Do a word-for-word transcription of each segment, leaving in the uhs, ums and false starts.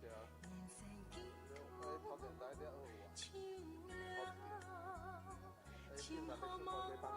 对啊。哎，头前戴一个耳环。哎，平常在出门没伴奏。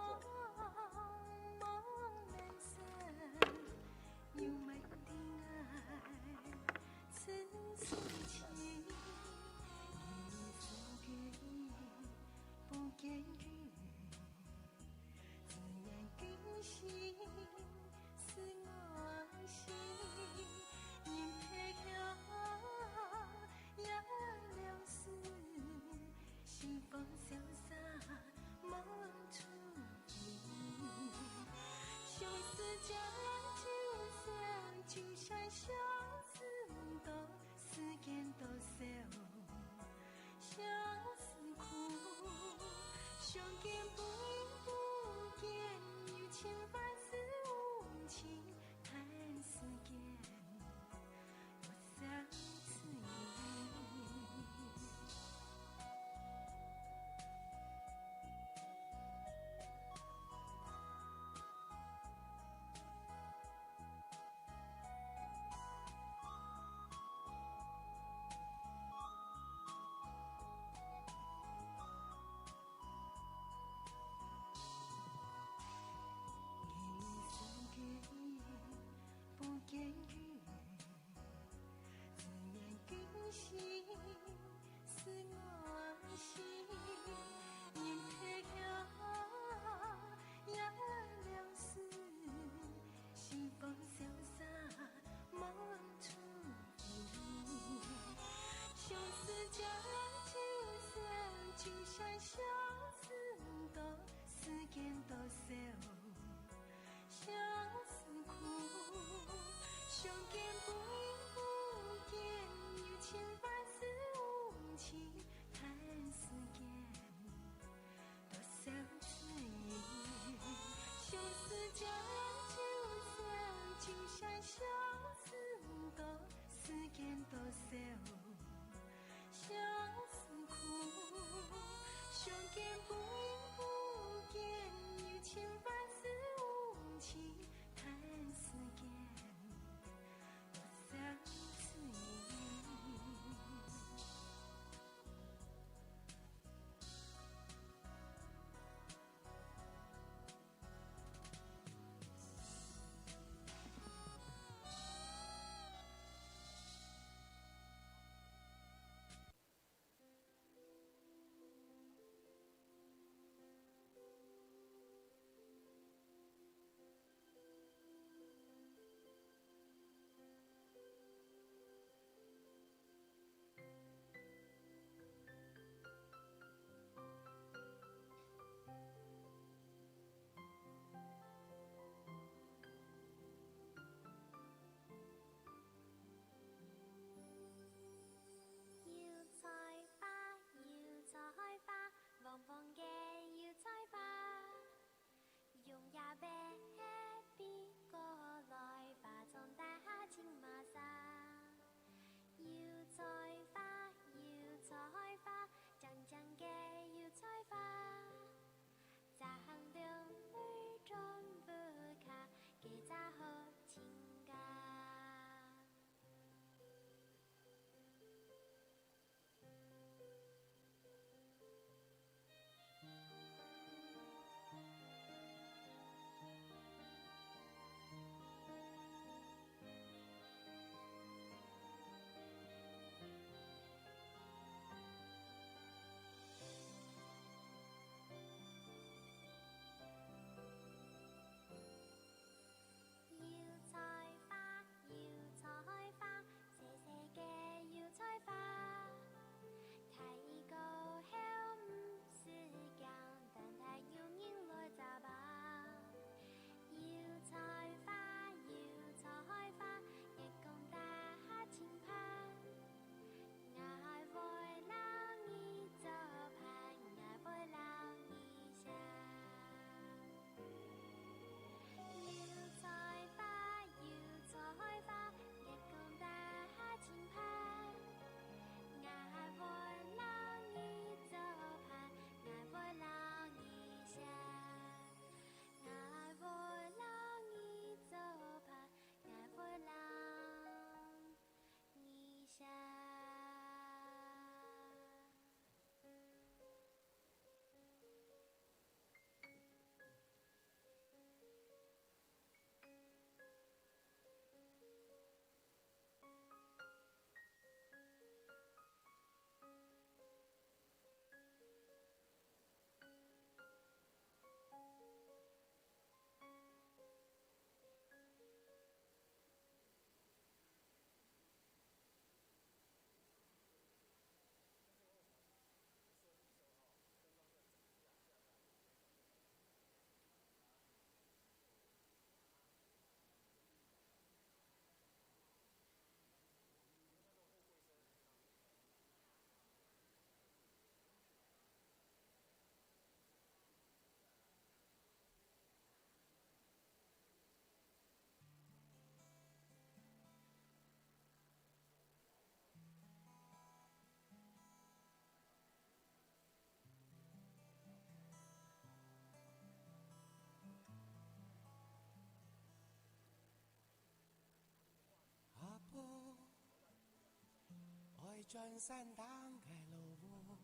轉山頂个老屋，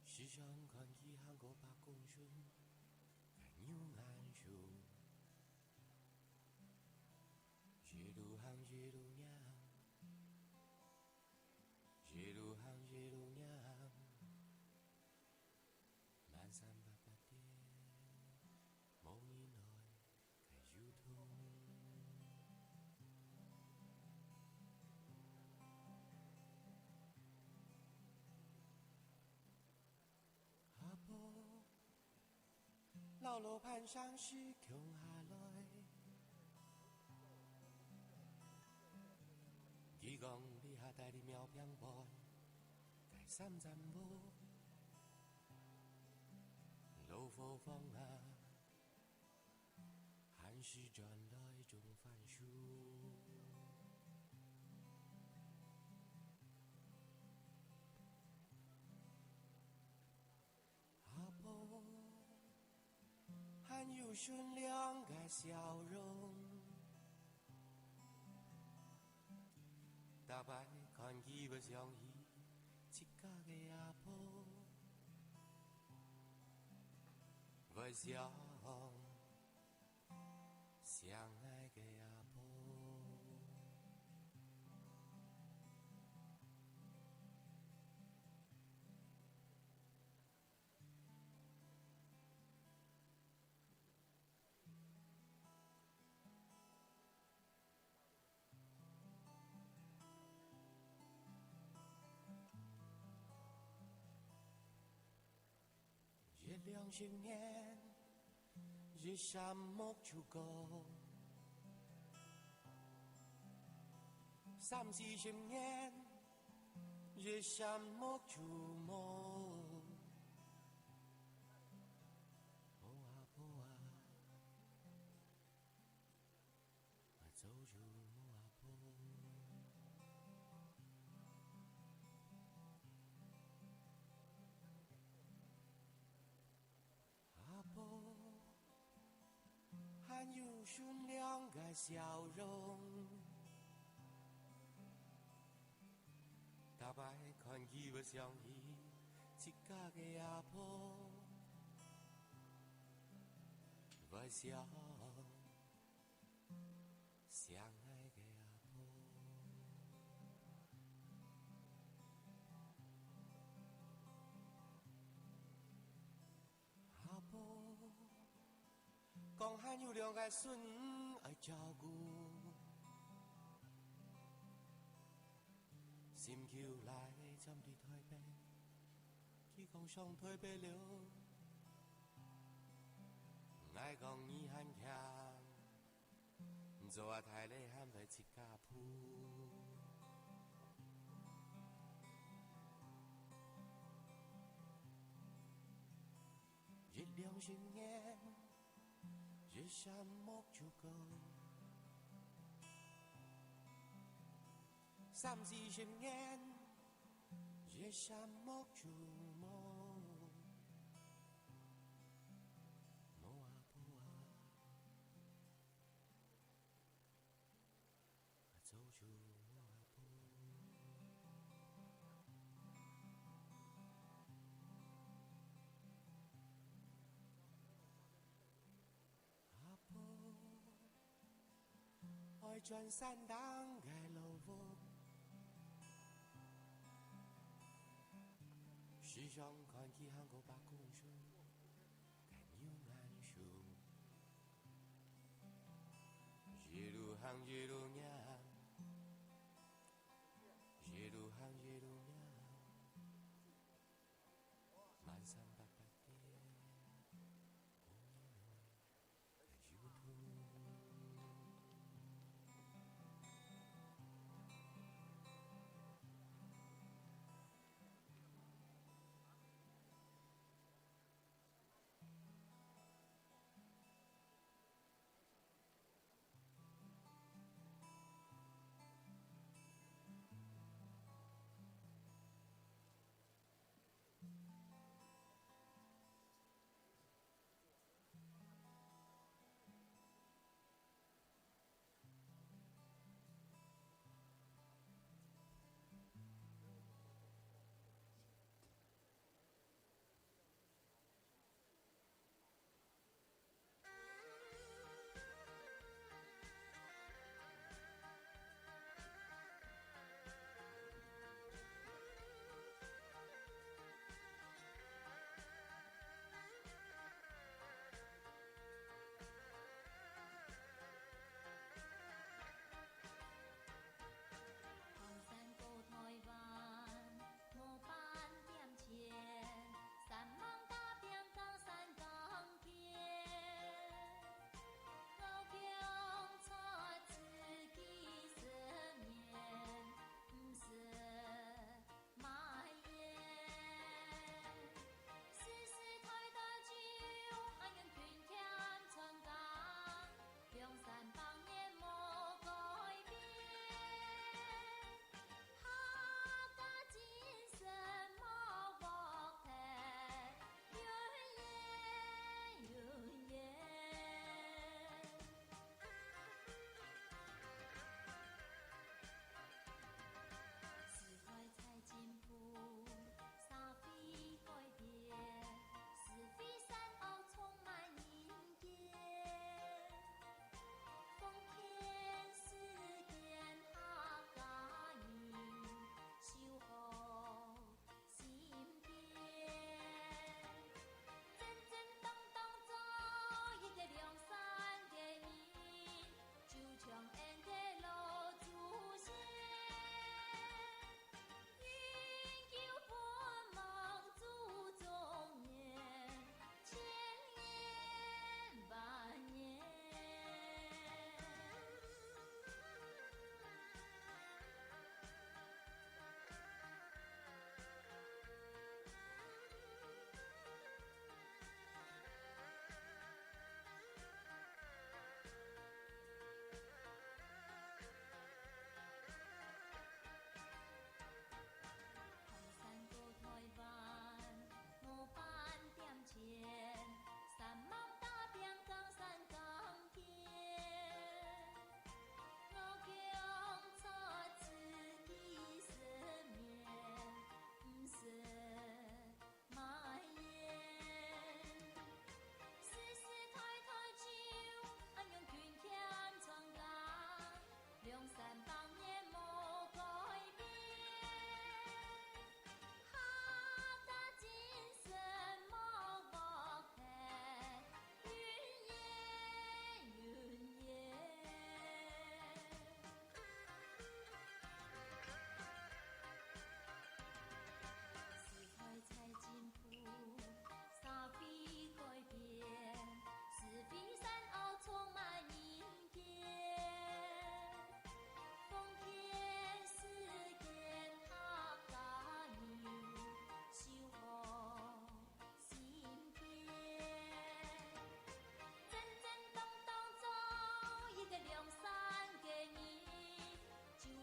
時常看佢行過伯公村个牛眼樹，一路行一路仰，一路行一路仰。 滿山白白个，無人來个油桶。阿婆，老老伴相識共下來。佢講這下戴在廟坪背个三層屋，老伙房啊，還係轉來種番薯。阿婆， 還有善良个笑容。逐擺看佢會想起自家个阿婆，會想，想𠊎个阿婆。 一兩十年，一扇木就過；三四十年，一扇木就無。無阿婆啊， 𠊎早就無阿婆。阿婆，還有善良个笑容。逐擺看佢會想起自家个阿婆，會想， 想𠊎个阿婆。阿婆，講還有兩個孫愛照顧，心臼來轉去臺北，佢講上臺北了，𠊎講你還慶， 做啊大咧還會自家烰。一兩十年，一扇木就過；三四十年，一扇木就無。無阿婆啊， 早就無阿婆。阿婆，愛轉山頂个老屋，時常看佢行過伯公村个牛眼樹。 一路行一路仰，一路行一路仰，滿山白白个，無人來个油桶。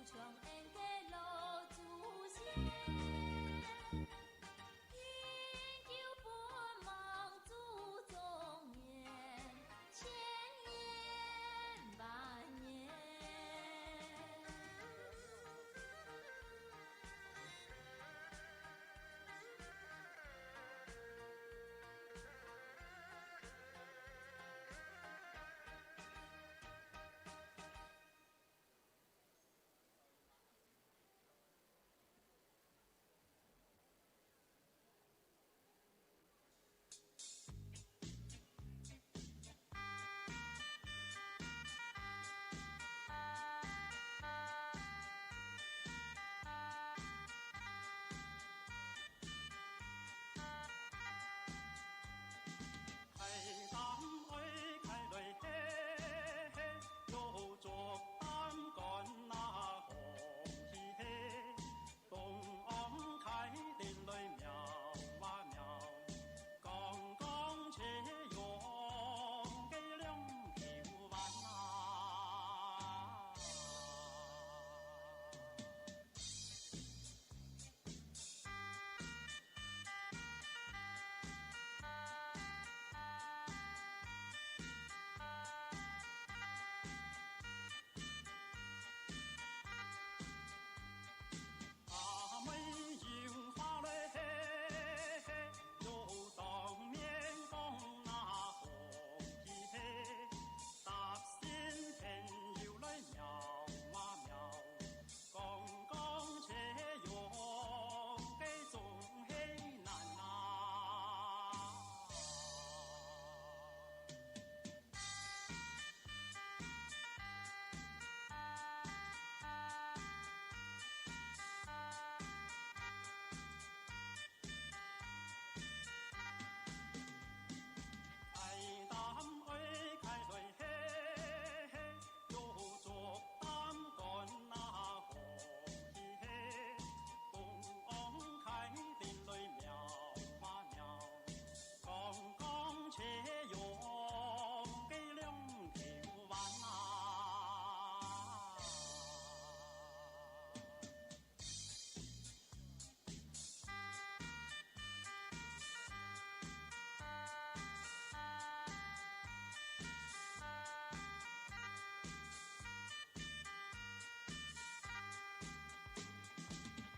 像恩个老祖先，依舊不忘祖宗言，千言万言。開擔愛開來嘿嘿，又竹擔竿那紅起嘿，東昂開頂來喵啊喵，剛剛切用个兩條灣啊。 阿妹又發來嘿嘿，又當面講那紅旗嘿，搭新朋友來喵啊喵，講講切用个總係難啊。 愛擔愛開來嘿嘿，又竹擔竿那紅旗嘿，東昂開頂來喵啊喵，剛剛切用个兩條灣啊。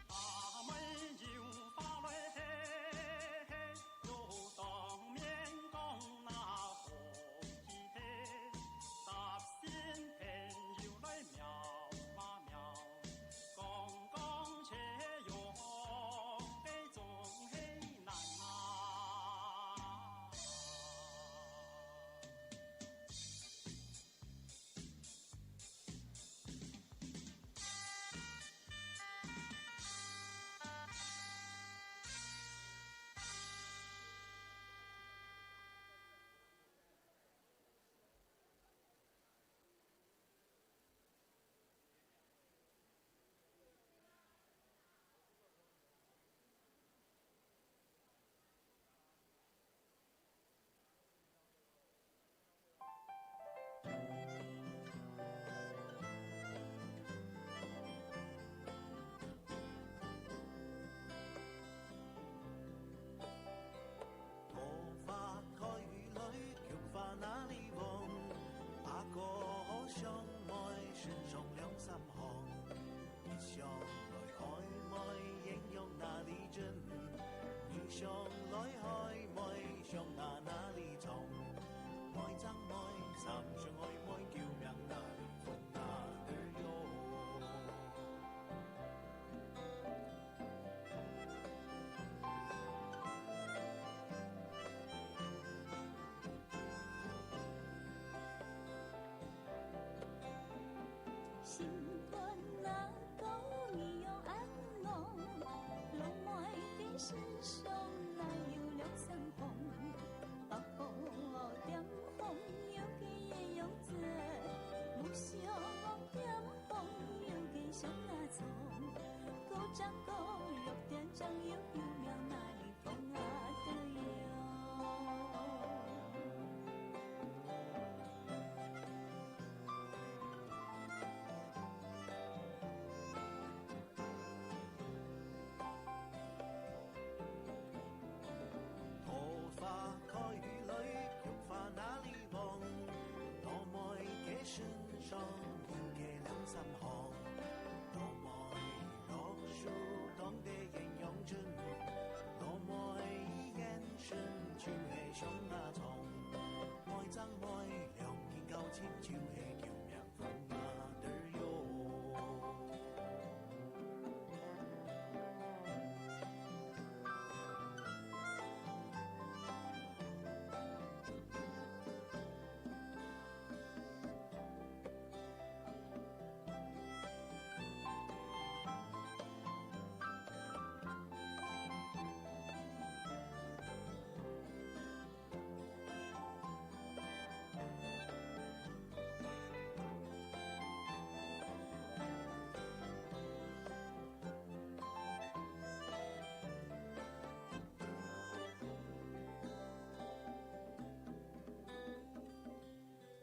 阿妹又發來嘿嘿，又當面講那紅旗嘿，搭新朋友來喵啊喵，講講切用个總係難啊。 桃花開來，菊花哪裡黃？阿哥想妹身上兩三行。一想來愛妹，鸳鸯哪裡真？二想來愛妹，象牙哪裡藏？妹正妹，三想愛妹，救命哪裡 心肝那高，你又恁戇，老妹的身上哪有兩三行？ 阿哥點紅，有个鸳鸯針，無相點紅，有个象牙藏。高正高，六點正有，救命哪裡放啊得喲？就係救命grandmother喲。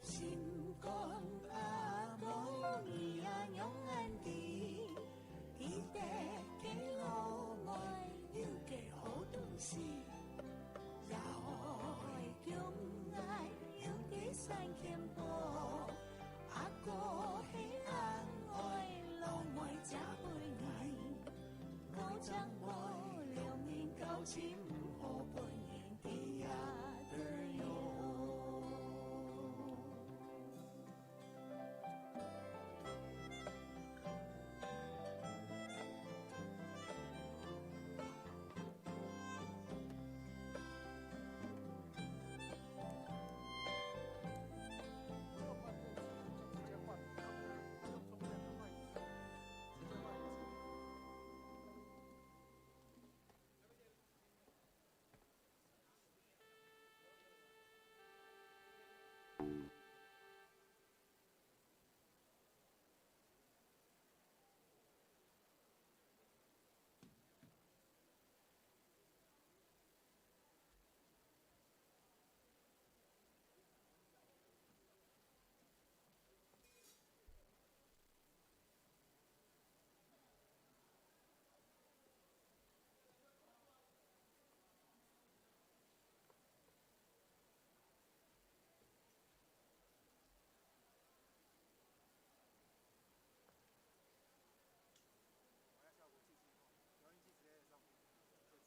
心肝阿妹，你啊仰恁知？記得个老妹，有个好東西，也愛降𠊎有个三件寶。阿哥係恁愛，老妹嫁分你，我將我兩人交情，毋好分人知啊，喲。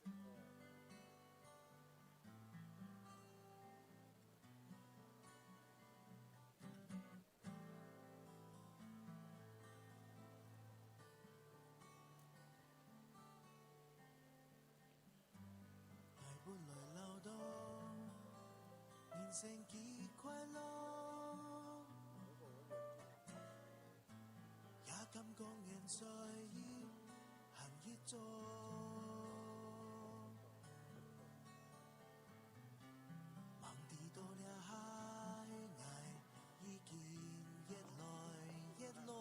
𠊎本來恅到人生幾快樂，也敢講現在已行一遭。吂知到這下，𠊎已經越來越老，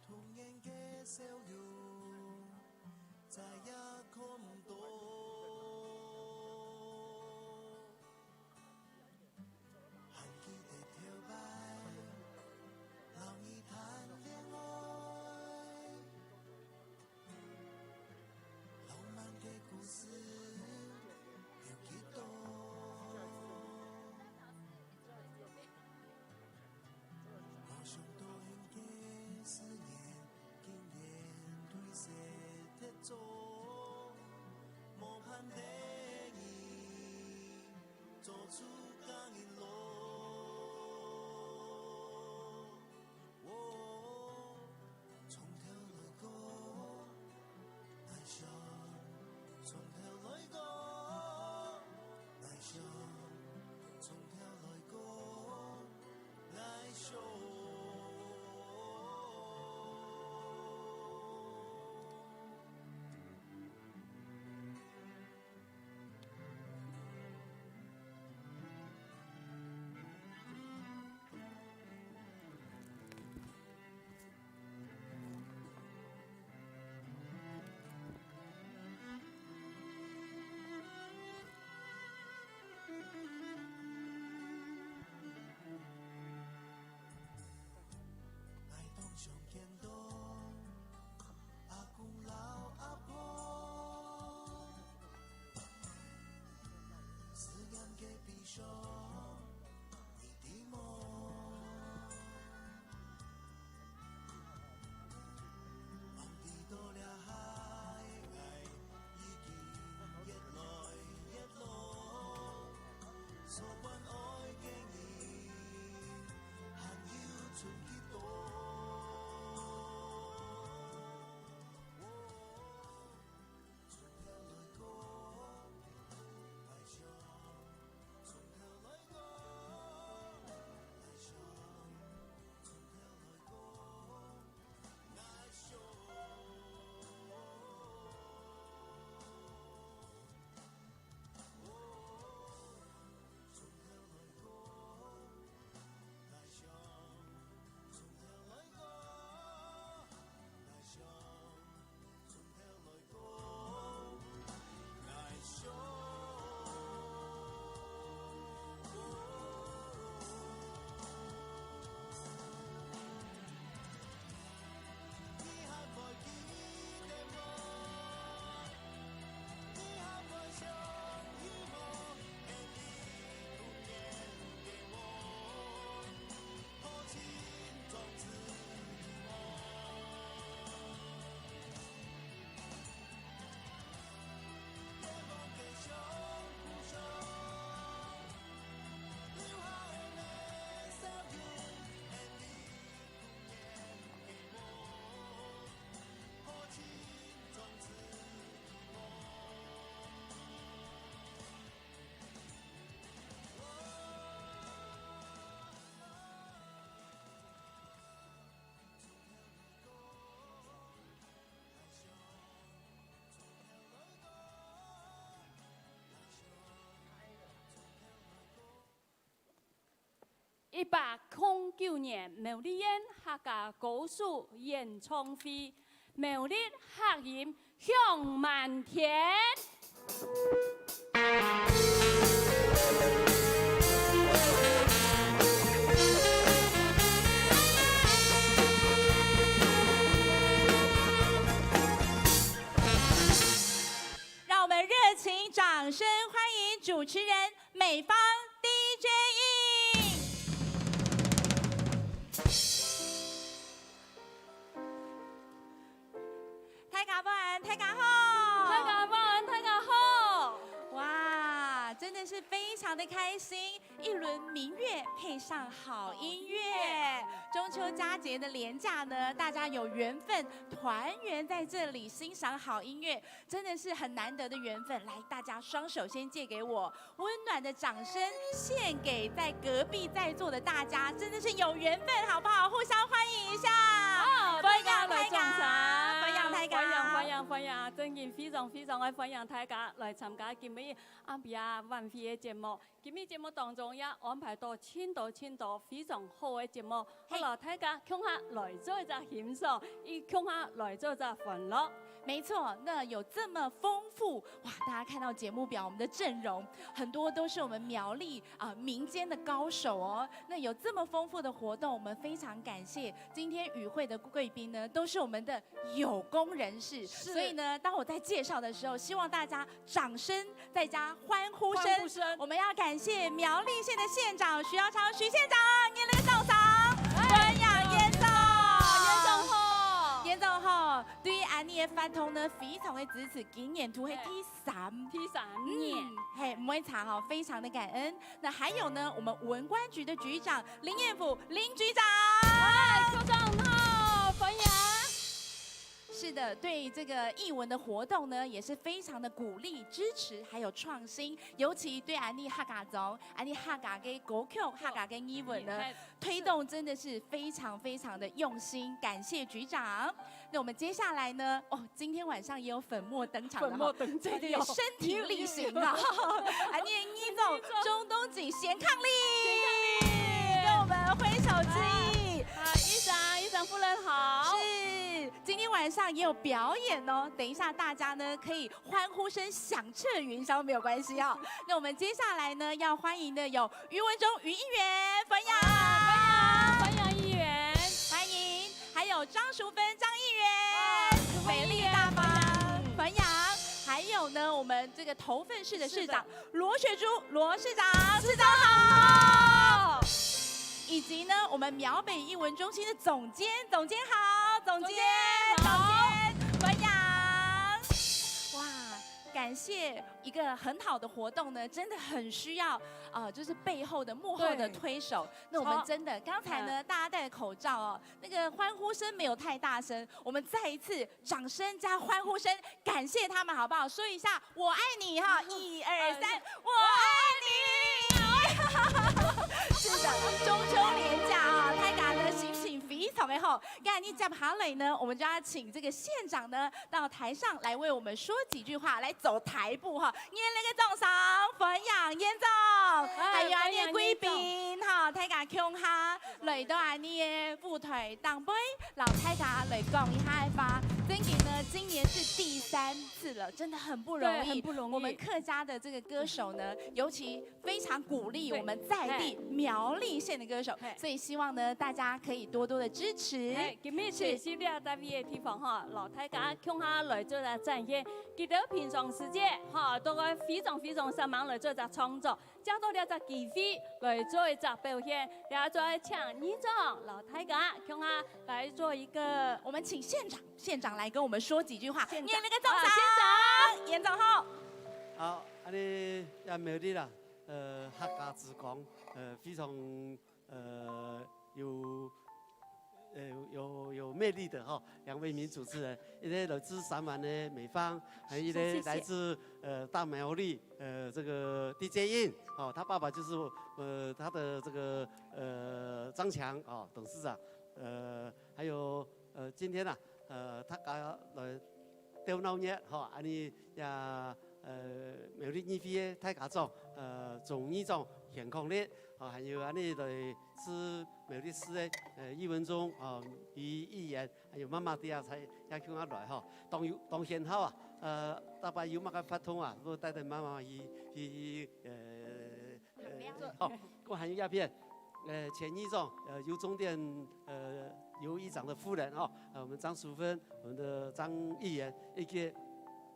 童年个笑容 再也看毋到。還記得頭擺，摎你談戀愛，浪漫个故事有幾多？ 我想到你个思念，竟然褪色忒早，無盼得你做出嫁人囉。哦，從頭來過， 𠊎想，從頭來過，𠊎想，從頭來過，𠊎想。一百空九年苗栗縣客家歌手演唱會，苗栗客音響滿天。让我们热情掌声欢迎主持人美芳 D J 印。大家晚安，大家好。大家晚安，大家好。哇，真的是非常的开心，一轮明月配上好音乐。中秋佳节的连假呢，大家有缘分团圆在这里，欣赏好音乐，真的是很难得的缘分。来，大家双手先借给我， 温暖的掌声献给在隔壁在座的大家，真的是有缘分，好不好？互相欢迎一下。好，欢迎大家，大家来掌声。欢迎大家。欢迎，欢迎，欢迎，真的非常非常的欢迎大家来参加今晡日暗晡夜晚會个节目。今晡日节目当中也安排到真多真多非常好个节目，好，嘿。摎大家共下来做一只欣赏，也共下来做一只欢乐。 没错，那有这么丰富，哇，大家看到节目表，我们的阵容很多都是我们苗栗，啊，民间的高手哦。那有这么丰富的活动，我们非常感谢今天与会的贵宾呢，都是我们的有功人士。是。所以呢，当我在介绍的时候，希望大家掌声再加欢呼声。欢呼声。我们要感谢苗栗县的县长徐耀昌徐县长，热烈的掌声。哎，欢迎严总。严总好。严总好。 对于恁呢个活动呢，非常的支持，今年度係第三。第三年。嗯，嘿，毋會差吼，非常的感恩。那還有呢，我們文管局的局長林彥甫林局長。哎，局長好，歡迎。是的，對這個藝文的活動呢，也是非常的鼓勵、支持，還有創新。尤其對恁呢客家庄、恁呢客家个歌曲、客家个藝文呢， 推動真的是非常非常的用心，感謝局長。那我們接下來呢？哦，今天晚上也有粉墨登場了哈。粉墨登場，對對，有。身體力行啊。啊，你的二總鍾東錦，賢伉儷，跟我們揮手致意。啊，議長，議長夫人好。是，今天晚上也有表演哦。等一下大家呢可以 歡呼聲響徹雲霄沒有關係哦。那我們接下來呢，要歡迎的有余文忠余議員，歡迎。啊，歡迎，歡迎議員。歡迎，還有張淑芬張議員，啊，淑芬議員，美麗大方，歡迎。歡迎。還有呢，我們這個頭份市的市長羅雪珠羅市長，市長好。以及呢，我們苗北藝文中心的總監，總監好，總監，總監好。總監，歡迎。 哇，感謝一個很好的活動呢，真的很需要，呃，就是背後的幕後的推手。對。那我們真的，超，剛才呢，嗯。大家戴口罩哦，那個歡呼聲沒有太大聲，我們再一次掌聲加歡呼聲，感謝他們好不好？說一下"我愛你"哈，一二三，"我愛你"。是的，中秋連假啊，大家呢心情非常的好。那你接下來呢，我們就要請這個縣長呢 到台上來為我們說幾句話，來做台布哈。熱烈个掌聲，歡迎嚴總，哎，還有恁呢个貴賓哈，大家共下來到恁呢个舞台頂背，摎大家來講一下个話。真的呢，今年是第三次了，真的很不容易。對，很不容易。我們客家的這個歌手呢，尤其 非常鼓勵我們在地苗栗縣的歌手，嘿。所以希望呢，大家可以多多的支持。嘿，今日是。是這搭位个地方哈，摎大家共下來做一個展現。佢兜平常時節哈，都會非常非常煞猛來做一隻創作，借到這隻機會來做一隻表現，也做請議長摎大家共下來做一個，我們請縣長，縣長來跟我們說幾句話。縣長。熱烈个掌聲，啊，縣長。嚴總好。好，恁呢也苗栗啦。 呃，客家之光，呃，非常，呃，有，呃，有，有魅力的哈，兩位名主持人，一個來自三灣的美芳，還有一個，謝謝。來自，呃，大苗栗，呃，這個D J印，哦，他爸爸就是，呃，他的這個，呃，張強，哦，董事長，呃，還有，呃，今天啊，呃，大家來鬥鬧熱，吼，恁呢也，呃，苗栗議會个大家長，呃，鍾議長，賢伉儷，啊，還有恁呢來自苗栗市个，呃，藝文中，啊，余議員，還有媽媽爹啊，在也共下來吼，當有當顯好啊，呃，逐擺有麼个活動啊，都帶等媽媽去去呃呃，好，我還有一片，呃，前議長，呃，游忠典，呃，游議長的夫人哈，呃，我們張淑芬，我們的張議員，以及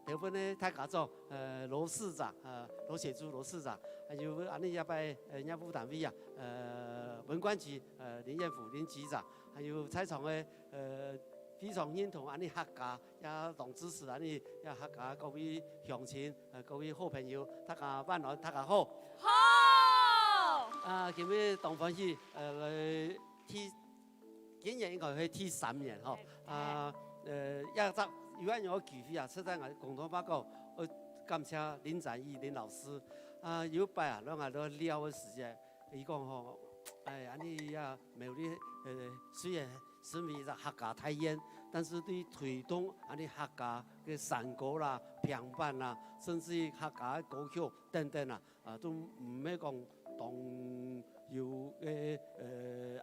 台灣个大家長，呃，羅市長，呃，羅雪珠羅市長，還有恁呢一擺，呃，業務單位啊，呃，文管局，呃，林彥甫林局長，還有在場个，呃，非常認同恁呢客家，也當支持恁呢也客家各位鄉親，呃，各位好朋友，大家晚安，大家好。好。啊，今日當歡喜，呃，來第 今年應該係第三年吼。啊，呃，也正有恁樣个機會啊，實在𠊎共同報告，呃，感謝林展翼林老師。啊，有一擺啊，𠊎等在尞个時節，佢講吼，哎，恁呢啊，苗栗，呃，雖然身為一隻客家大縣，但是對推動恁呢客家个山歌啦、平板啦，甚至於客家个歌曲等等啊， 啊，都毋係講當有个，呃，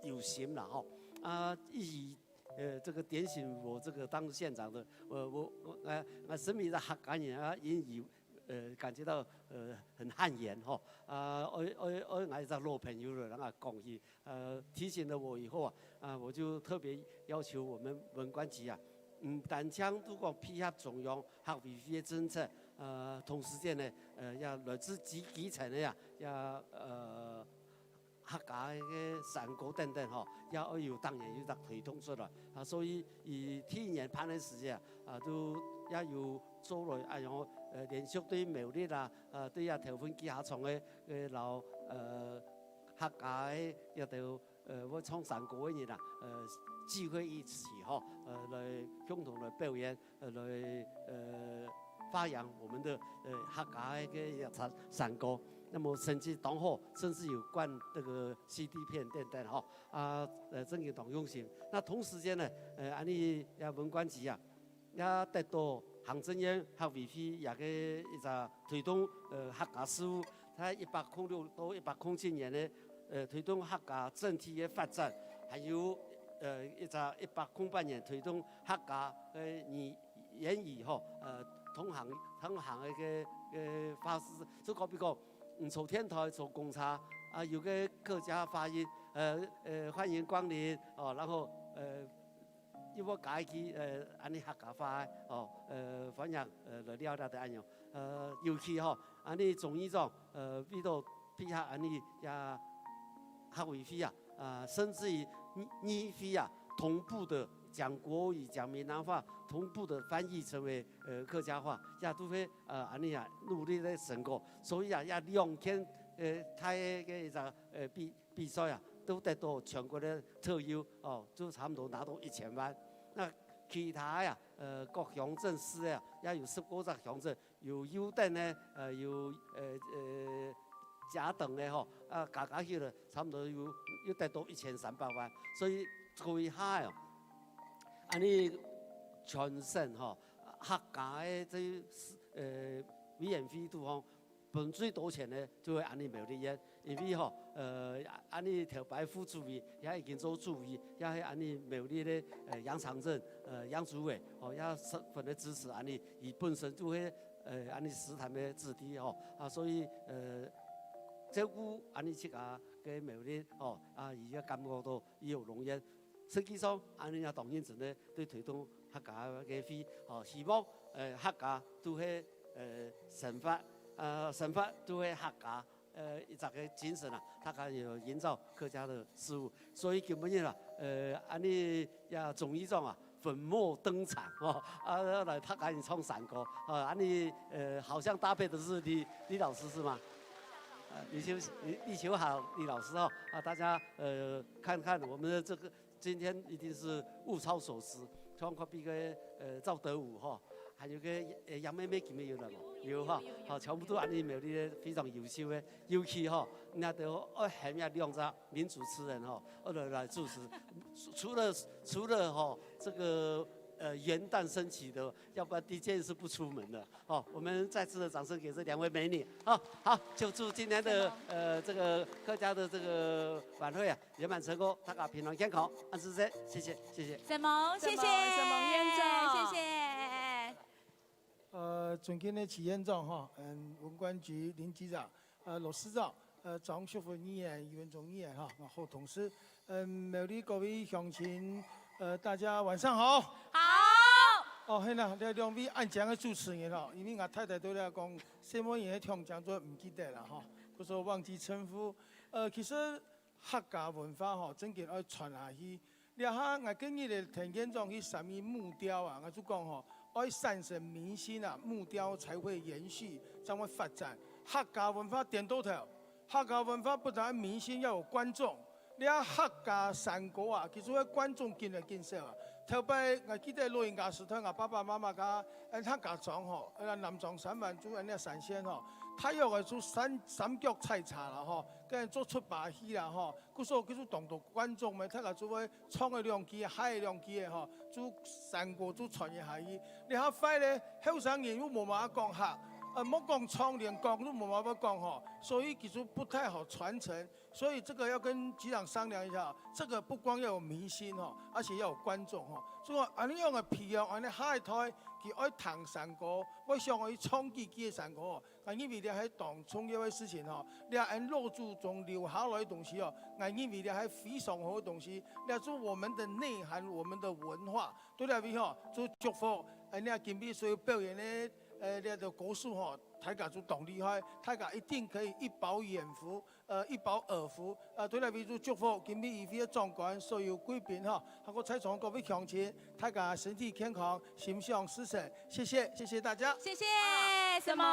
有心啦吼。啊，一直，呃，這個點醒我這個當縣長的，呃，我我呃，我身為一個客家人啊，因為呃感覺到呃很汗顏吼。啊，愛愛愛，𠊎一隻老朋友了，讓他講起，呃，提醒了我以後啊，啊，我就特別要求我們文管局啊， 毋單淨都講配合中央客委會个政策，呃，同時間呢，呃，也來自基基層个啊，也呃客家个山歌等等吼，也愛有當然有得推動出來啊。所以佢第一年辦个時節啊，啊，都也有做了，哎喲，呃，連續對苗栗啊，呃，對啊頭份幾下場个个老呃客家个也都 呃，會唱山歌个人啊，呃，聚會一起吼，呃，來共同來表演，呃，來呃發揚我們的呃客家个一個山山歌。那麼成績當好，甚至有灌這個C D片等等吼，啊，呃，真个當用心。那同時間呢，呃，恁呢也文管局啊， 也得到行政院客委會也个一隻推動呃客家事務，在一百空六到一百空七年个呃推動客家整體个發展，還有呃一隻一百空八年推動客家个語言語吼，呃通行通行个个个方式，就好比講，嗯，坐電梯、坐公車啊，有个客家話音，呃呃歡迎光臨哦，然後呃 又會加一句呃恁呢客家話哦，呃歡迎呃來尞尞个恁樣，呃尤其吼恁呢鍾議長呃為著配合恁呢也客委會啊，啊甚至於議議會啊同步的將國語、將閩南話同步的翻譯成為呃客家話，也都會呃恁呢啊努力个成果，所以啊也兩件呃大个个一隻呃比 比賽啊，都得到全國个特優哦，就差毋多拿到一千萬。那其他个啊，呃，各鄉鎮市个啊，也有十過隻鄉鎮，有優等个，呃，有呃呃甲等个吼，啊，加加起來差毋多有有得到一千三百萬。所以各位下哦，恁呢全省吼，客家个這呃委員會肚項 分最多錢个就係恁呢苗栗縣，因為吼，呃，恁呢頭擺副主委，也已經做主委，也係恁呢苗栗个呃楊長鎮，呃楊主委，吼，也十分个支持恁呢，佢本身就係呃恁呢獅潭个子弟吼，啊，所以呃照顧恁呢自家个苗栗吼，啊，佢也感覺到佢有榮焉。 實際上，恁呢也當認真个對推動客家个會，吼，希望呃客家都係呃生活，呃生活都係客家呃一隻个精神啊，大家有營造客家个事務。所以今晡日啊，呃恁呢也鍾議長啊粉墨登場哦，啊來大家人唱山歌，啊恁呢呃好像搭配的是李李老師是嗎？呃李秋李李秋豪李老師哦，啊大家呃看看我們的這個 今天一定是物超所值，像可比个呃趙德武吼，還有个呃楊妹妹今日有來無？有哈，好，全部都恁呢苗栗个非常優秀个，尤其吼，人家都愛喊遐兩隻名主持人吼，愛來來主持。除了除了吼這個呃，元旦升旗的，要不然第一件事不出门的。好，我们再次的掌声给这两位美女。好，好，就祝今天的，呃，这个客家的这个晚会啊，圆满成功，大家平安健康，万事如意，谢谢，谢谢。沈蒙，谢谢，沈蒙，沈蒙院长。谢谢。呃，尊敬的徐院长哈，嗯，文管局林局长，呃，罗市长，呃，张淑芬议员、游文忠议员哈，好同事，嗯，苗栗各位乡亲，呃，大家晚上好。好。哦，係啦，這兩位恁靚个主持人哦，因為𠊎太太對𠊎講，什麼人个聽講做毋記得了哈，故所忘記稱呼。呃，其實客家文化吼，正經愛傳下去。這下𠊎今日个田院長去參與木雕啊，𠊎就講吼，愛產生民心啊，木雕才會延續，正會發展。客家文化顛倒頭，客家文化不但民心，要有觀眾。這客家山歌啊，其實个觀眾緊來緊少啊。頭擺𠊎記得老人家時代，𠊎爸爸媽媽家，呃，客家庄吼，呃，南庄三灣就恁樣產生吼，大約个就三三腳採茶啦吼，跟做出把戲啦吼。 故所佢就當多觀眾咩，大家就會唱个兩句，嗨个兩句个吼，就山歌就傳一下去。你較快咧，後生人又無辦法講客，呃，莫講唱，連講都無辦法講吼，所以佢就不太好傳承。所以這個要跟局長商量一下，這個不光要有民心吼，而且要有觀眾吼。所以恁樣个培養，恁樣下一代佢愛聽山歌，會想愛唱幾句个山歌吼。 𠊎認為這係當重要个事情吼，這𠊎老祖宗留下來个東西哦，𠊎認為這係非常好个東西，這係我們的內涵，我們的文化。對這位吼，就祝福，呃，這今晡所有表演个，呃，這个歌手吼，大家就當厲害，大家一定可以一飽眼福，呃，一飽耳福。呃，對這位就祝福今晡一位个長官，所有貴賓吼，還有在場各位鄉親，大家身體健康，心想事成。 謝謝，謝謝大家。謝謝沈蒙。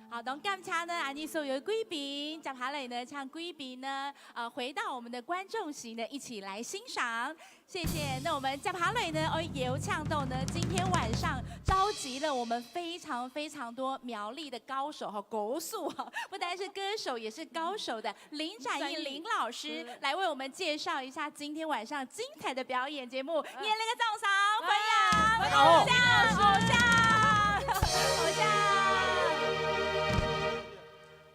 好，當感謝呢，恁樣所有的貴賓，接下來呢，請貴賓呢，呃，回到我們的觀眾席呢，一起來欣賞。謝謝。那我們接下來呢，愛邀請到呢，今天晚上召集了我們非常非常多苗栗的高手哈，高手哈，不單是歌手，也是高手的 林展翼林老師來為我們介紹一下今天晚上精彩的表演節目，熱烈个掌聲，歡迎偶像，偶像，偶像。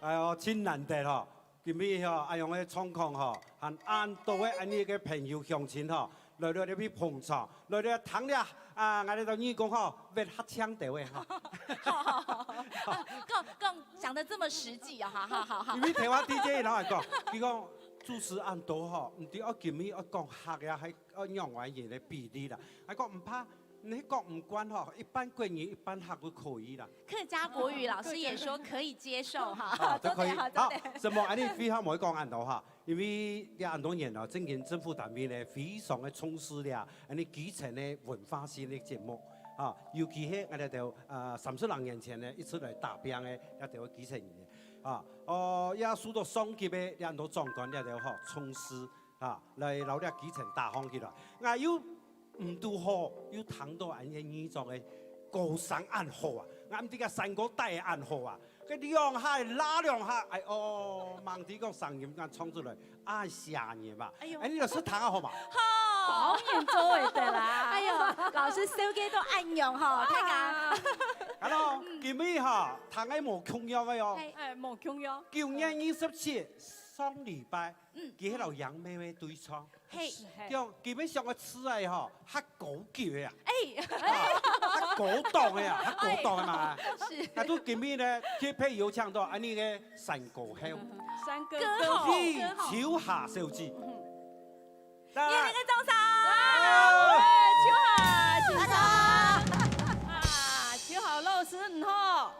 哎喲，真難得吼，今晡日吼，恁樣个狀況吼，還恁多个恁樣个朋友鄉親吼， 來到這位捧場，來到聽了啊，𠊎兜義工吼，會較嗆兜仔吼。好好好好，講講講得這麼實際啊，哈哈哈哈。因為聽𠊎DJ老師講，佢講主持恁多吼，毋知愛今晡愛講客呀，還愛仰般个比例啦。𠊎講毋怕，你講毋慣吼，一半國語一半客都可以啦。客家國語老師也說可以接受哈，啊，都可以。真的哈，好真的。沈蒙，恁樣廢話無講恁多哈。 因為這恁多年了，正經政府單位呢非常个重視這恁樣基層个文化性个節目啊，尤其係𠊎兜呃三十零年前呢一直來打拚个這兜基層人啊，哦，也受到上級个這恁多長官這兜吼重視啊，來摎這基層打䟘起來。𠊎又 毋堵好，又聽到恁樣議長个歌聲恁好啊，𠊎毋知个山歌帶个恁好啊，該兩下拉兩下，哎哦，吂知講聲音敢唱出來，恁嚇人嘛。哎喲哎，你老師聽下好嘛？好，當然做會得啦。哎喲，老師手機都恁樣吼，大家。 Hello，今晡日哈，聽个無共樣个哦。嘿哎，無共樣。九月二十七，上禮拜，嗯佢係摎楊妹妹對唱。嘿，講今晡日上个詞仔吼，較高級个啊，哎，較高檔个啊，較高檔个嘛。是。啊，都今晡日呢，特別邀請到恁樣个山歌后，三個歌后李秋霞小姐。熱烈个掌聲！秋霞先生。啊，秋霞老師你好。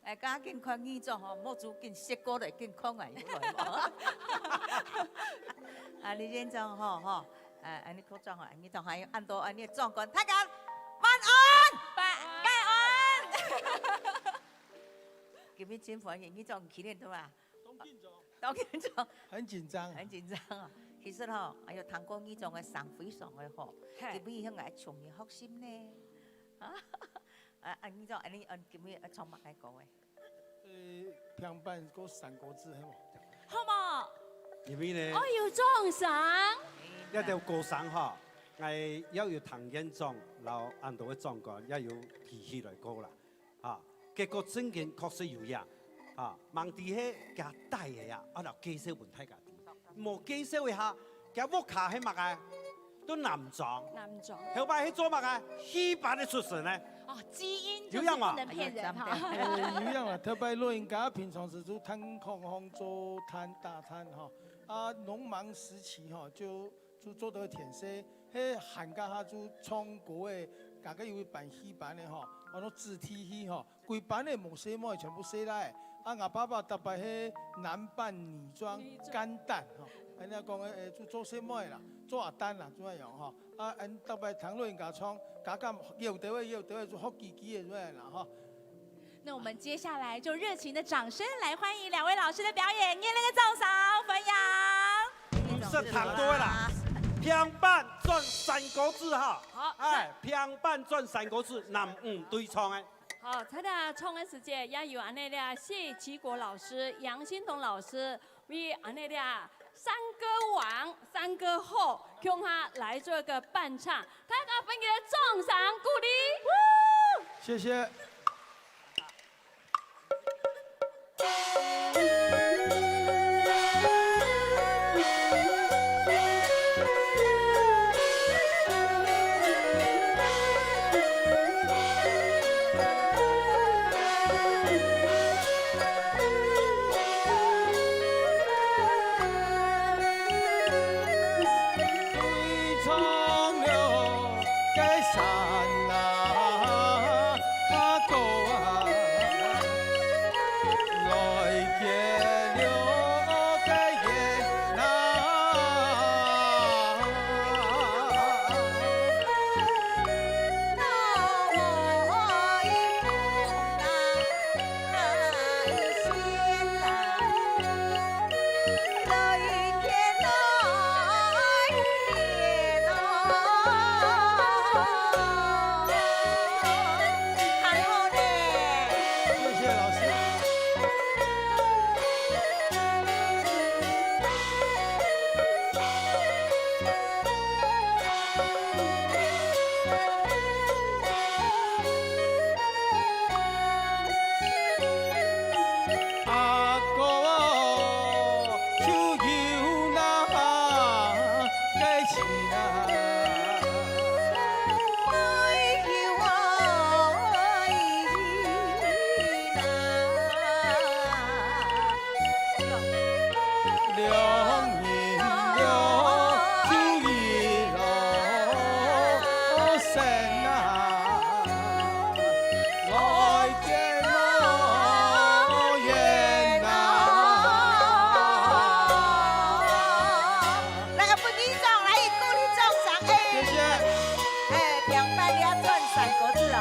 哎，剛剛緊看議長吼，目珠緊斜過來，緊看𠊎有來無？啊，李院長吼吼，哎，恁樣科長吼，議長還有恁多恁樣壯觀，大家晚安，拜拜安。今日真歡喜，議長企恁多啊，當緊張，當緊張，很緊張。很緊張啊。其實吼，哎喲，聽過議長个聲非常个好，嘿今日向來從你學習呢。啊，啊，議長，恁樣，恁今日愛唱麼个歌誒？呃，平板个三國志，係無？好無？因為呢，哦，有掌聲。這條歌聲吼，𠊎也有聽院長摎恁多个長官，也有提起來過啦。哈，結果正經確實有影。哈，吂知係佢帶个啊，𠊎來介紹分大家知。無介紹一下，佢屋下係麼个？都南庄。南庄。後擺係做麼个？戲班个出身呢？哦，基因就是不能騙人哈。有影無？呃，有影啊，特別老人家平常時就炭礦行做炭打炭哈。 啊，農忙時期吼，就，就做到田事，係寒假下就唱歌个，大家有一班戲班个吼，安到子弟戲吼，歸班个無細妹，全部細倈。啊，𠊎爸爸逐擺係男扮女裝，女裝。乾旦吼，恁樣講个，誒，就做細妹啦，做阿旦啦，就恁樣吼。啊，恁逐擺聽老人家唱，家家有兜个，有兜个就學幾句个，就恁樣啦吼。 那我們接下來就熱情的掌聲來歡迎兩位老師的表演，熱烈的掌聲，歡迎。毋識聽著啦，平板轉山歌子哈。好，哎，平板轉山歌子，男女對唱个。好，在這唱个時節，也有恁呢這謝其國老師、楊新彤老師， 為恁呢這山歌王、山歌后，共下來做一個伴唱，大家分佢个掌聲鼓勵。謝謝。謝謝老師。 阿哥哦，就有那个情啊。來，分佢掌，來，鼓勵掌聲，哎。謝謝。哎，平板你愛轉山歌子哦。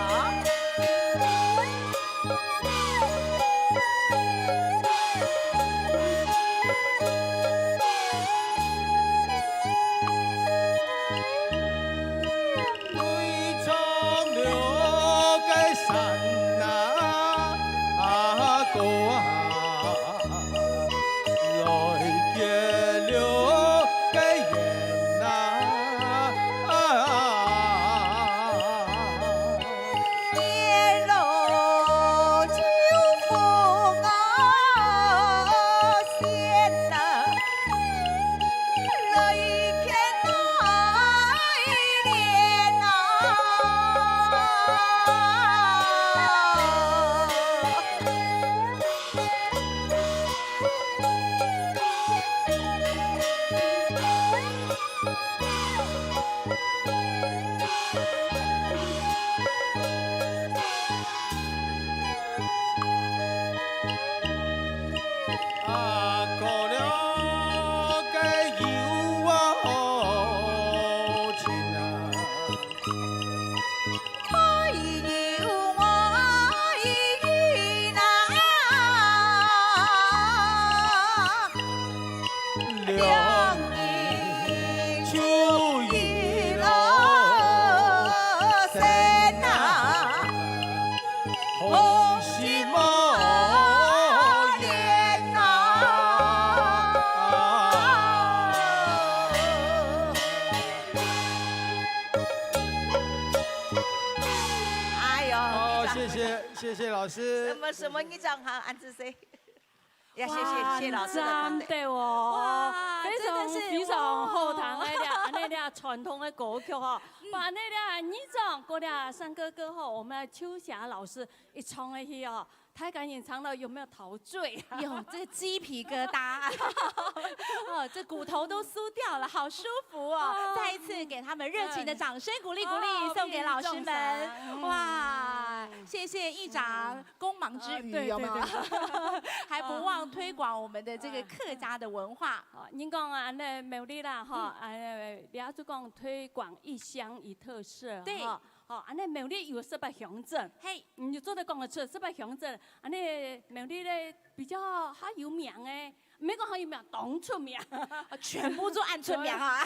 谢谢老师。什么什么，你讲好，安志谁？要谢谢谢老师的团队。哇，很赞的哦。哇，非常，真的是，非常好听的，哇。恁呢，恁呢傳統的歌曲哦。嗯。把恁呢，二長，過了三哥哥吼，我們秋霞老師一唱下去哦， 太感人唱了有沒有陶醉啊？有，這雞皮疙瘩，哦，這骨頭都酥掉了，好舒服哦！哦。再一次給他們熱情的掌聲，鼓勵鼓勵，哦，送給老師們。哇，謝謝議長，嗯。光芒之餘，呃，對，有沒有？對，對。還不忘推廣我們的這個客家的文化。哦，恁講啊，恁呢苗栗啦，吼，嗯。恁呢，你也就講推廣一鄉一特色，對。吼。 吼，恁呢苗栗有十八鄉鎮，嘿。你做得講得出十八鄉鎮，恁呢苗栗咧比較較有名个，毋係講較有名，當出名。啊，全部都恁出名啊！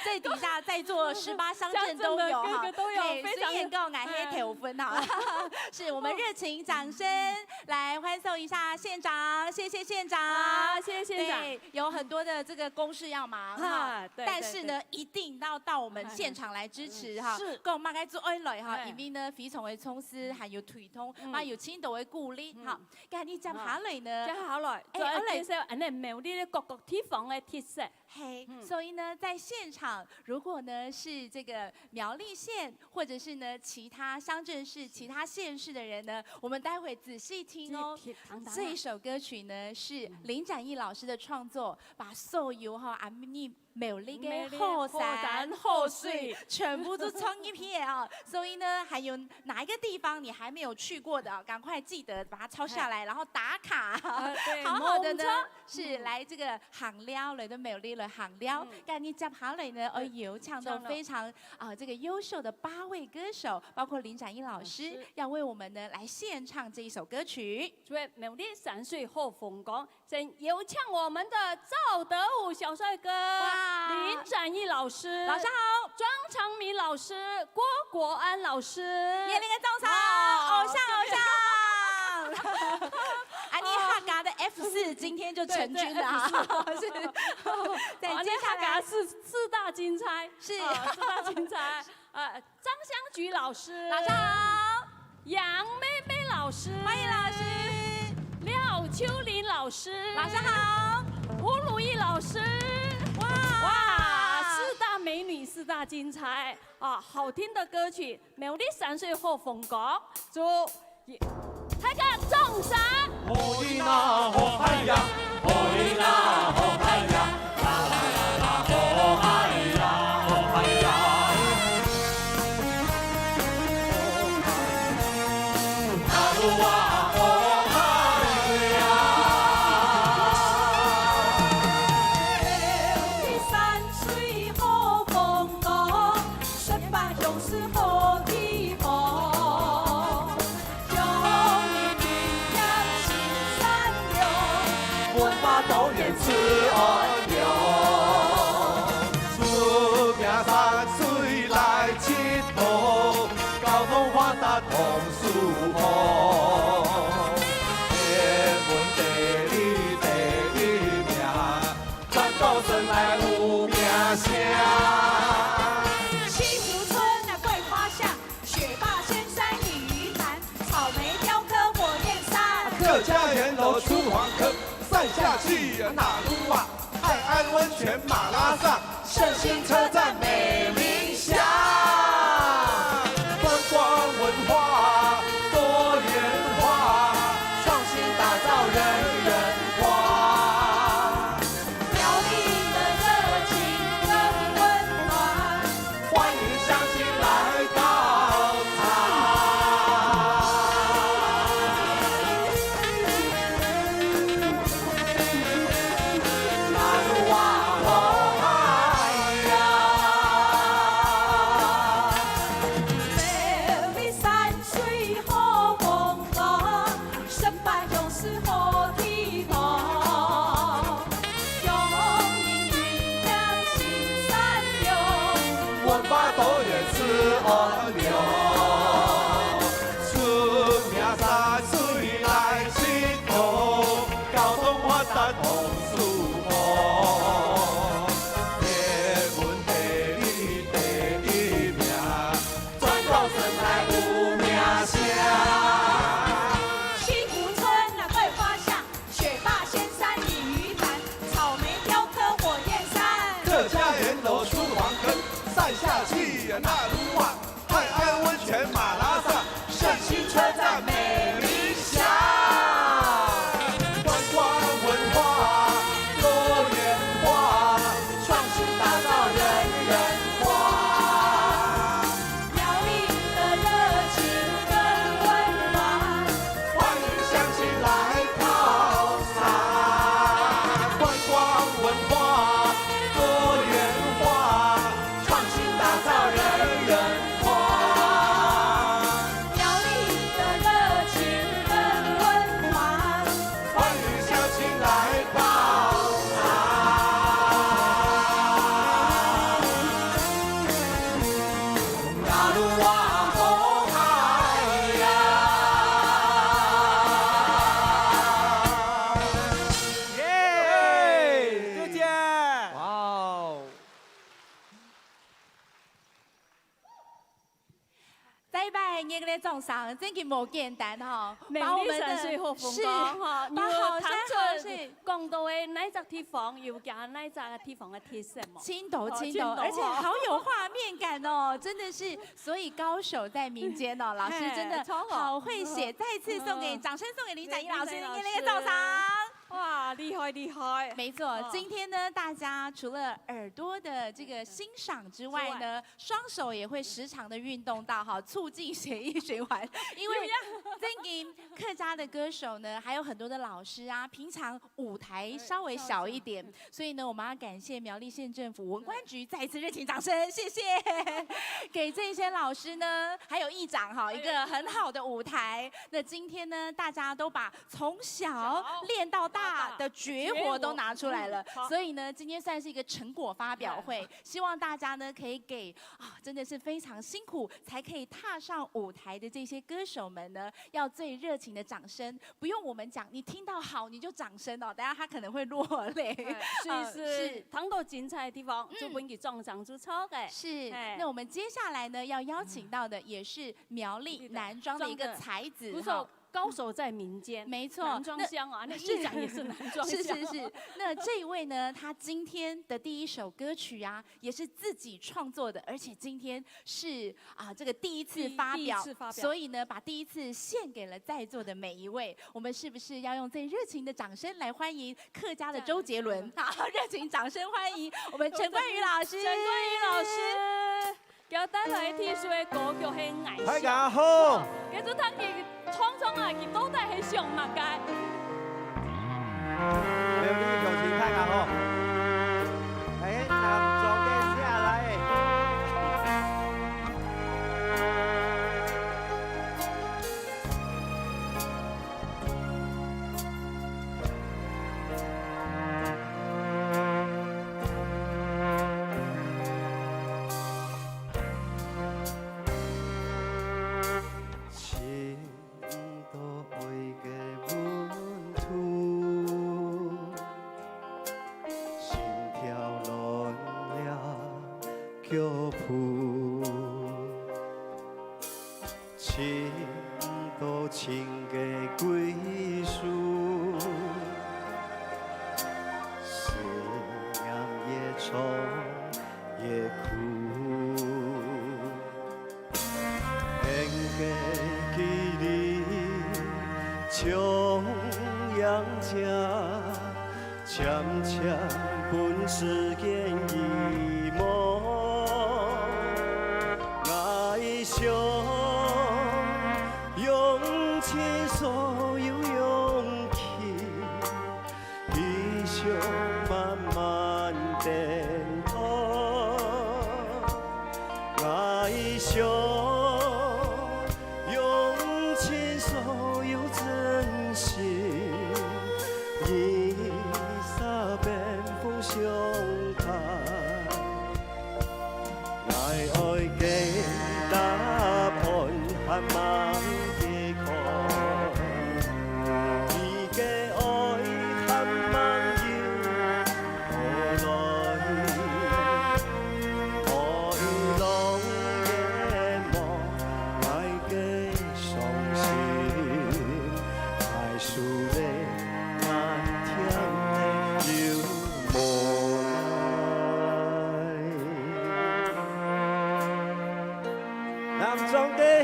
這底下在座十八鄉鎮都有哈，鄉鎮的各個都有，嘿，非常，雖然講𠊎係頭份哈，哎。是我們熱情掌聲來歡送一下縣長，謝謝縣長。好，謝謝縣長。對，有很多的這個公事要忙哈，啊，對，但是呢，對，對。一定要到我們現場來支持哈，哎，是。講麼个就愛來哈，哎。因為呢，非常的充實，還有推動，嗯。還有盡多的鼓勵哈。嗯。該你接下來呢？啊，接下來，哎，再來介紹，哎，恁呢苗栗个各个地方个特色。嘿，嗯。所以呢，在現場，如果呢是這個苗栗縣，或者是呢其他鄉鎮市、其他縣市的人呢，我們待會仔細聽哦。仔細聽，聽，聽。這首歌曲呢是，嗯。林展翼老師的創作，把所有哈，恁呢 苗栗个好山好水，全部都唱一遍啊！所以呢，還有哪一個地方你還沒有去過的啊？趕快記得把它抄下來，哎。然後打卡。啊，對，好好的呢，沒錯。是來這個行尞，來到苗栗來行尞。嗯。該你接下來呢，哎，哎，有請到非常，啊，這個優秀的八位歌手，包括林展翼老師，老師。要為我們呢來獻唱這一首歌曲。主要苗栗山水好風光， 先有請我們的趙德武小帥哥、哇！林展翼老師、老師好！莊昌明老師、郭國安老師。熱烈的掌聲，好，偶像，謝謝。偶像。啊，你客家的F四今天就成軍了啊！對，對，F四。是。哇，再接下來，那客家四，四大金釵，是。啊，四大金釵，呃， 張香菊老師。老師好。楊妹妹老師。歡迎老師。廖秋玲老師。老師好。吳如意老師。哇。哇，四大美女，四大金釵啊，好聽的歌曲，苗栗山水好風光，祝 大家掌聲！西湖村的桂花巷，雪霸仙山鯉鱼潭，草莓雕刻火焰山。客家圓樓厨房客，山下去哪路啊？泰安溫泉馬拉松，勝興車站美林巷。觀光文化，多元化，創新打造人人花。 苗栗的熱情跟溫暖，歡迎鄉親來到場。大鲁瓦、泰安温泉马拉松、圣心车站美丽乡。观光文化、多元化、创新打造人人花。苗栗的热情跟文化，欢迎乡亲来泡茶。观光文化、多元化、创新打造人人花。苗栗的热情跟文化，欢迎乡亲来泡茶。大路啊，好嗨呀！耶！再见。哇哦！ 再一擺熱烈个掌聲，真个無簡單吼，美麗山水好風光吼，把我們的，是，你有聽出，把好山好水，講到个哪隻地方，有佢哪隻地方个特色無？盡多，哦，盡多，盡多，而且好有畫面感哦，真的是，所以高手在民間哦，老師真的，嘿，超好。好會寫，再次送給，嗯，掌聲送給林展一老師，林展一老師。熱烈个掌聲。 哇，厲害，厲害。沒錯，哦。今天呢，大家除了耳朵的這個欣賞之外呢，之外。雙手也會時常地運動到哈，促進血液循環。因為有呀。真的客家的歌手呢，還有很多的老師啊，平常舞台稍微小一點，哎，上次，嗯。所以呢，我們要感謝苗栗縣政府文管局，再一次熱情掌聲，謝謝。給這些老師呢，還有議長哈，還有議長。一個很好的舞台。那今天呢，大家都把 從小練到大的絕活都拿出來了。從小到大。絕活。嗯，好。所以呢，今天算是一個成果發表會，對。希望大家呢可以給，啊，真的是非常辛苦才可以踏上舞台的這些歌手們呢，要最熱情的掌聲。不用我們講，你聽到好你就掌聲哦，等下他可能會落淚。哎，是，嗯，是。是。聽到精彩的地方，嗯。就分佢掌聲就著个。是。哎。那我們接下來呢，要邀請到的也是苗栗男裝的一個才子，對的。不錯，哈。 高手在民間。沒錯，男裝香啊，那，那議長也是男裝香。是，是，是。那這一位呢，他今天的第一首歌曲啊，也是自己創作的，而且今天是，啊，這個第一次發表，第，第一次發表。所以呢，把第一次獻給了在座的每一位。我們是不是要用最熱情的掌聲來歡迎客家的周杰倫？對。好，熱情掌聲歡迎我們陳冠宇老師。陳冠宇老師。 佢帶來第一首个歌曲係《愛笑》。大家好。哦，這陣聽佢唱唱啊，佢到底係想麼个？苗栗鄉親大家好。哎，男裝个下來。 尋到愛个溫度，心跳亂了腳步。 尋到情个歸宿，思念越長越苦。遠个距離，像影跡， 漸漸分時間遺忘。𠊎想用盡所有勇氣，繼續慢慢等待。 𠊎想用盡所有真心，一霎冰封胸怀。𠊎愛个答案還吂解開，你个愛還吂有到來。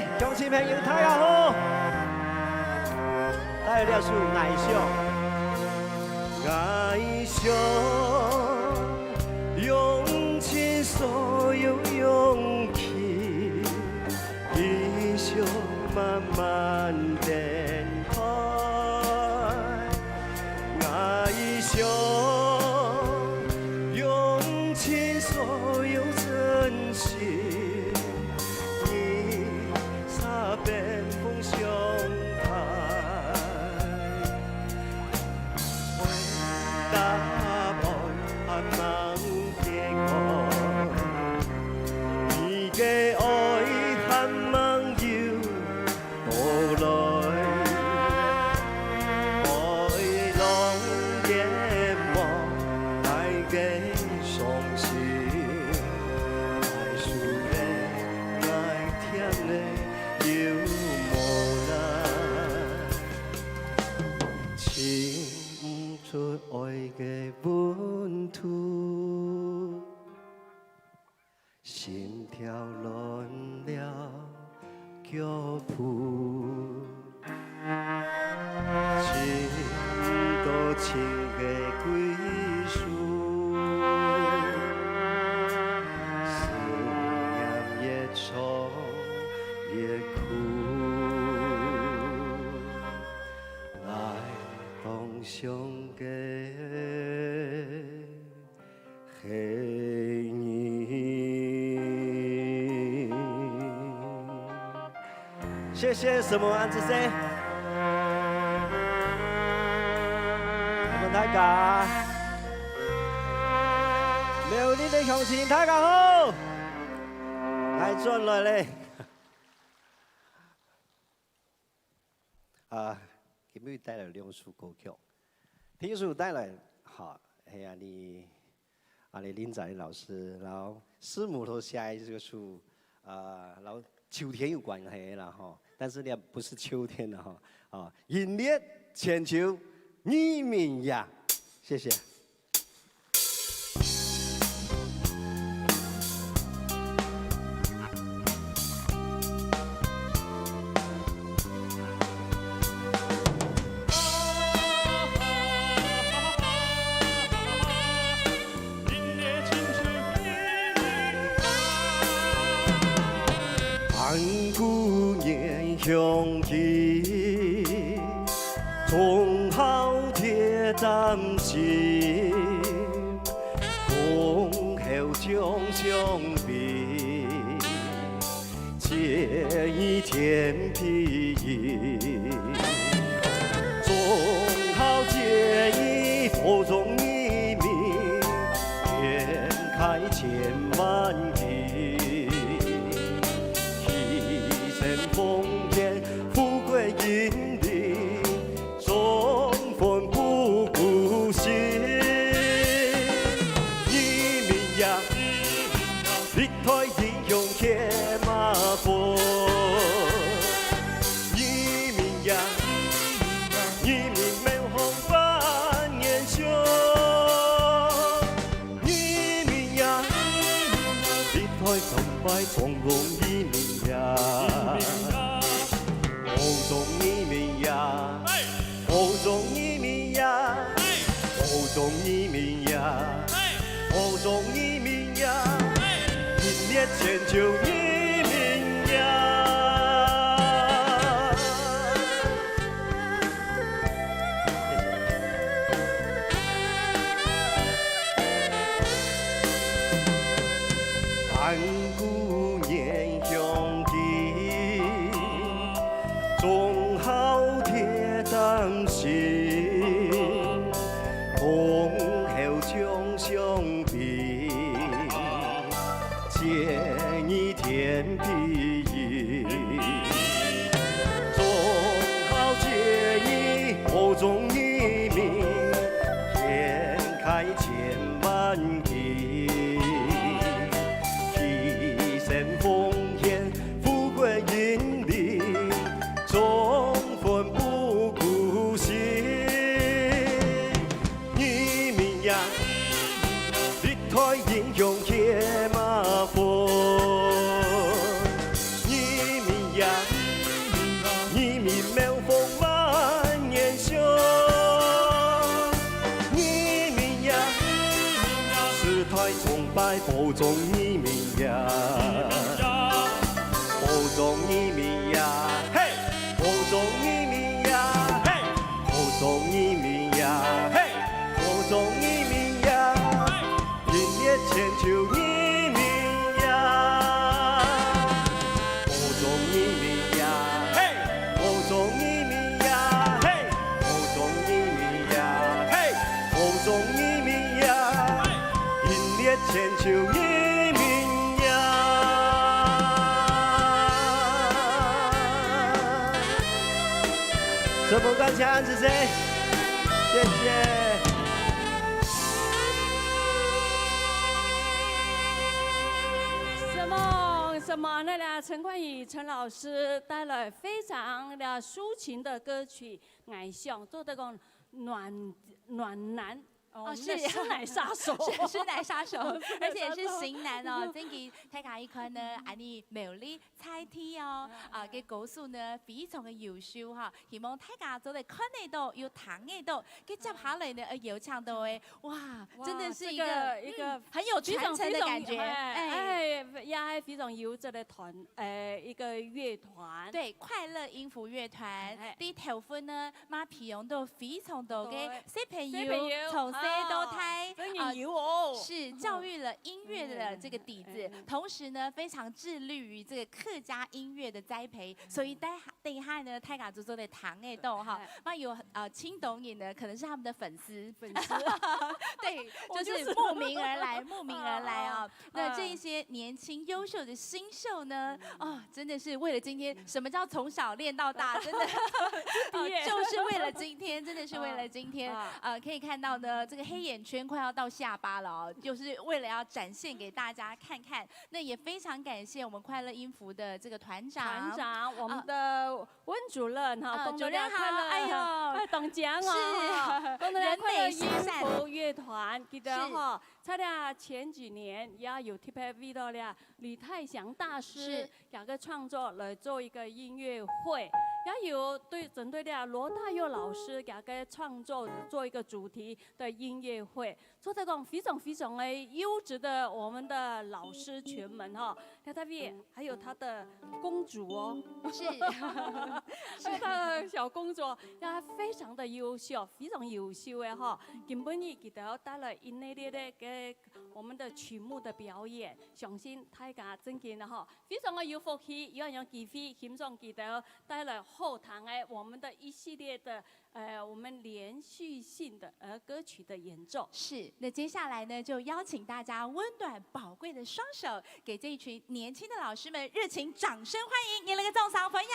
鄉親朋友，大家好！帶來這首《𠊎想》。 謝謝師母恁仔細。感恩大家。苗栗个鄉親，大家好！𠊎轉來咧。啊，今日帶來兩首歌曲。第一首帶來，哈，係啊，你 啊，你林展老師，然後師母都寫一首，呃，然後秋天有關係啦，吼，但是呢，不是秋天的，吼，啊，《一念千秋》，二暝夜，謝謝。 萬古年香氣，忠孝鐵膽心，恭候將相會。 接與天地人，忠孝節義，保重義民，天開千萬里，犧牲奉獻，富貴榮華。 忠魂不孤心。義民呀，歷代英雄血脈奔。義民呀，義民妙峰萬年香。 義民呀，歷代崇拜光榮義民呀，保重義民呀，保重義民呀，保重義民呀，保重義民呀，一念千秋義民呀。 萬古年香氣，忠孝鐵膽心，恭候將相會。 接與天地人，忠孝節義，保重義民，天開千萬里。犧牲奉獻，富貴榮華，忠魂不孤心。義民呀， 歷代英雄血脈奔。義民呀，崇拜，保重人民呀，保重人民呀，嘿，保重人民呀，嘿，保重人民呀，嘿，保重人民呀，名列千秋人民呀。 保重人民呀，嘿！保重人民呀，嘿！保重人民呀，嘿！保重人民呀，名列千秋人民呀。什么感谢安子谁？谢谢。什么什么？那个陈冠宇陈老师带来非常的抒情的歌曲，《爱上》，做得讲暖暖男。哦，我们的师奶杀手。是，师奶杀手，而且是型男哦。真个，大家一看呢，恁呢美丽、才气哦，啊，个歌手呢非常的优秀哈。希望大家做得看得到，又听得到。个接下来呢，呃，邀请到的，哇，哇，真的是一个，这个一个嗯，很有传承的感觉。非常，非常，哎，哎，也非常优质的团，呃，一个乐团。对，快乐音符乐团，哎。在头份呢，嘛培养到非常多个对，小朋友，小朋友，从小到大，啊，真的有哦。是，教育了音乐的这个底子，嗯，嗯，嗯。同时呢，非常致力于这个客家音乐的栽培，所以待，等一下呢，大家就做得听得到哈，哎。嘛有，呃，青岛人呢，可能是他们的粉丝。粉丝。对，我就是就是慕名而来，慕名而来啊。啊，啊。那这一些年轻优秀的新秀呢，嗯。哦，真的是为了今天，什么叫从小练到大？真的，哦，就是为了今天，真的是为了今天。啊，啊。呃，可以看到呢，这个黑眼圈快要到下巴了哦，就是为了要展现给大家看看。那也非常感谢我们快乐音符的这个团长。团长，我们的啊。温主任哈，啊，跟大家看了，主任好，哎呦，哎，当讲哦，是，哈，跟大家看了人美心善。音符乐团，记得哈，是。在这前几年也有特别为到了李泰祥大师，是。两个创作来做一个音乐会，也有对，针对了罗大佑老师两个创作做一个主题的音乐会。 做得讲非常非常的优质的我们的老师群们哈，在那边还有他的公主哦，是。是。他的小公主，她非常的优秀，非常优秀的哈。今晡日给大家带来一系列的给我们的曲目的表演，相信大家真的哈，非常的有福气，有恁样机会欣赏佢等带来好听的我们的一系列的 呃，我们连续性的，呃，歌曲的演奏。是，那接下来呢，就邀请大家温暖宝贵的双手，给这一群年轻的老师们热情掌声欢迎，热烈个掌声欢迎。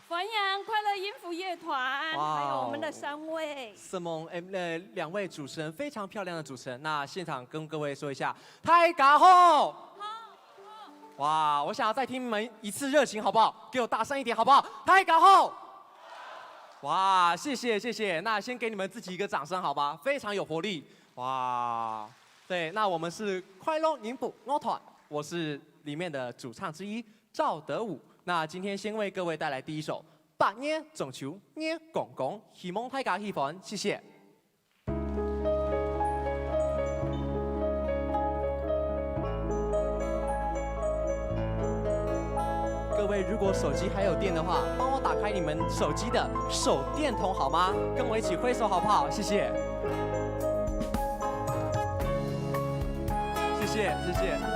欢迎快乐音符乐团，哇哦。还有我们的三位。Simon，哎，呃，两位主持人，非常漂亮的主持人。那现场跟各位说一下，大家好。好，好。 哇，我想要再听你们一次热情，好不好？给我大声一点，好不好？大家好。哇，谢谢，谢谢。那先给你们自己一个掌声，好吧？非常有活力。哇，对，那我们是快乐音符乐团，我是里面的主唱之一赵德武。那今天先为各位带来第一首《八月中秋月光光》，希望大家喜欢，谢谢。 各位，如果手机还有电的话，帮我打开你们手机的手电筒好吗？跟我一起挥手好不好？谢谢。谢谢，谢谢。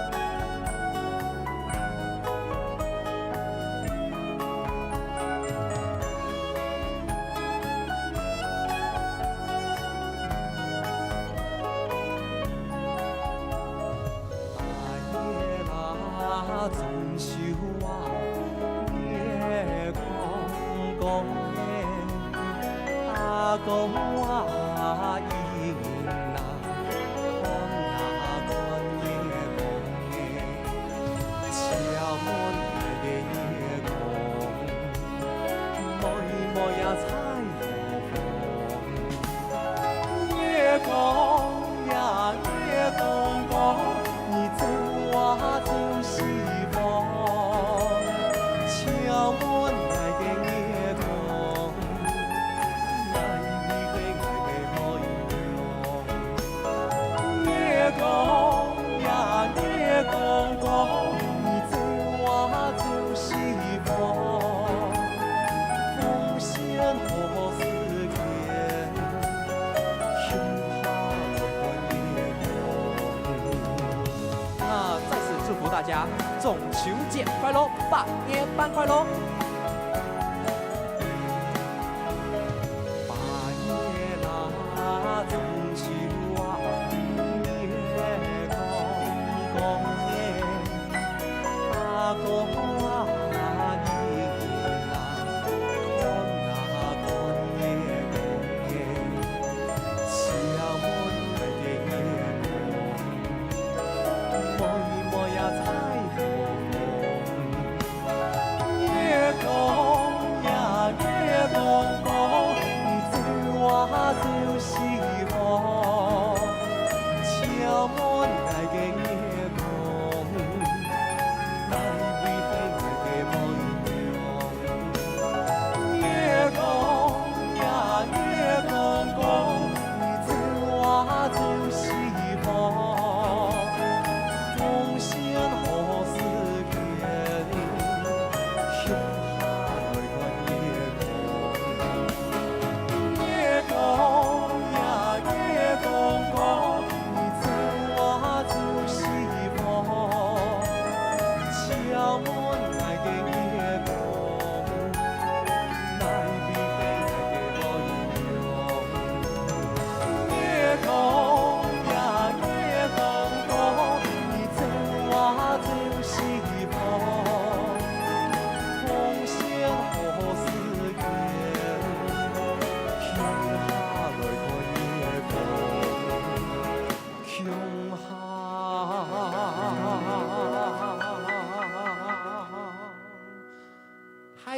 大家中秋節快樂，拜年快樂！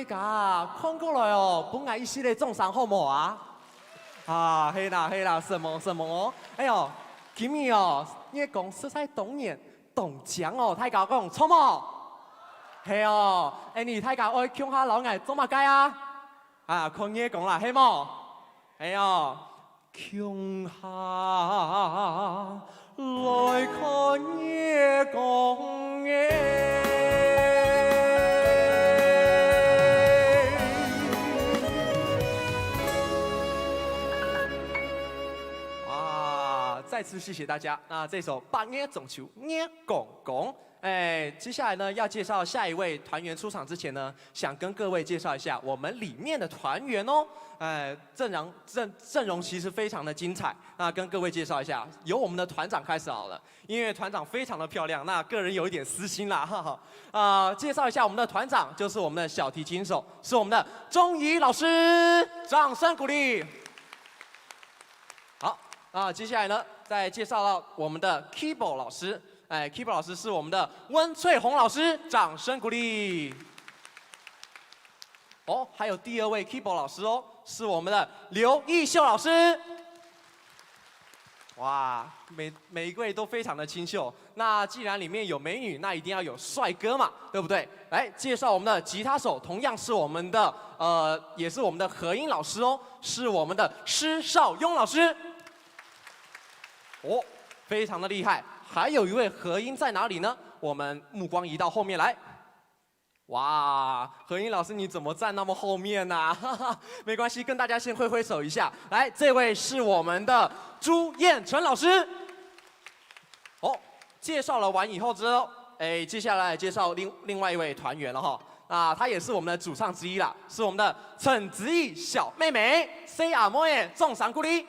大家看過來哦，分𠊎一息仔掌聲好無啊？啊，係啦係啦，承蒙承蒙哦。哎喲，今日哦，月光實在當圓當靚哦，大家講著無？係哦，恁呢大家愛共下摎𠊎做麼个啊？啊，看月光啦，係無？係哦。 共下來看月光欸。啊，再次謝謝大家。那這首《八月中秋月光光》，哎，接下來呢，要介紹下一位團員出場之前呢， 想跟各位介紹一下我們裡面的團員哦。哎，陣容，陣，陣容其實非常的精彩，那跟各位介紹一下，由我們的團長開始好了，因為團長非常的漂亮，那個人有一點私心啦，哈哈。啊，介紹一下我們的團長，就是我們的小提琴手，是我們的鍾怡老師，掌聲鼓勵。好，那接下來呢，再介紹到我們的keyboard老師，哎，keyboard老師是我們的溫翠紅老師，掌聲鼓勵。 哦，還有第二位keyboard老師哦，是我們的劉藝秀老師。哇，每，每一位都非常的清秀。那既然裡面有美女，那一定要有帥哥嘛，對不對？來，介紹我們的吉他手，同樣是我們的，呃，也是我們的和音老師哦，是我們的施少庸老師。哦，非常的厲害。還有一位和音在哪裡呢？我們目光移到後面來。 哇，和音老師你怎麼站那麼後面啊？哈哈，沒關係，跟大家先揮揮手一下。來，這位是我們的朱彥辰老師。哦，介紹了完以後之後，哎，接下來介紹另，另外一位團員了哈。那他也是我們的主唱之一啦，是我們的陳子怡小妹妹，細阿妹仔，掌聲鼓勵。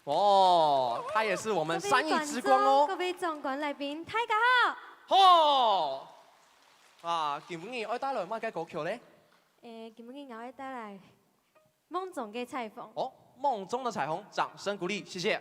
哦，她也是我們善意之光哦。各位觀眾、各位總觀來賓，大家好。好。 啊，今晡日愛帶來麼个歌曲咧？誒，今晡日𠊎會帶來《夢中的彩虹》。哦，《夢中的彩虹》，掌聲鼓勵，謝謝。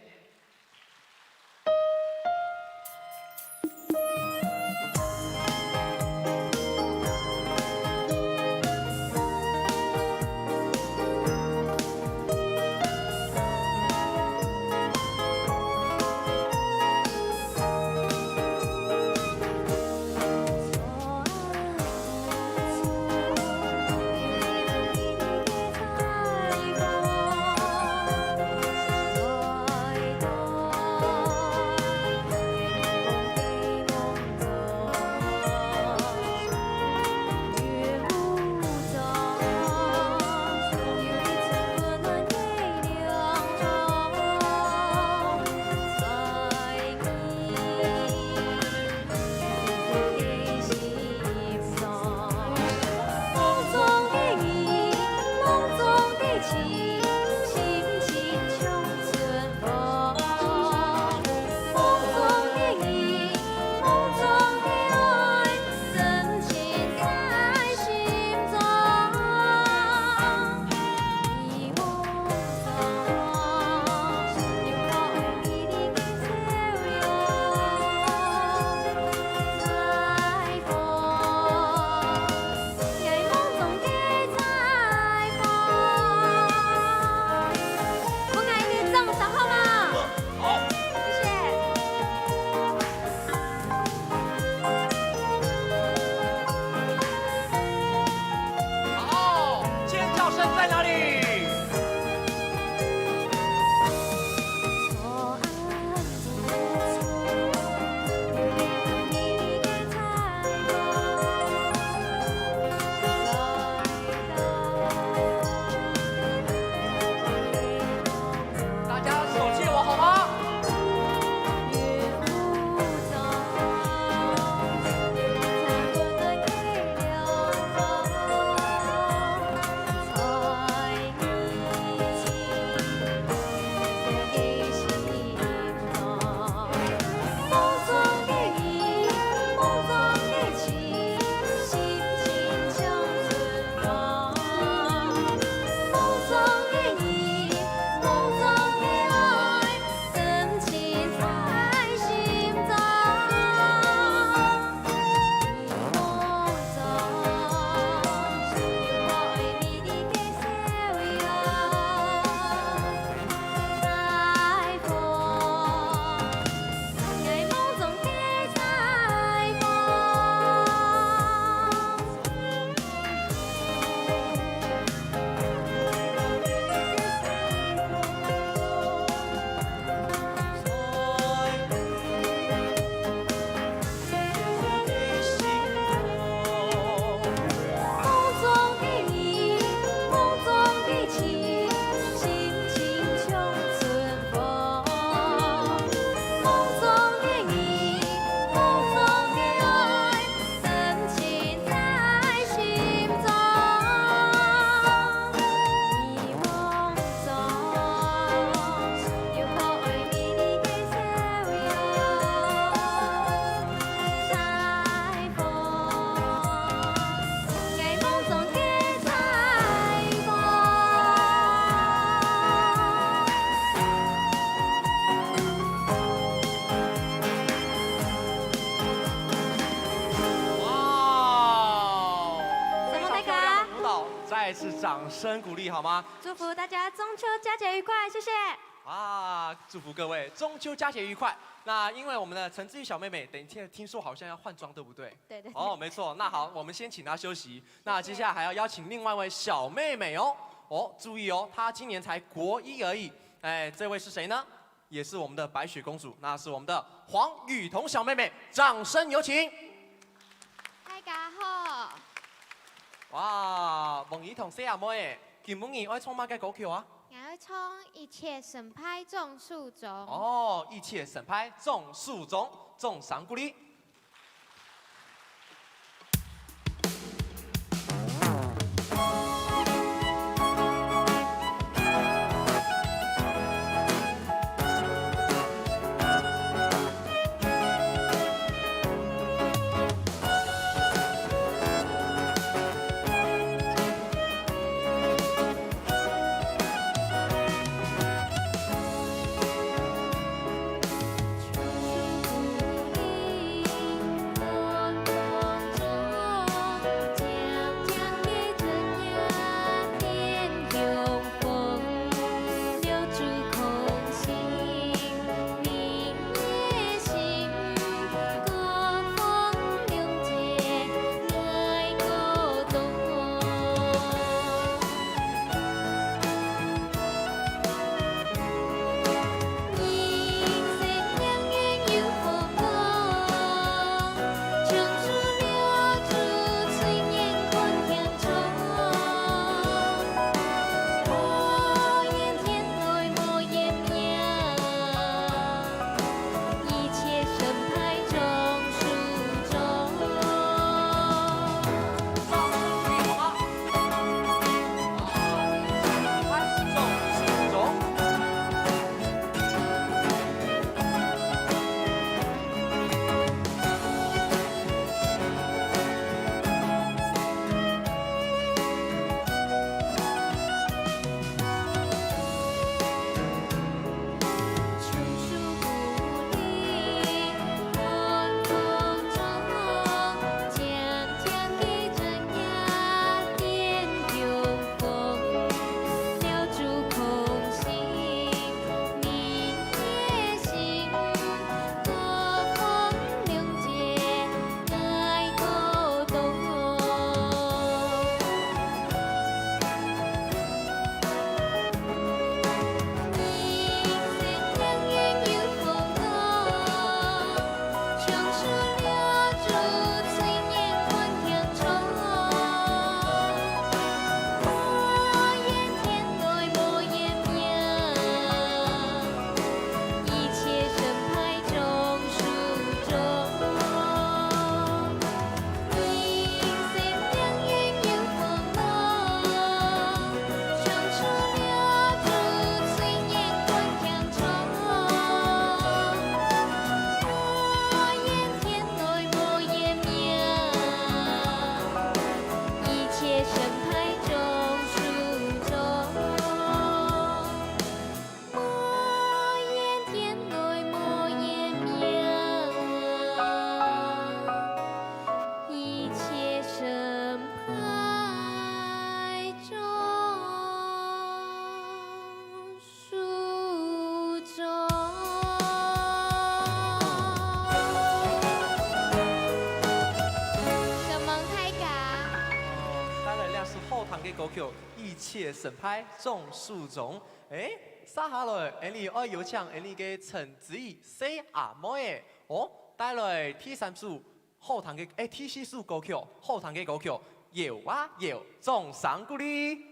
是掌声鼓励好吗？祝福大家中秋佳节愉快，谢谢。啊，祝福各位中秋佳节愉快。那因为我们的陈子瑜小妹妹，等一下听说好像要换装，对不对？对，对，对。哦，没错。那好，我们先请她休息。那接下来还要邀请另外一位小妹妹哦。哦，注意哦，她今年才国一而已。哎，这位是谁呢？也是我们的白雪公主，那是我们的黄雨桐小妹妹，掌声有请。大家好。哇，黃雨桐細阿妹，今晡日愛唱麼个歌曲啊？𠊎愛唱《一切成敗總算中》。哦，《一切成敗總算中》，掌聲鼓勵。 承蒙大家。哦，當然，這係好聽个歌曲，《一切成敗總算中》。誒，接下來，𠊎俚愛有請𠊎俚个陳子怡細阿妹仔，哦，帶來第三首好聽个，誒，第四首歌曲，好聽个歌曲，《搖啊搖》，掌聲鼓勵。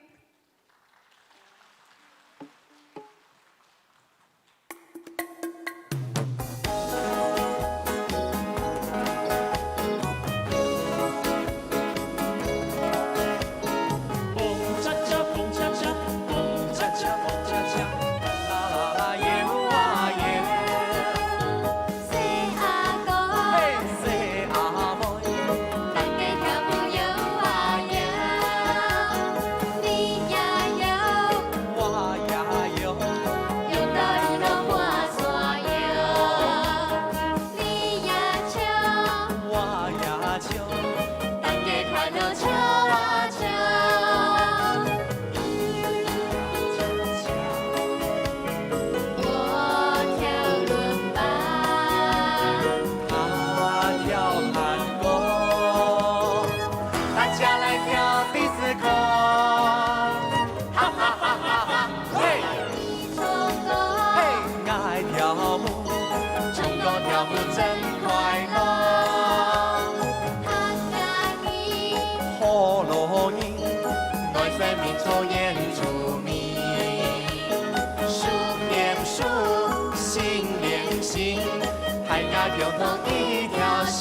真快樂。客家人，福佬人，愛生命做原住民。手牽手，心連心，大家共同一條心。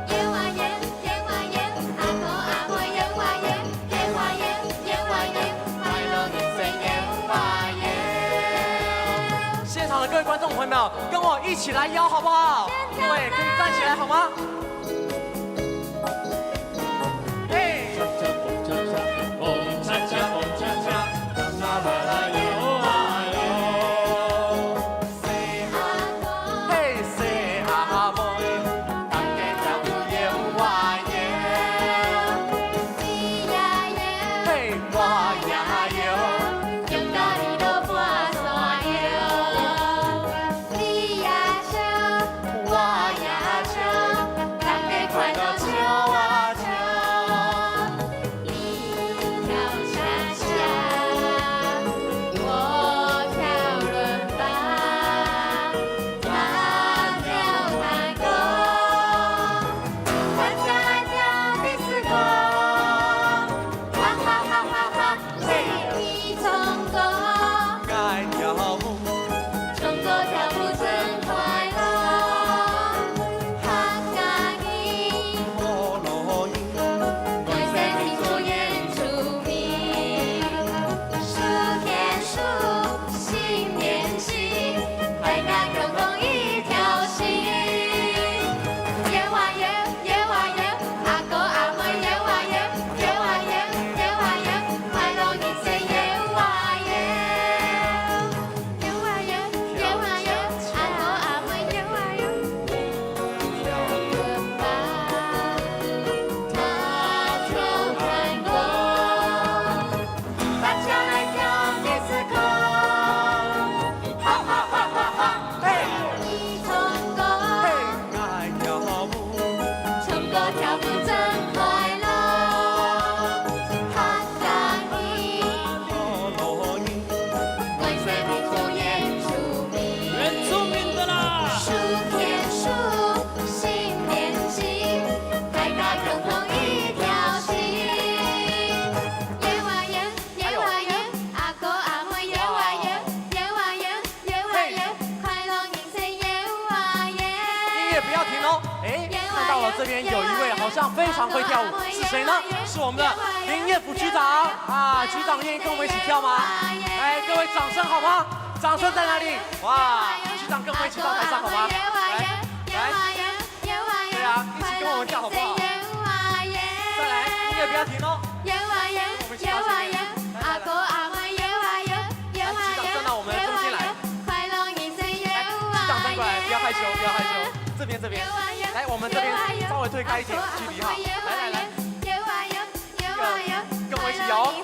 圓啊圓，圓啊圓，阿哥阿妹圓啊圓。 圓啊圓，圓啊圓，快樂人生圓啊圓。现场的各位观众朋友们，跟我一起来摇好不好？各位可以站起来好吗？嘿。嘿，細阿妹，大家跳舞搖啊搖。嘿，我也搖，用到你都跋山搖。你也搖，我也搖，大家快樂跳啊跳。 你跳恰恰，我跳伦巴，他跳探戈，大家來跳迪斯科。哈哈哈哈哈，嘿，你唱歌，愛跳舞。 唱歌跳舞真快樂，客家人，福佬人，愛生命做原住民。手牽手，心連心，大家共同一條心。圓啊圓，圓啊圓，阿哥阿妹圓啊圓，圓啊圓，圓啊圓，快樂人生圓啊圓。 圓啊圓，圓啊圓，阿哥阿妹圓啊圓。跳倫巴，他跳探戈，大家來跳迪斯科。哈哈哈哈哈，嘿！你唱歌，嘿，愛跳舞。唱歌跳舞真快樂。 原住民的啦。音乐不要停哦。哎，看到了这边有一位好像非常会跳舞，是谁呢？是我们的林业福局长啊！局长愿意跟我们一起跳吗？来，各位掌声好吗？掌声在哪里？哇，局长跟我们一起到台上好吗？来，来，对啊，一起跟我们跳好不好？再来，音乐不要停哦。我们一起到前面。来，来，来。来，局长站到我们的中间来。 来，局长站过来，不要害羞，不要害羞，这边，这边。来，我们这边稍微推开一点距离哈。来，来，来。跟我一起摇哦。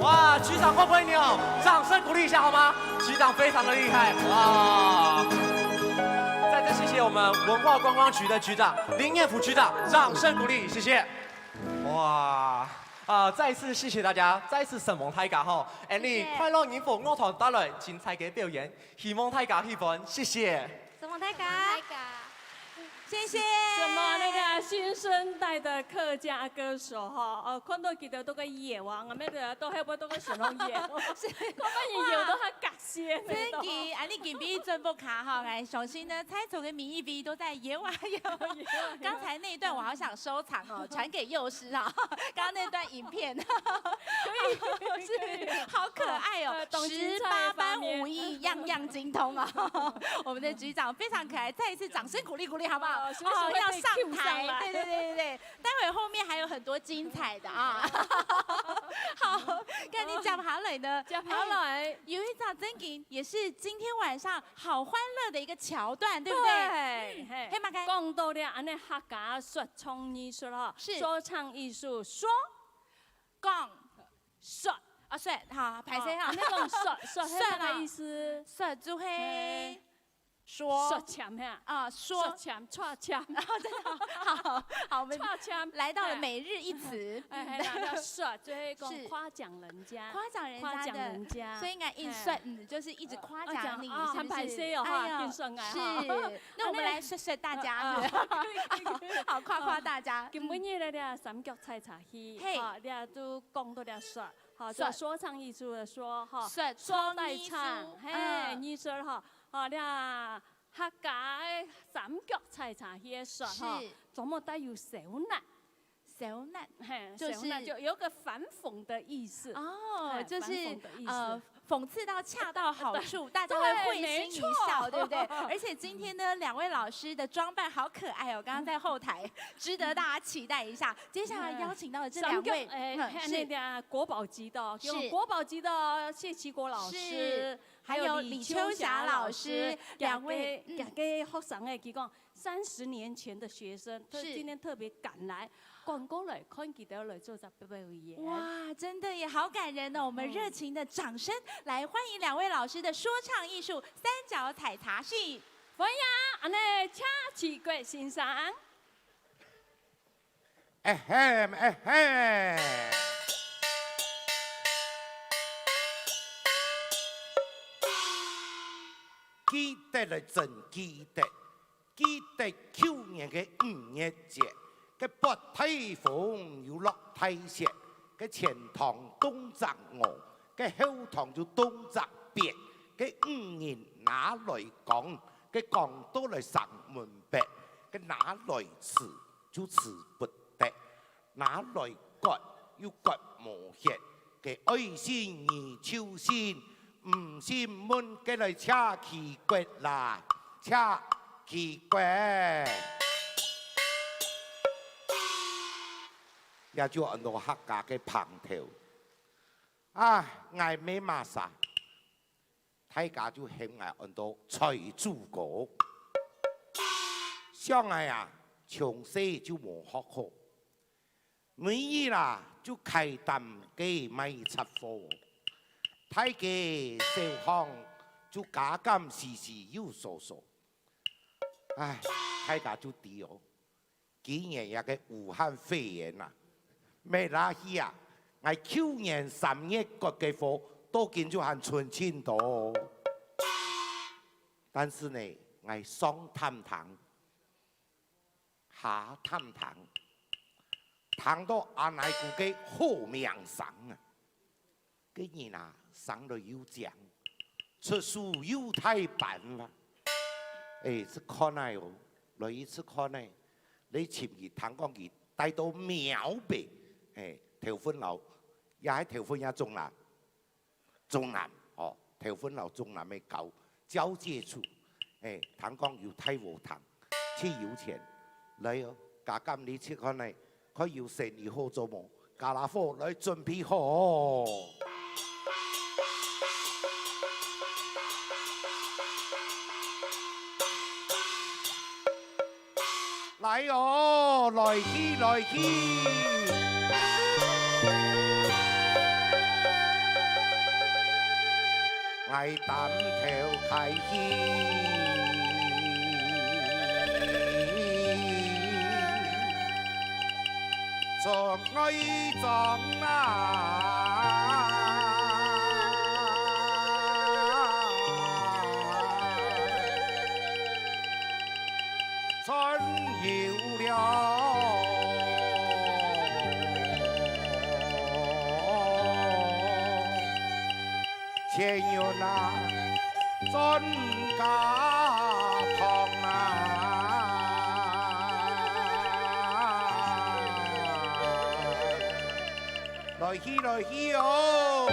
哇，局长会不会扭？掌声鼓励一下好吗？ 局长非常的厉害，哇！再次谢谢我们文化观光局的局长林业福局长，掌声鼓励，谢谢。哇，啊，再一次谢谢大家，再一次承蒙大家吼，恁呢快樂人福樂團帶來精彩个表演，希望大家喜歡，谢谢。承蒙大家。谢谢。什么那个新生代的客家歌手哈，哦，看到佢兜都个搖啊，我们的都还不都个形容摇，是，看到你摇都很感谢。真的，啊，你今晡日真不卡哈，来，首先呢，猜错的每一位都在摇啊摇。刚才那一段我好想收藏哦，传给幼师啊。刚刚那段影片，可以，可以，好可爱哦，呃，懂精彩的十八般武艺，样样精通啊。我们的局长非常可爱，再一次掌声鼓励鼓励，好不好？哦，是不是会被cue上来？哦，要上台，对对对对对，待会后面还有很多精彩的啊。好，跟你讲好了呢，讲好了，哎，有一场真景也是今天晚上好欢乐的一个桥段，对不对？对，嗯，嘿，黑马开。讲到了，俺的客家说唱艺术了，是，说唱艺术，说，讲，说，啊，说，好，拍谁哈？啊，那种说，说，说啊，那个意思，说就嘿。说说簽哈，啊，说说簽，戳签，哦，真的哦，好，好，我们戳签，来到了每日一词。哎，哎，那叫说，就是讲是夸奖人家，夸奖人家的，夸奖人家，所以应该一说，哎。嗯，就是一直夸奖你，呃，呃，讲，哦，是不是？很拍手哦，哈，哎呀，跟上来哈。是，那我们来说说大家，啊，是不是？啊，可以，可以，可以。好，夸夸大家。哦，今晡日呢，嗯。这三脚採茶戲，嘿。哈，这都讲到这说，哈，说。说唱艺术的说，哈，说说唱艺术，说带唱，嘿，嗯。艺术哈。 哦，这客家个三腳採茶戲个說吼，是。專門帶有笑謔。笑謔，嘿，就是笑謔就有个反諷的意思。哦，嘿，就是，反諷的意思。呃，讽刺到恰到好处，对，大家会会心一笑，对，没错。对不对？而且今天呢，两位老师的装扮好可爱哦，刚刚在后台，值得大家期待一下。接下来邀请到的这两位，嗯。三腳，哎，嗯，是。还有那个国宝级的哦，是。有国宝级的哦，谢其国老师，是。 还有李秋霞老师，还有李秋霞老师，两位，两个，嗯。两个学生欸，佢讲三十年前的学生，特，是。今天特别赶来，赶过来看佢等来做这表演。哇，真的耶，好感人哦！我们热情的掌声，嗯。来欢迎两位老师的说唱艺术三脚采茶戏。欢迎，恁呢，谢其国先生。 哎嘿，哎嘿。记得来真记得，记得旧年个五月节，个八台风又落大雪，个全塘冻着我，个后塘就冻着冰，个女人拿来扛，个扛到来城门北，个拿来吃。 就吃不得，拿來割又割無歇，个愛信你就信，毋信問个來謝其國啦，謝其國。這就安到客家个棚頭。啊，𠊎乜麼儕， 大家就喊𠊎安到財主哥。想𠊎啊，從細就無學好，每日啊就㧡擔个賣雜貨，大街小巷就加減時時有所所。唉，大家就知哦， 今年這个武漢肺炎啊，乜拉去啊，𠊎舊年三月割个貨，到今就還存盡多。但是呢，𠊎上擔廳，下擔廳，聽到阿奶姑个好名聲啊！ 个人啊，生來又靚，出手又大方啊！欸，這看來哦，來一次看來，你尋佢，聽講佢帶到廟背，欸，頭份摎，也係頭份也中南，中南，哦，頭份摎中南个交，交界處，欸，聽講有大禾埕，盡有錢，來哦，加減你去看來， 看有生理好做無？家家伙來準備好。來哦，來去，來去。𠊎擔頭開去。 中愛中啊，賺有了。錢銀啊，賺 家堂啊。來去，來去哦！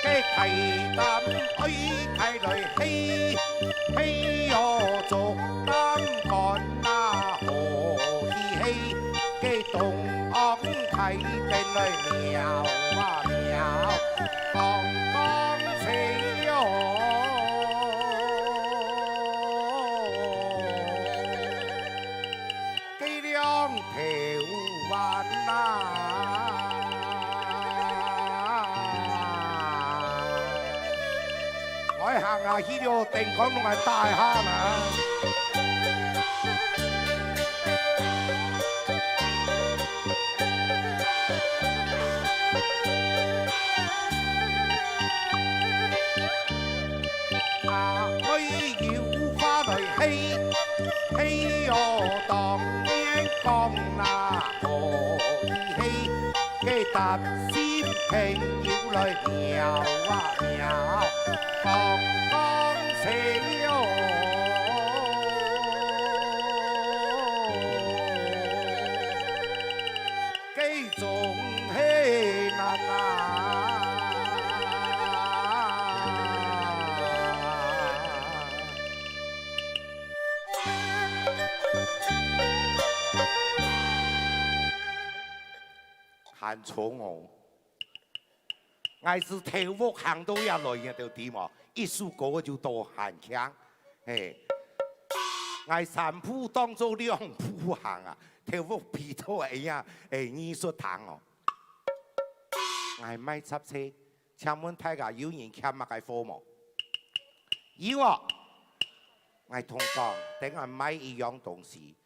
該大擔愛抬來係， 係喲，竹擔竿啊好去係，該東屋大燈來描啊描，光光彩喲。灣啊，愛行啊，去了，燈光攏愛打下啦。 啊，愛有話來嘿，嘿喲，當面講啦，可以嘿，該搭新朋友來聊啊聊，講講笑喲。 該種係難啊！還錯哦！ 𠊎自頭屋行到這來，你兜知無？一首歌就到還輕，嘿。𠊎三步當做兩步行啊，頭屋飛到哎呀，哎，藝術堂哦。𠊎賣雜貨，請問大家有人欠麼个貨無？有哦！𠊎同講，等𠊎賣一樣東西，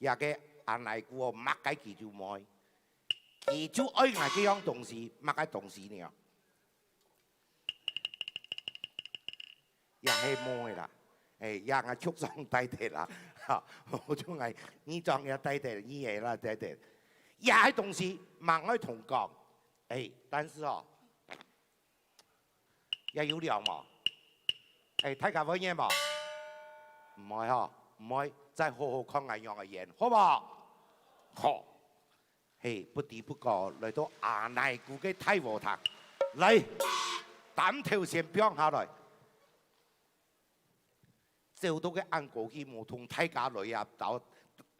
這个阿奶姑哦，麼个佢就賣。 佢就愛𠊎這樣東西，麼个東西呢？也係無个啦，哎，也𠊎曲上帶得啦，哈，我就𠊎耳裝也帶得，耳仔啦帶得，也係東西，吂愛同講，哎，但是哦， 也有料無？哎，大家會演無？毋會吼，毋會，再好好看𠊎仰仔演，好無？好。嘿，不知不覺來到阿奶姑个大禾埕，來，擔頭先放下來。 走到該恁高去，無同大家來啊，到，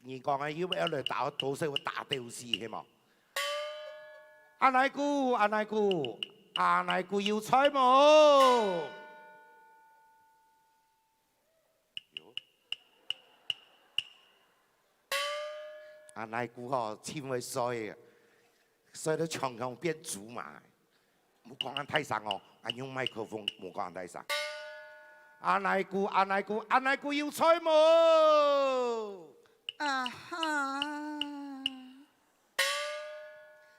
你講啊，又愛來打，到時會打鬥死，係無？阿奶姑，阿奶姑，阿奶姑有在無？阿奶姑吼，盡會睡个，睡到像像變豬嘛。 莫講恁大聲哦，𠊎用麥克風，莫講恁大聲。阿奶姑，阿奶姑，阿奶姑有在無？啊哈，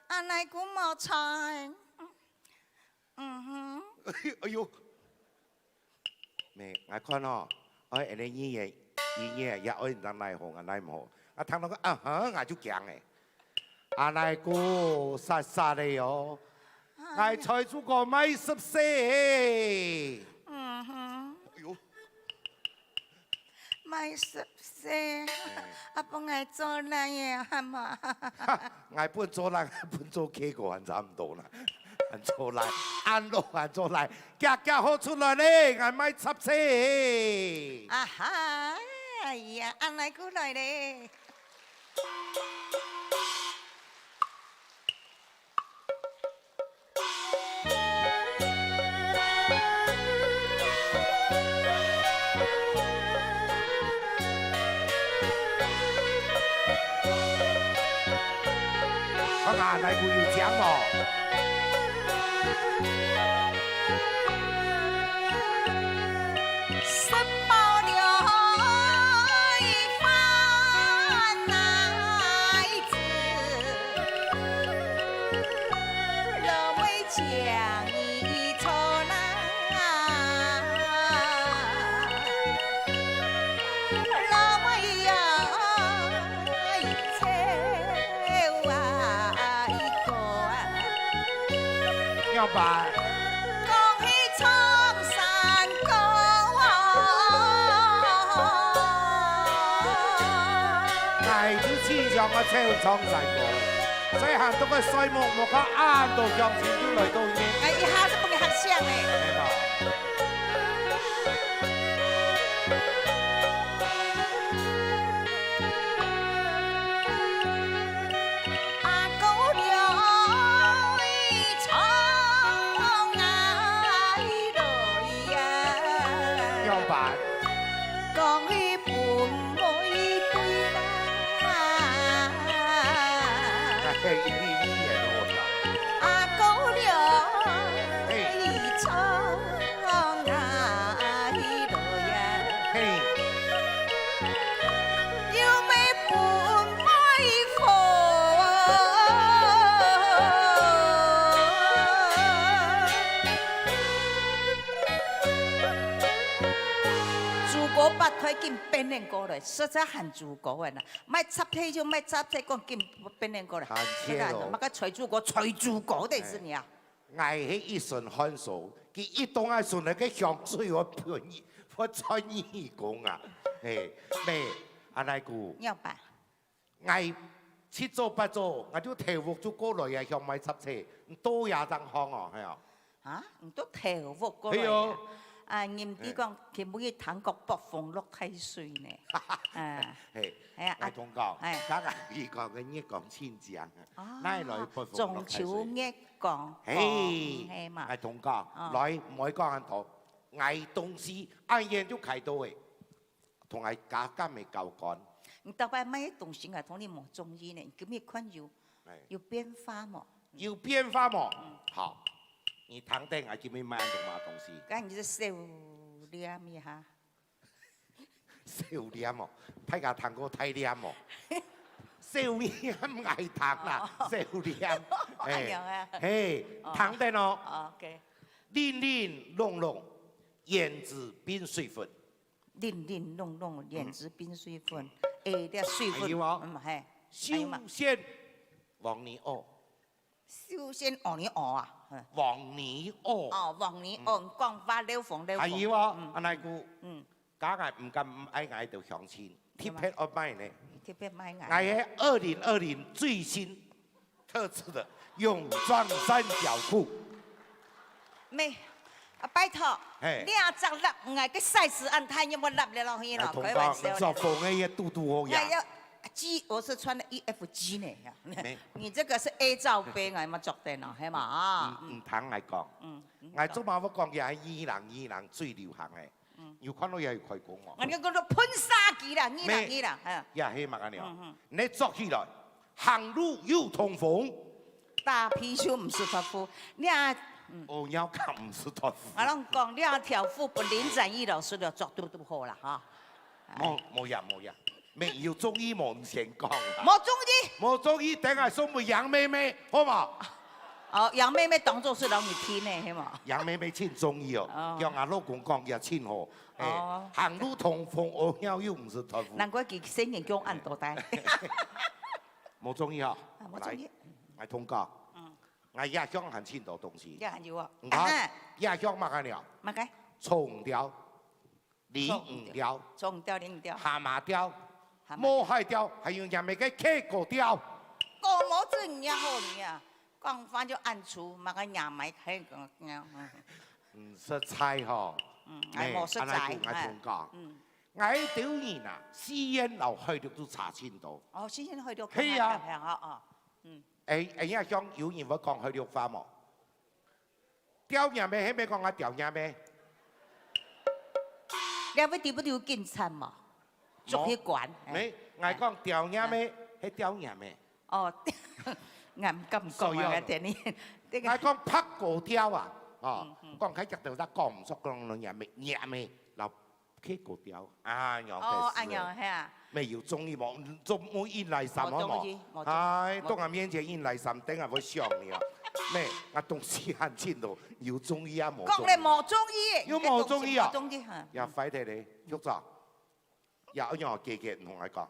阿奶姑無在。嗯哼。哎喲， 咩，𠊎看哦，愛恁呢語言，語言也愛人奈何，人奈毋何。啊，聽到个啊哈，𠊎就驚欸。阿奶姑，煞煞个哦，𠊎在這个賣十四。嗯哼。哎喲，賣十四，啊，分𠊎做倈仔，好無？𠊎分做倈，分做契哥還差毋多啦。 恁做倈，恁老恁做倈，遽遽好出來咧，𠊎賣插翅。啊哈，哎呀，恁來過來咧。看下哪个有獎哦。 仰般？講起唱山歌啊。𠊎就盡想愛唱唱山歌，細漢都个睡目，莫講恁多鄉親就來到呢。𠊎一下就分你嚇醒咧。係無？ 仰般？緊變臉過來，實在還豬哥个啦。莫插隊就莫插隊，講緊變臉過來。還切哦。麼个菜豬哥，菜豬哥的是你啊？𠊎係一身汗手，佢一動愛順來个香水，𠊎噴你，𠊎噴你講啊，嘿，咩，阿奶姑。要吧？ 𠊎七早八早，𠊎就頭屋就過來啊，想買插車，你到也正行哦，係哦。啊，你都頭屋過來啊？係哦。啊，人哋講，今晡日聽講北風落大水呢。啊，係，哎呀，𠊎同講，哎。剛剛佢講个月光清淨，哦，哪來北風落大水？中秋月光，嘿，係嘛？𠊎同講，哦。來，毋好講恁多，𠊎東西恁遠就開到誒。 同𠊎加減个交關。你逐擺買个東西啊，同你無中意呢，你今日看有，哎。有變化無？有變化無？嗯。好，你聽等，𠊎今日買恁多麼東西？該你就收斂一下。收斂哦，大家聽過大斂哦。收斂𠊎聽啦，哦。收斂。哦，哎，恁樣啊。嘿，哦。聽等哦。哦，OK。零零瓏瓏，胭脂冰水粉。 零零瓏瓏，胭脂冰水粉，嗯。哎，這水粉，哎，有哦。嗯，嘿，還有嘛？繡線黃泥襖。繡線黃泥襖啊，嗯。黃泥襖。哦，黃泥襖，嗯。講話漏風漏風。還有哦，嗯。阿奶姑，嗯。家下毋敢毋愛𠊎兜鄉親，有嗎？特別愛買呢。特別買𠊎。𠊎係二零二零最新 特製的泳裝三角褲。咩？啊，拜託，嘿。你啊，著笠，𠊎个size恁大，你莫笠了落去咯，哎，同胞，開玩笑咧。你著風个也堵堵好呀。哎呀，G，我是穿的E F G呢。沒。你這個是A罩杯，𠊎嘛著得呢，係嘛啊？嗯，嗯，聽𠊎講，嗯，嗯，𠊎做麼个講也係二零二零最流行个。 嗯。有看到也有開工哦。啊，你講到噴射機啦，你啦，咩？你啦，哎。也係嘛，恁樣哦。嗯，嗯。你著起來，行路又通風。打屁就毋使脫褲，你啊，嗯。哦，你要看毋使脫褲。𠊎摎你講，你啊條褲分林展翼老師了著堵堵好啦，哈。無，無呀，無呀。 咩有中意無？你先講啊。無中意。無中意，等下送分楊妹妹，好無？哦，楊妹妹當作是摎你聽呢，係無？楊妹妹盡中意哦，哦。叫𠊎老公講也盡好。哎，哦。行路通風，屙尿又毋使脫褲。難怪佢生日叫恁多代。無中意哦。啊，無中意。來，來通告。嗯。𠊎這箱還盡多東西。這還有哦。你看，啊哈。這箱麼个了？麼个？蔥條。 鯪魚條、蔥條、鯪魚條、蛤蟆條、蛤蟆條、毛蟹條，還有若妹个K狗條。講無準也好你啊，講話就恁粗，麼个若妹个，嗯，實在吼，嗯，哎，哎，無實在，恁樣講，𠊎同你講，哎，嗯。𠊎兜人啊，四縣摎海陸都差盡多。哦，四縣海陸，係啊。哦，哦，嗯。哎，哎呀，像有人會講海陸話無？ 吊若妹，係毋係講𠊎吊若妹？你會知毋知有警察無？捉去關。無，哎。無，𠊎講吊若妹，哎。係吊若妹。哦，𠊎毋敢講啊，所以哦，𠊎聽你，這個。𠊎講白牯條啊，哦，嗯，嗯。講開腳頭，佢講毋出，講若妹，若妹，摎 K狗條啊，仰个哦，事欸。恁樣，係啊。咩有中意無？做無印來衫好無？無中意，無中意，哎，無中意。當𠊎面前印來衫，等下會想你哦。咩，𠊎東西還盡多，有中意啊無中意？講了無中意，又無中意啊？無中意，哈。也壞忒咧，局長，也恁樣結結，毋同𠊎講。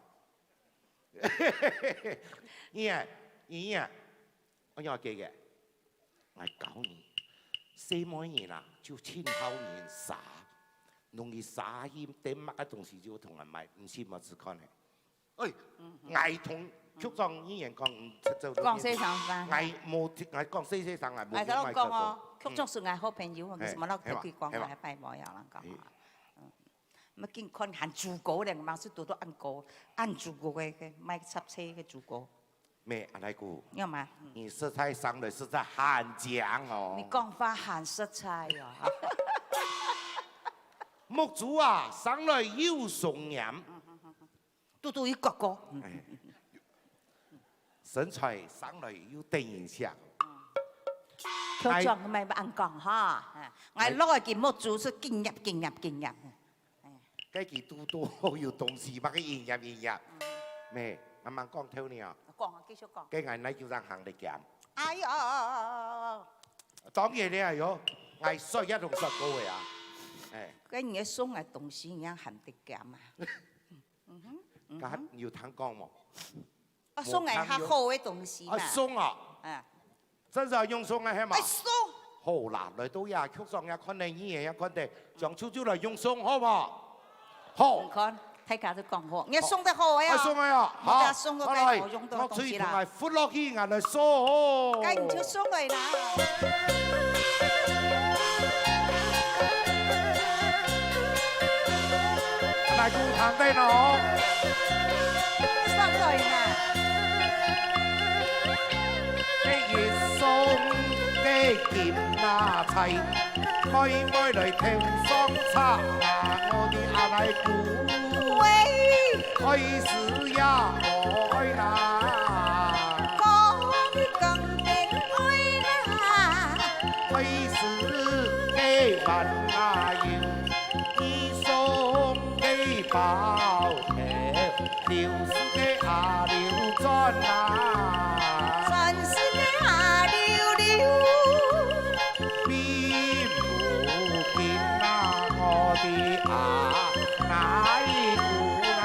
你啊，你啊， 哎呀，姐姐，𠊎教你，細妹人啊，就盡好人痧，容易痧去，等麼个東西就同𠊎買，毋信無試看咧。哎，嗯。𠊎同局長議員講，嗯，這，這，講細聲，𠊎無，𠊎講細細聲，𠊎無，𠊎同你講哦，無買過。局長是𠊎好朋友，嗯。你什麼老客氣講，嘿，嘿嘛，嘿嘛。𠊎還拜無要人講啊。嗯。嗯。 麼緊看還豬哥咧，嘛係堵到恁高，恁豬哥个，个，賣插車个豬哥。咩，阿來姑，要嗎？嗯。你實在生來實在還靚哦。你講話還實在哦。目珠啊，生來又雙眼。嗯，嗯，嗯，嗯。 嘟嘟一個個。嗯。哎，身材生來又得人惜。嗯。哎。強壯个，莫恁講哈。哎，哎。𠊎老个佢目珠係緊入緊入緊入。哎。該佢嘟嘟有東西，麼个緊入緊入。嗯。咩，慢慢講透你啊。講啊，繼續講。該𠊎哪久正行得減？哎喲，哦，哦，哦，哦。 當然了喲，𠊎說也同說過个啊。哎，該你个送个東西，你也還得減啊。嗯哼，嗯哼。有聽講無？啊，送个較好个東西嘛。啊，送啊。啊。真係用送个係嘛？哎，送。好啦，來到呀，局長也看得，議員也看得，將就就來用送，好無？好。你看，大家都講好，你送得好个呀。哎，送个呀，好，大家送个好來，該好用个東西啦。我出去同佢拂落去，𠊎來送。該你就送來啦。來，鼓掌个哦。送來啦。 這一送个金拿菜，妹妹來頭上插啊，我的阿來姑。喂，愛死也無愛啦，講講定愛啦，愛死个還哪有，你送个包頭。 就是个阿劉轉啊，就是个阿劉劉，比不盡啊，我的阿奶姑啊。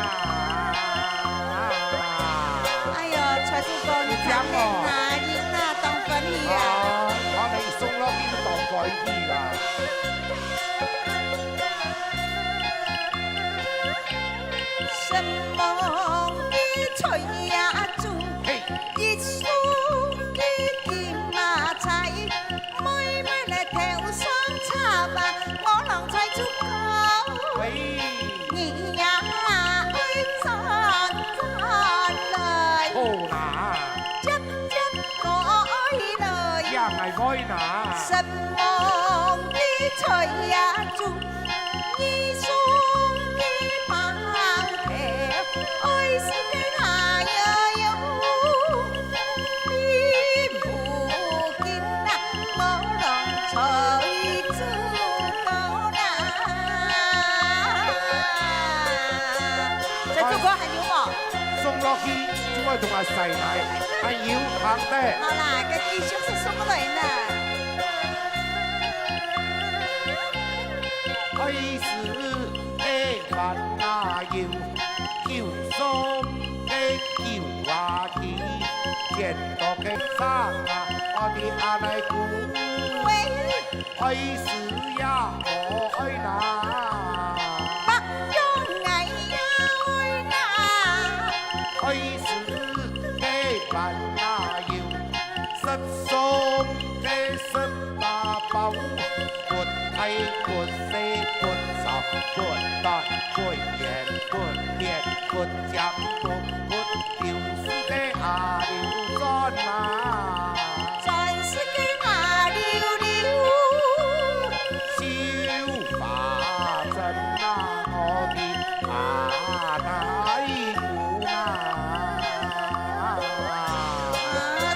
哎喲，財主哥，你聽哦。聽了哪有哪當歡喜啊？啊，我等一送落去就當歡喜啦。 什麼个菜呀煮，嘿。一送个金麻菜，妹妹來頭上插啊，我郎財主哥。喂。你呀愛轉轉來，好啦。接接過來。呀，愛愛啦。什麼个菜呀煮， 你送个包頭，愛死个啊喲喲，比不盡啊，我郎財主哥啦。財主哥還有無？送落去，就愛同𠊎洗禮，還有行得。好啦，該繼續係送過來呢。 愛死个還哪有，九送个九啊九，剪刀个三啊，我的阿來姑。喂。愛死也無愛啦，白羊𠊎也愛啦，愛死个還哪有，十送个十八包。 不大不細不長不短不圓不扁不尖不闊，就是个阿劉轉啊，轉是个阿劉劉，繡花針啊，我的阿奶姑啊。啊，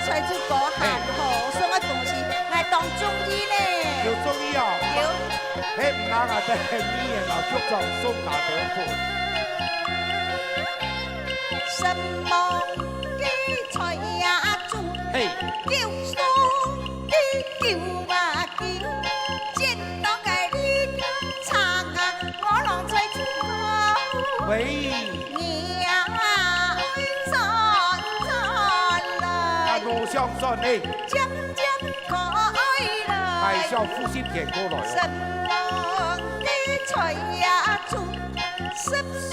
財主哥還好，送个東西，𠊎當中意呢。有中意哦？有。 嘿，毋能啊，這係你个老局長送下頭款。什麼个菜呀煮，嘿。九送个九啊九，剪刀个你看長啊，我郎財主哥。喂。你呀，愛轉轉來。啊，我想轉呢。尖尖 可愛來。哎，小夫妻騙過來哦。什麼个菜呀煮，十送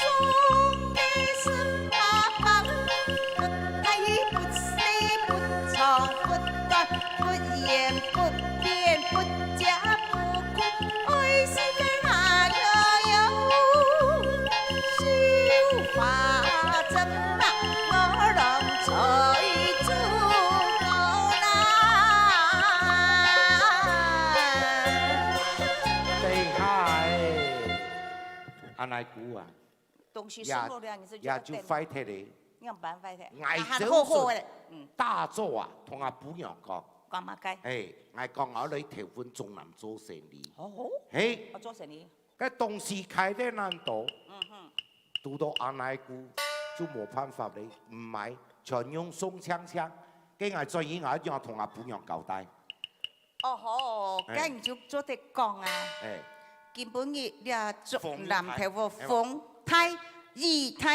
个十八包，不大不細不長不短不圓不扁不尖不闊，愛死个啊喲喲，繡花針啊，我郎財主 等一下欸，阿奶姑啊，東西送落來，你是覺得也就壞忒咧。你樣辦法忒，還好好个，嗯，打早啊，同阿餔娘講，講麼个？嘿，𠊎講𠊎來投奔中南做生理。哦，嘿，我做生理。該東西開得恁多，嗯哼，堵到阿奶姑就無辦法咧，毋買，全用送淨淨。該𠊎轉去𠊎一定愛同阿餔娘交代。 哦吼，哎，該你就做得講啊。哎，今晡日這竹林頭个風大雨大，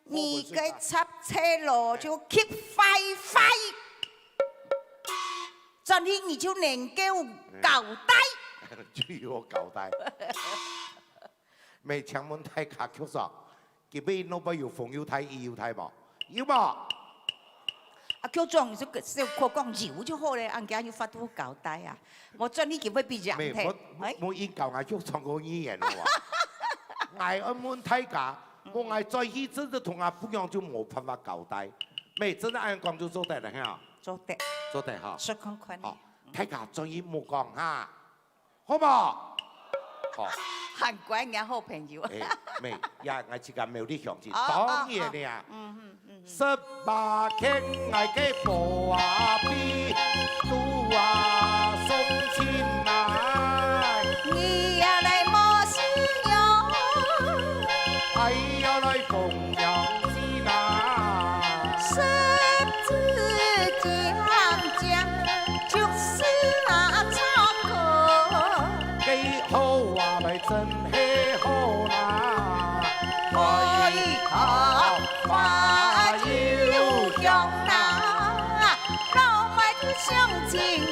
你个插車路就去壞壞，轉去你就能夠交代。就有交代。毋係，請問大家局長，今晡日老闆有風又大雨又大無？有無？啊，局長就小可講有就好咧，人家有法度交代啊。無轉去佢會變樣忒。毋係，無，哎。無應該，𠊎局長个語言好無？𠊎愛問大家，無𠊎轉去真正同𠊎餔娘就無辦法交代。毋係，真正恁樣講就做得了，嘿啊？做得。做得哈。試看看。好，大家轉去莫講哈。 好無？好。還怪人家好朋友。哎，毋係，呀，𠊎自家苗栗鄉親，哦，當然了。哦，哦。嗯，嗯，嗯，嗯。十八圈𠊎个寶啊，比都啊送親來。你也來無信用。哎呀，來奉養子啦。十指尖尖。 就是那唱歌。个好啊，來真係好啦。開口花又香啦，浪漫的相情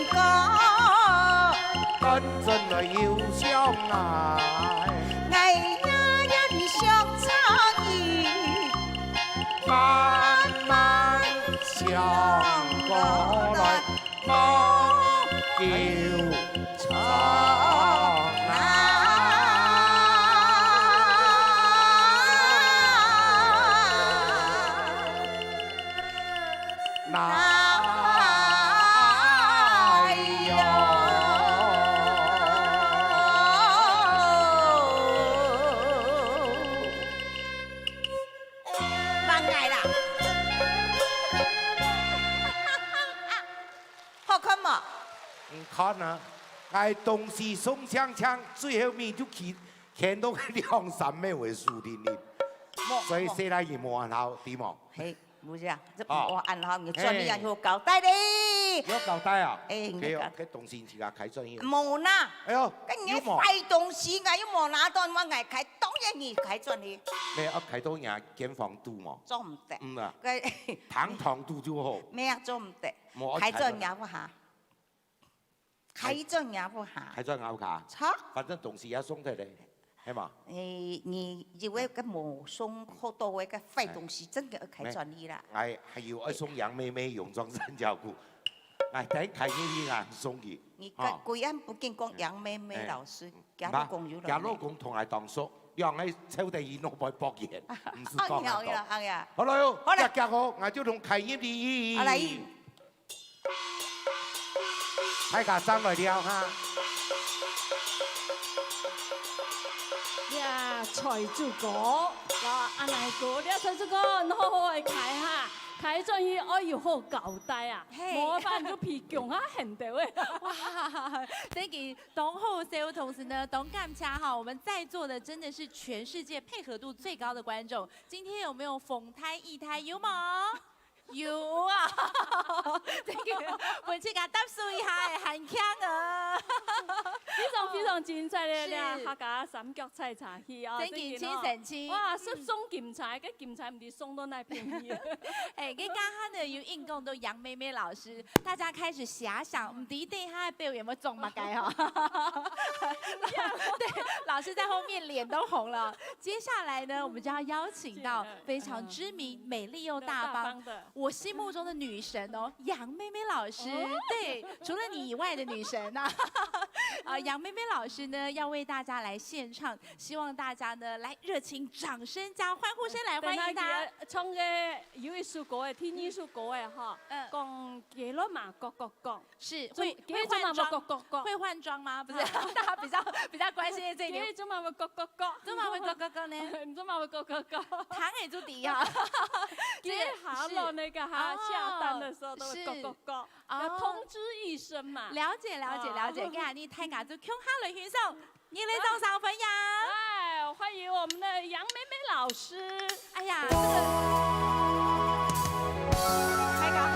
歌。真正來又香啊。哎呀呀，你想唱你。 慢慢唱過來，我就唱啊。哎喲。 望𠊎啦。好看無？你看啊，𠊎東西送淨淨，最後面就企，企到兩三米个樹林裡。無，所以細倈人無恁好，對無？嘿，毋係啊，這哦。無恁好，你轉去啊，嘿。有交代咧。有交代啊？哎，你交代。該哦，該東西自家開轉去。無啦。哎喲，該你有無？壞東西，𠊎又無拿到，𠊎愛開，當然你開轉去。無，愛開到人家間房肚無？做毋得。嗯啊。該堂堂肚就好。無啊，做毋得。無，愛開到開轉人屋下。 開轉人屋下。開轉人屋下。著。反正東西也送忒咧，係嘛？誒，你以為該無送好多个該壞東西，哎。真个愛開轉去啦。哎，還有愛送楊妹妹泳裝三角褲，哎，等下開入去啊，送佢。你哦。歸暗不緊講楊妹妹老師，哎。佢老公有來呢。佢老公同𠊎當熟，兩個湊等於老伯伯言，毋使講恁多。哎呀，哎呀。好了喲，好了。遽遽哦，𠊎就同開入去。好來。 大家上來了哈。這財主哥，啊，恁樣哥，這財主哥，你好好个開哈，開轉去愛有好交代啊，嘿。無辦法就皮弓啊，很得位。哇，這個當好笑，同時呢，當感謝哈，我們在座的真的是全世界配合度最高的觀眾。今天有沒有風颱、雨颱，有嗎？ 有啊，這個分自家答數一下，還強啊。非常非常精彩个，是。這客家三腳採茶戲啊，真个真神奇。哇，十送金釵，該金釵毋知送到哪片去。哎，該剛剛呢有應講到楊妹妹老師，大家開始遐想，毋知等下表演會中麼个哈。對，老師在後面臉都紅了。接下來呢，我們就要邀請到非常知名、美麗又大方， 我心目中的女神哦，楊妹妹老師。哦。對，除了你以外的女神啊。啊，楊妹妹老師呢，要為大家來獻唱，希望大家呢來熱情掌聲加歡呼聲來歡迎她。等下佢唱个有一首歌誒，第二首歌誒哈，嗯。講雞卵嫲咯咯咯。 是，會，會換裝，佢做麼个咯咯咯？會換裝嗎？不是，大家比較，比較關心的這個。佢做麼个咯咯咯？做麼个咯咯咯呢？你做麼个咯咯咯？糖也做底哈。佢下落那個哈，這個是，下蛋的時候都會咯咯咯，哦，是。哦。要通知一聲嘛。了解，了解，了解。哦。該恁樣大家就共下來欣賞。 熱烈掌聲歡迎。來，歡迎我們的楊妹妹老師。哎呀，這個，大家好。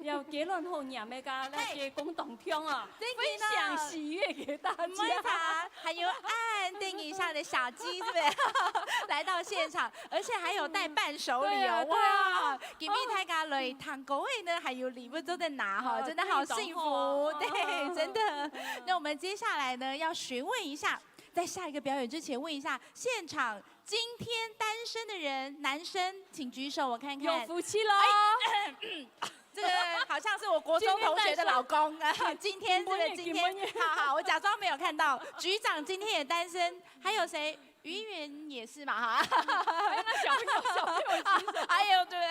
要結論後，你也沒跟那個公董聽啊，分享喜悅給大家。沒錯，還有恁得人惜个小雞，是不是？來到現場，而且還有帶伴手禮哦，對啊，對啊。哇！今晡日大家來聽歌个呢，還有禮物做得拿哈，哦，真的好幸福，對，真的。那我們接下來呢，要詢問一下，在下一個表演之前，問一下現場今天單身的人，男生請舉手，我看看。有福氣咯。這個好像是我國中同學的老公啊。今天這個今天，好好，我假裝沒有看到。局長今天也單身，還有誰？於雲也是嘛哈。哎，那小朋友，小朋友舉手。哎呦，對，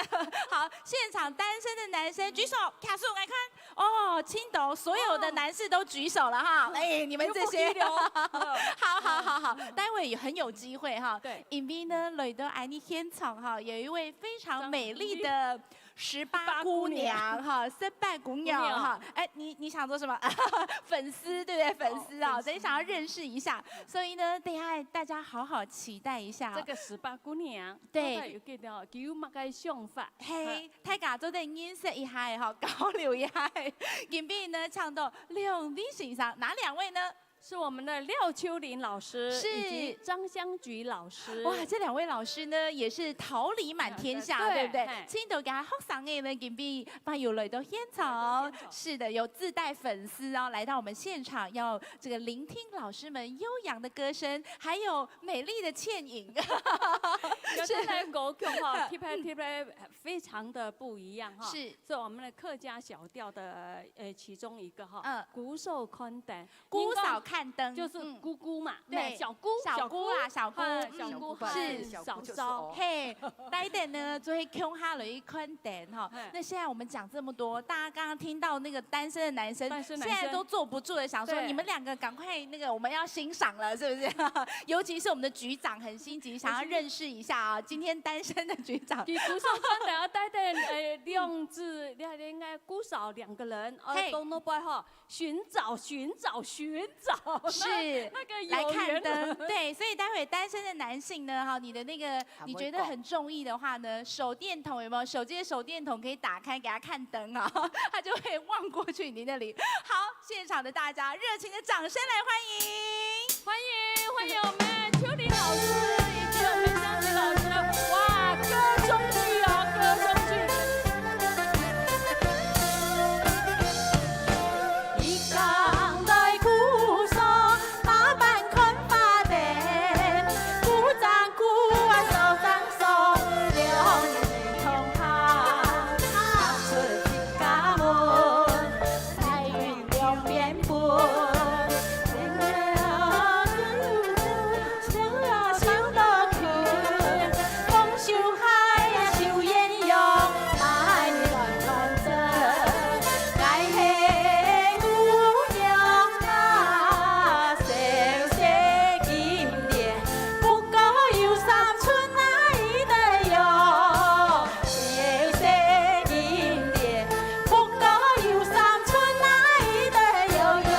好，現場單身的男生舉手，卡數來看。哦，青島所有的男士都舉手了哈。哎，你們這些，好好好好，待會也很有機會哈。對，因為呢，來到恁呢現場哈，有一位非常美麗的十八姑娘哈，十八姑娘哈。哎，你你想做什麼？粉絲對不對？粉絲啊，等一下要認識一下。所以呢，等一下大家好好期待一下。這個十八姑娘，對，有幾條，佢有麼个想法？嘿，大家做得認識一下哈，交流一下。今晡日呢，請到兩位先生，哪兩位呢？ 是我們的廖秋玲老師，是，以及張香菊老師。哇，這兩位老師呢，也是桃李滿天下，對，對不對？嘿。青島个學生个呢，今晡日有來到現場，來到現場。是的，有自帶粉絲哦，來到我們現場，要這個聆聽老師們悠揚的歌聲，還有美麗的倩影。有的來歌曲哈，特別特別非常的不一樣哈，是，是我們的客家小調的呃其中一個哈，嗯，姑嫂看燈。 姑嫂看燈，就是姑姑嘛，對，小姑，小姑啦，小姑，小姑，嗯，小姑，是，小姑就是嫂嫂。嘿，來等呢，就會共下來看燈哈。那現在我們講這麼多，大家剛剛聽到那個單身的男生，單身男生，現在都坐不住了，想說，對，你們兩個趕快那個，我們要欣賞了，是不是？尤其是我們的局長很心急，想要認識一下啊，今天單身的局長。佢姑嫂看燈啊，帶等呃兩隻，應該姑嫂兩個人，呃，嘿，到那邊哈， 尋找，尋找，尋找，是，那個有緣人。來看燈，對，所以待會單身的男性呢，哈，你的那個你覺得很中意的話呢，手電筒有沒有？手機的手電筒可以打開給他看燈啊，他就會望過去你那裡。好，現場的大家熱情的掌聲來歡迎。歡迎，歡迎我們秋玲老師以及我們香菊老師。哇，歌中劇哦，歌中劇。 一講來姑嫂，打扮看花燈，姑丈姑啊嫂丈嫂，兩人同行，行出自家門，彩雲兩邊飛。 不過有三寸哪一个有用？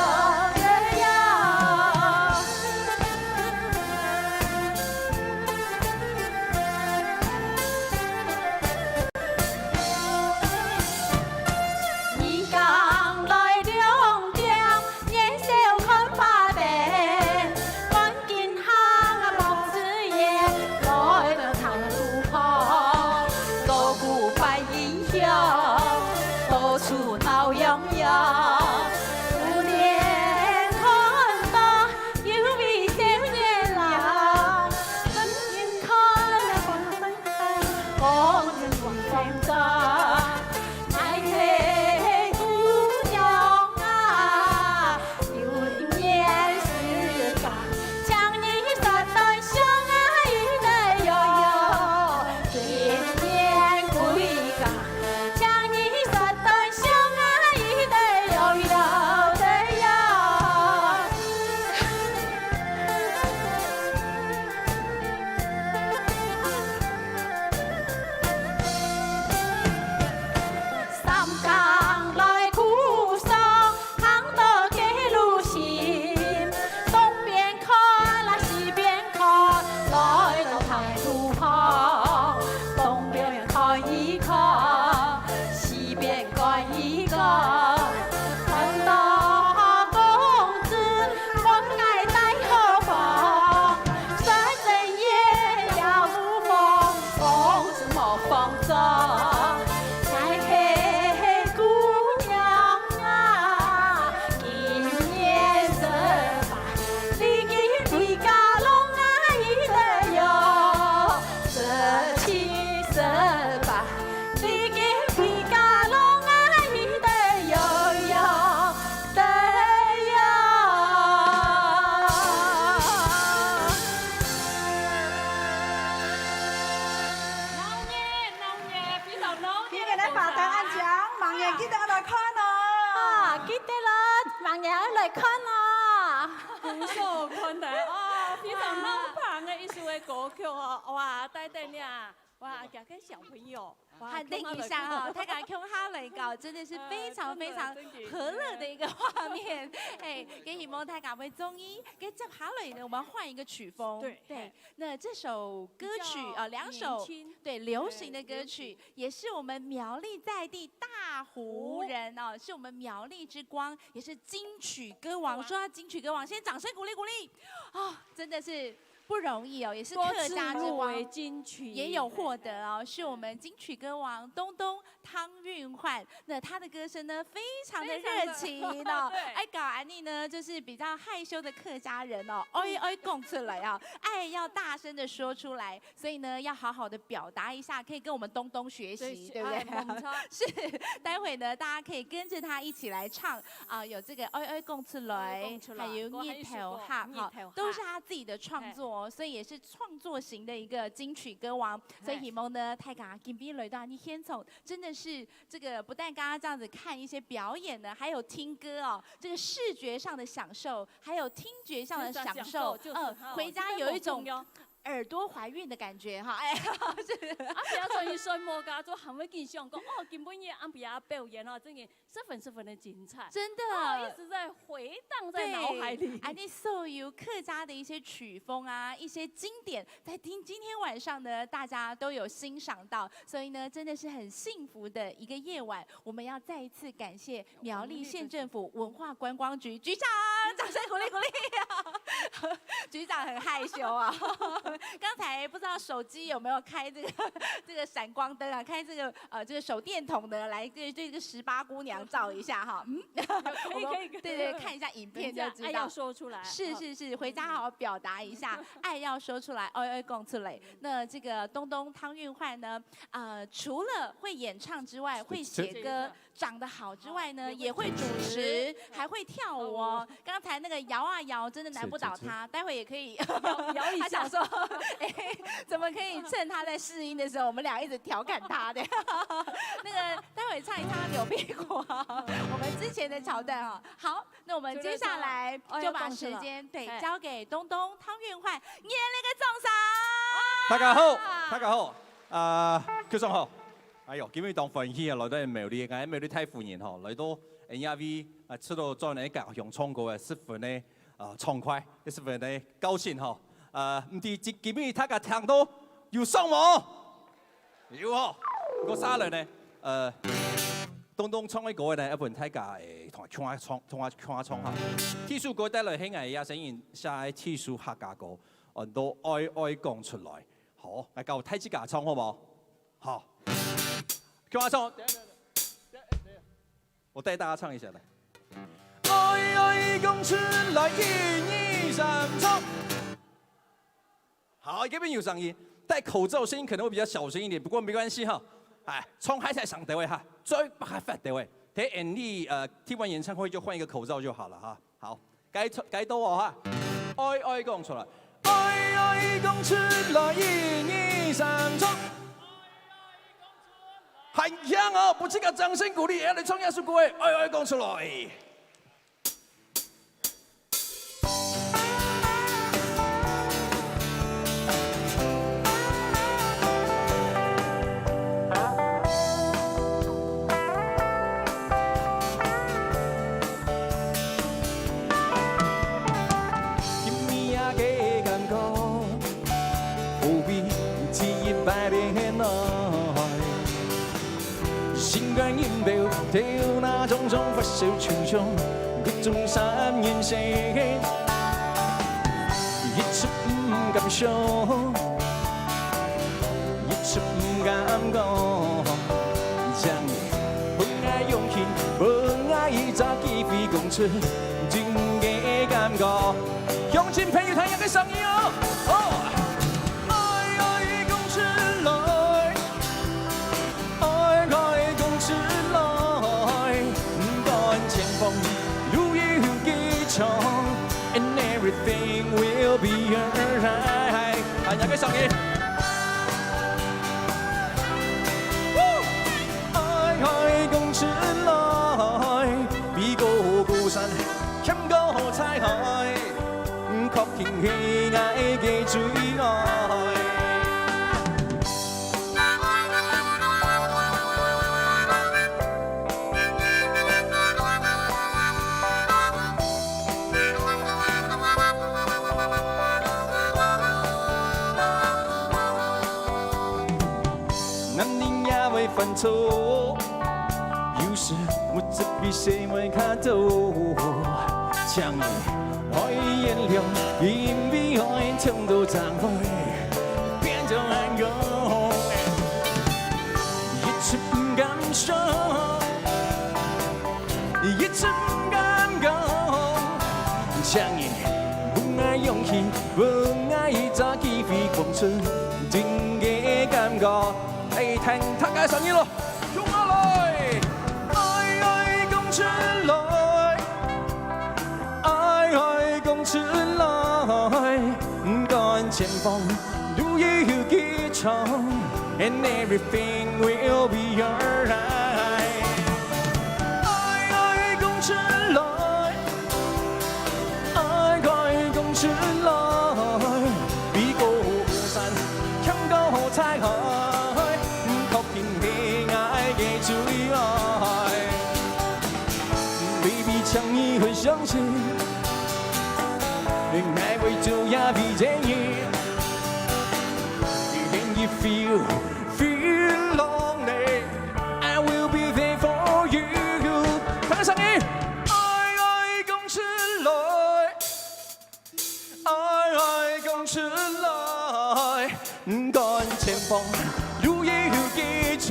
你還來看啊？鼓手看的哦，非常鬧熱的一首的歌曲哦，哇，帶等你啊，哇，這個小朋友，哇，很等一下哈，大家共下來搞，真的是非常非常和樂的一個畫面。哎，也希望大家會中意。該接下來呢，我們換一個曲風。對，那這首歌曲啊，兩首，對，流行的歌曲，也是我們苗栗在地大湖人哦，是我們苗栗之光，也是金曲歌王。說到金曲歌王，先掌聲鼓勵鼓勵哦，真的是不容易哦，也是客家之光，也有獲得哦，是我們金曲歌王东东汤韻煥。那他的歌聲呢，非常的熱情哦。哎，搞安妮呢，就是比較害羞的客家人哦，愛愛講出來啊，愛要大聲的說出來。 所以呢，要好好的表達一下，可以跟我們東東學習，對不對？是，待會呢，大家可以跟著他一起來唱啊，有這個愛愛講出來，還有日頭下，哈，都是他自己的創作哦，所以也是創作型的一個金曲歌王。所以希望呢，大家今晡日來到你現場，真的是這個不但剛剛這樣子看一些表演呢，還有聽歌哦，這個視覺上的享受，還有聽覺上的享受，嗯，回家有一種 耳朵懷孕的感覺哈，哎，是。啊，不要轉去睡目，跟他做還會跟你講，哦，今晡日暗晡夜表演哦，真的十分十分的精彩。真的。哦，一直在回盪在腦海裡。對，安妮所有客家的一些曲風啊，一些經典，在今今天晚上呢，大家都有欣賞到，所以呢，真的是很幸福的一個夜晚。我們要再一次感謝苗栗縣政府文化觀光局局長，掌聲鼓勵鼓勵。局長很害羞啊，剛才不知道手機有沒有開這個這個閃光燈啊，開這個呃這個手電筒的，來對對這個十八姑娘照一下哈，嗯，可以可以，對对，看一下影片就知道。愛要說出來，是是是，回家好好表達一下，愛要說出來，愛愛講出來。那這個東東湯韻煥呢，呃，除了會演唱之外，會寫歌， 長得好之外呢，也會主持，還會跳舞哦。剛才那個搖啊搖，真的難不倒他，待會也可以搖一下。他想說，哎，怎麼可以趁他在試音的時候，我們倆一直調侃他的？那個待會唱一唱他扭屁股啊，我們之前的橋段啊。好，那我們接下來就把時間，對，交給東東湯韻煥，熱烈的掌聲。大家好，大家好，啊，局長好。 哎喲，今日當歡喜啊，來到苗栗，𠊎苗栗大湖人吼，來到恩雅位啊，出到轉來家鄉唱歌个十分个啊暢快，十分个高興吼。啊，毋知今今日大家聽到有爽無？有吼。毋過下來呢，呃，東東唱个歌呢，愛分大家誒同下共下唱，同下共下唱哈。第一首歌帶來係𠊎也先寫个第一首客家歌，安到愛愛講出來。好，來教大自家唱好無？ 好，共下唱。我帶大家唱一下來。愛愛講出來，一二三，唱。好，這邊有聲音，戴口罩聲音可能會比較小聲一點，不過沒關係哈。哎，唱較大聲兜仔哈，嘴擘較闊兜仔。等下你呃聽完演唱會就換一個口罩就好了哈。 好，該唱該到哦哈。愛愛講出來，愛愛講出來，一二三，唱。還強哦，不自家掌聲鼓勵，也來唱一首歌誒，愛愛講出來。鄉親朋友，大家个聲音哦！哦！愛愛講出來，愛愛講出來，毋管前方路有幾長，and everything will be alright。大家个聲音。愛愛講出來，比高高山險過大海，確定係𠊎个最愛。 男人也會犯錯，有時目汁比水還較多。請你愛原諒，因為愛痛到怎會變做恁樣。一直毋敢說，一直毋敢講，請你分𠊎勇氣，分𠊎一隻機會，講出真个感覺。 哎，聽大家聲音咯，共下來！愛愛講出來，愛愛講出來，毋管前方路有幾長，and everything will be alright。愛愛講出來， 愛愛講出來，比高山，強過大海，確定係𠊎个最愛。Baby，請你很相信，𠊎會做也為著你。When you feel, feel lonely, I will be there for you。大家聲音！ 愛愛講出來，愛愛講出來，毋管前方路有幾長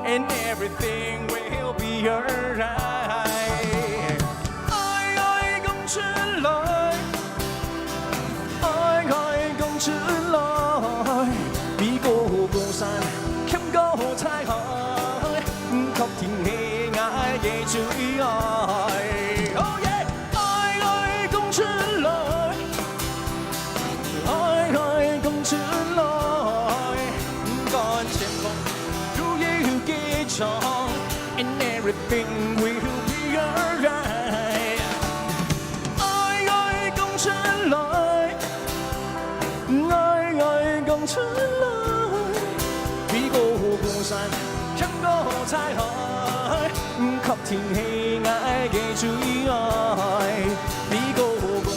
，and everything will be alright。愛愛講出來， 愛愛講出來，比高山，強過大海，確定係𠊎个最愛。Oh yeah！愛愛講出來，愛愛講出來，毋管前方路有幾長，and everything will be alright。 愛愛講出來，愛愛講出來，比高山，強過大海，確定係𠊎个最愛。比高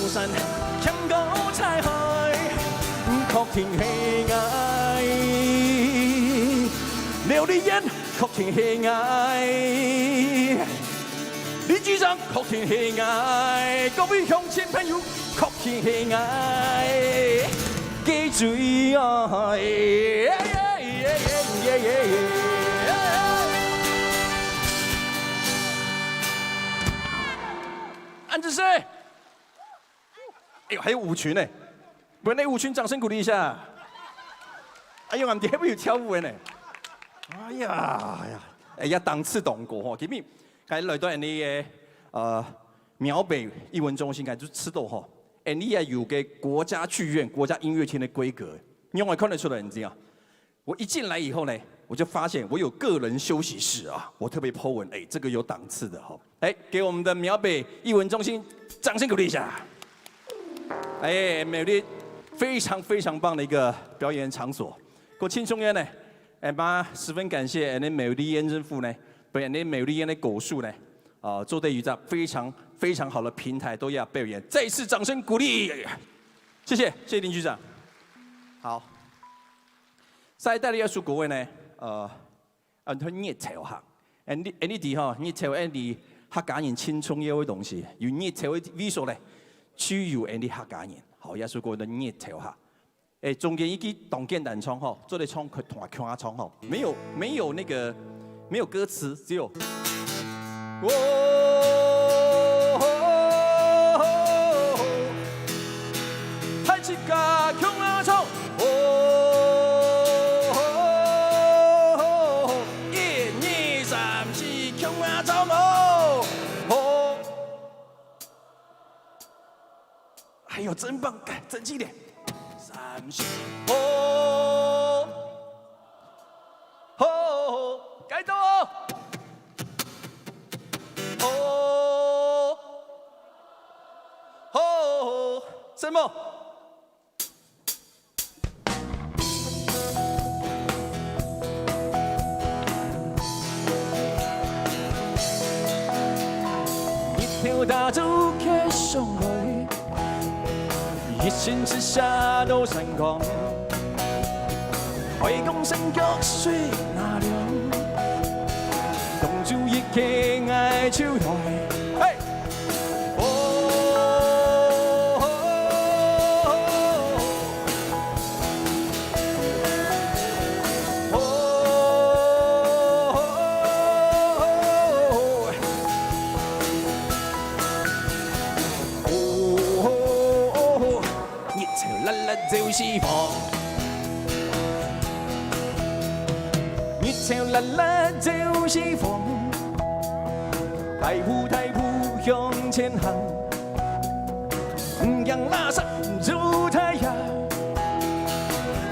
山，強過大海，確定係𠊎。劉立言，確定係𠊎。 林居正，確定係𠊎，各位鄉親朋友，確定係𠊎个最愛。恁仔細！哎喲，還有舞群呢，不然那舞群掌聲鼓勵一下。哎喲，俺們這邊有跳舞的呢。哎呀，哎呀，哎呀，檔次當高吼，今日 該來到𠊎俚个，呃，苗北藝文中心，該就知道吼，𠊎俚也有個國家劇院、國家音樂廳的規格，你會看得出來，你知道？我一進來以後呢，我就發現我有個人休息室啊，我特別po文，哎，這個有檔次的吼。哎，給我們的苗北藝文中心掌聲鼓勵一下。哎，苗栗非常非常棒的一個表演場所。過盡重要呢，哎，嘛十分感謝𠊎俚苗栗縣政府呢， 分𠊎俚苗栗縣个鼓手呢，啊，做得有一隻非常非常好的平台，都要表演。再一次掌聲鼓勵，謝謝，謝謝林局長。好，再帶來一首歌呢，呃，啊，佢日頭下，𠊎俚，𠊎俚知吼，日頭𠊎俚客家人盡重要个東西，有日頭个位所呢，就有𠊎俚客家人。好，這首歌叫日頭下。 哎，中間一句當簡單唱吼，做得唱，同𠊎共下唱吼，沒有，沒有那個，沒有歌詞，只有，哦，大自家共下唱，哦，一二三四，共下唱哦，哦。 哎喲，真棒，幹，真經典。三四，哦，哦，改到哦，哦，什麼？日頭打照𤸁上來，一身赤嗄到山崗，海港山腳水那涼，當晝一個𠊎就來。嘿！ 日頭辣辣照四方，日頭辣辣照四方，大步大步向前行，毋驚垃圾做太陽，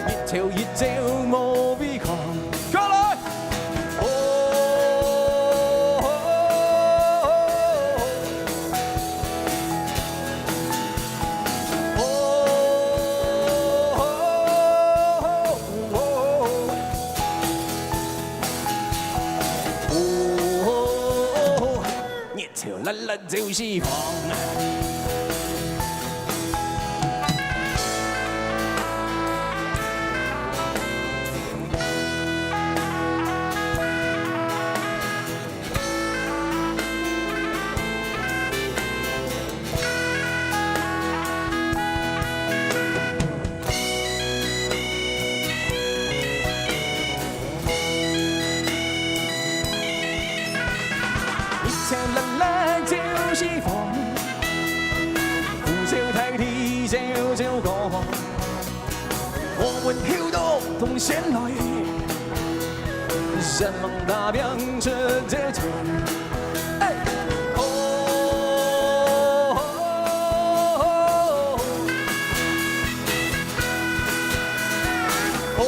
日頭一照無違抗。過來！ 日頭辣辣照四方，日頭辣辣照四方，呼嘯大地照照光。我們跳到東山來，人望打拚出這場。哎！哦，哦，哦，哦。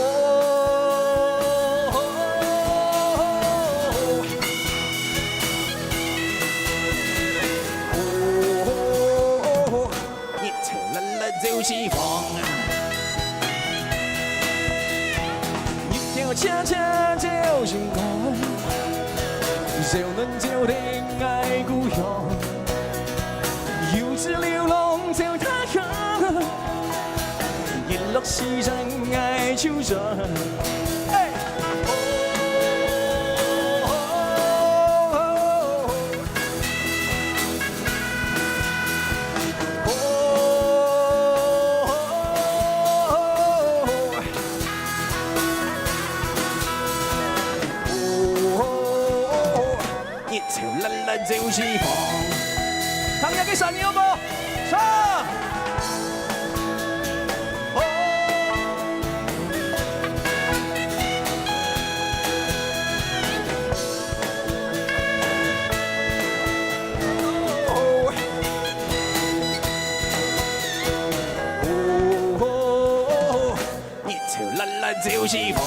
日頭辣辣照四方，日頭赤赤照心肝，照暖照定𠊎故鄉。遊子流浪走他鄉，日落西山𠊎就轉。嘿！ 日頭辣辣照四方。聽這个聲音好無？唱！哦。哦。 日頭辣辣照四方，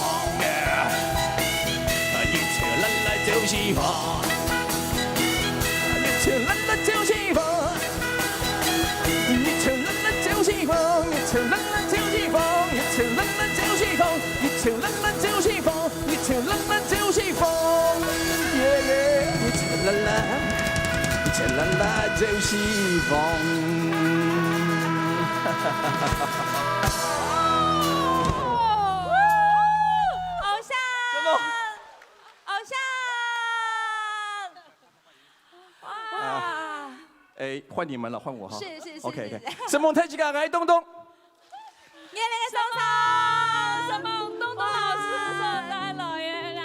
日頭辣辣照四方，日頭辣辣照四方，日頭辣辣照四方，日頭辣辣照四方，日頭辣辣照四方，日頭辣辣照四方，日頭辣辣照四方，耶耶，日頭辣辣，日頭辣辣照四方。偶像，什麼？偶像，哇！哎，換你們了，換我哈。是，是，是，OK，OK。是，是。承蒙大自家，𠊎係東東。熱烈个掌聲！承蒙東東老師所帶來个啦，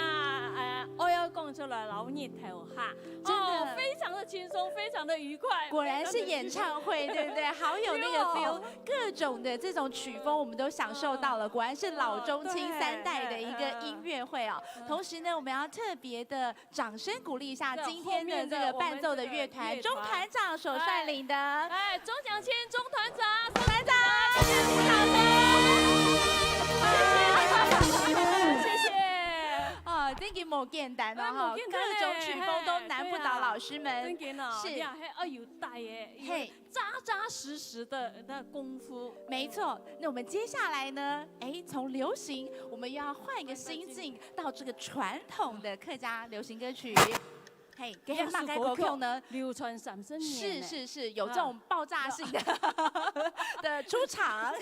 哎呀，𠊎愛講出來，老日頭下，真的。哦，非常的輕鬆，非常的愉快，果然是演唱會，對不對？好有那個feel，有。各種的這種曲風我們都享受到了，果然是老中青三代的一個音樂會哦。嗯。同時呢，我們要特別的掌聲鼓勵一下今天的這個伴奏的樂團，對，後面的我們的樂團。中團長所率領的。哎，哎，周祥千中團長，團長，掌聲鼓勵。謝謝，謝謝。哦，這個也無簡單哦，哎，哈，無簡單欸，各種曲風都難不倒老師們。嘿，真的哦，是。你看，還要有帶耶，有嘿。扎扎實實的那功夫。沒錯，那我們接下來呢，哎，從流行，我們又要換一個心境，到這個傳統的客家流行歌曲。嘿，這係麼个歌曲呢？流傳三十年呢。是，是，是，有這種爆炸性的，的出場。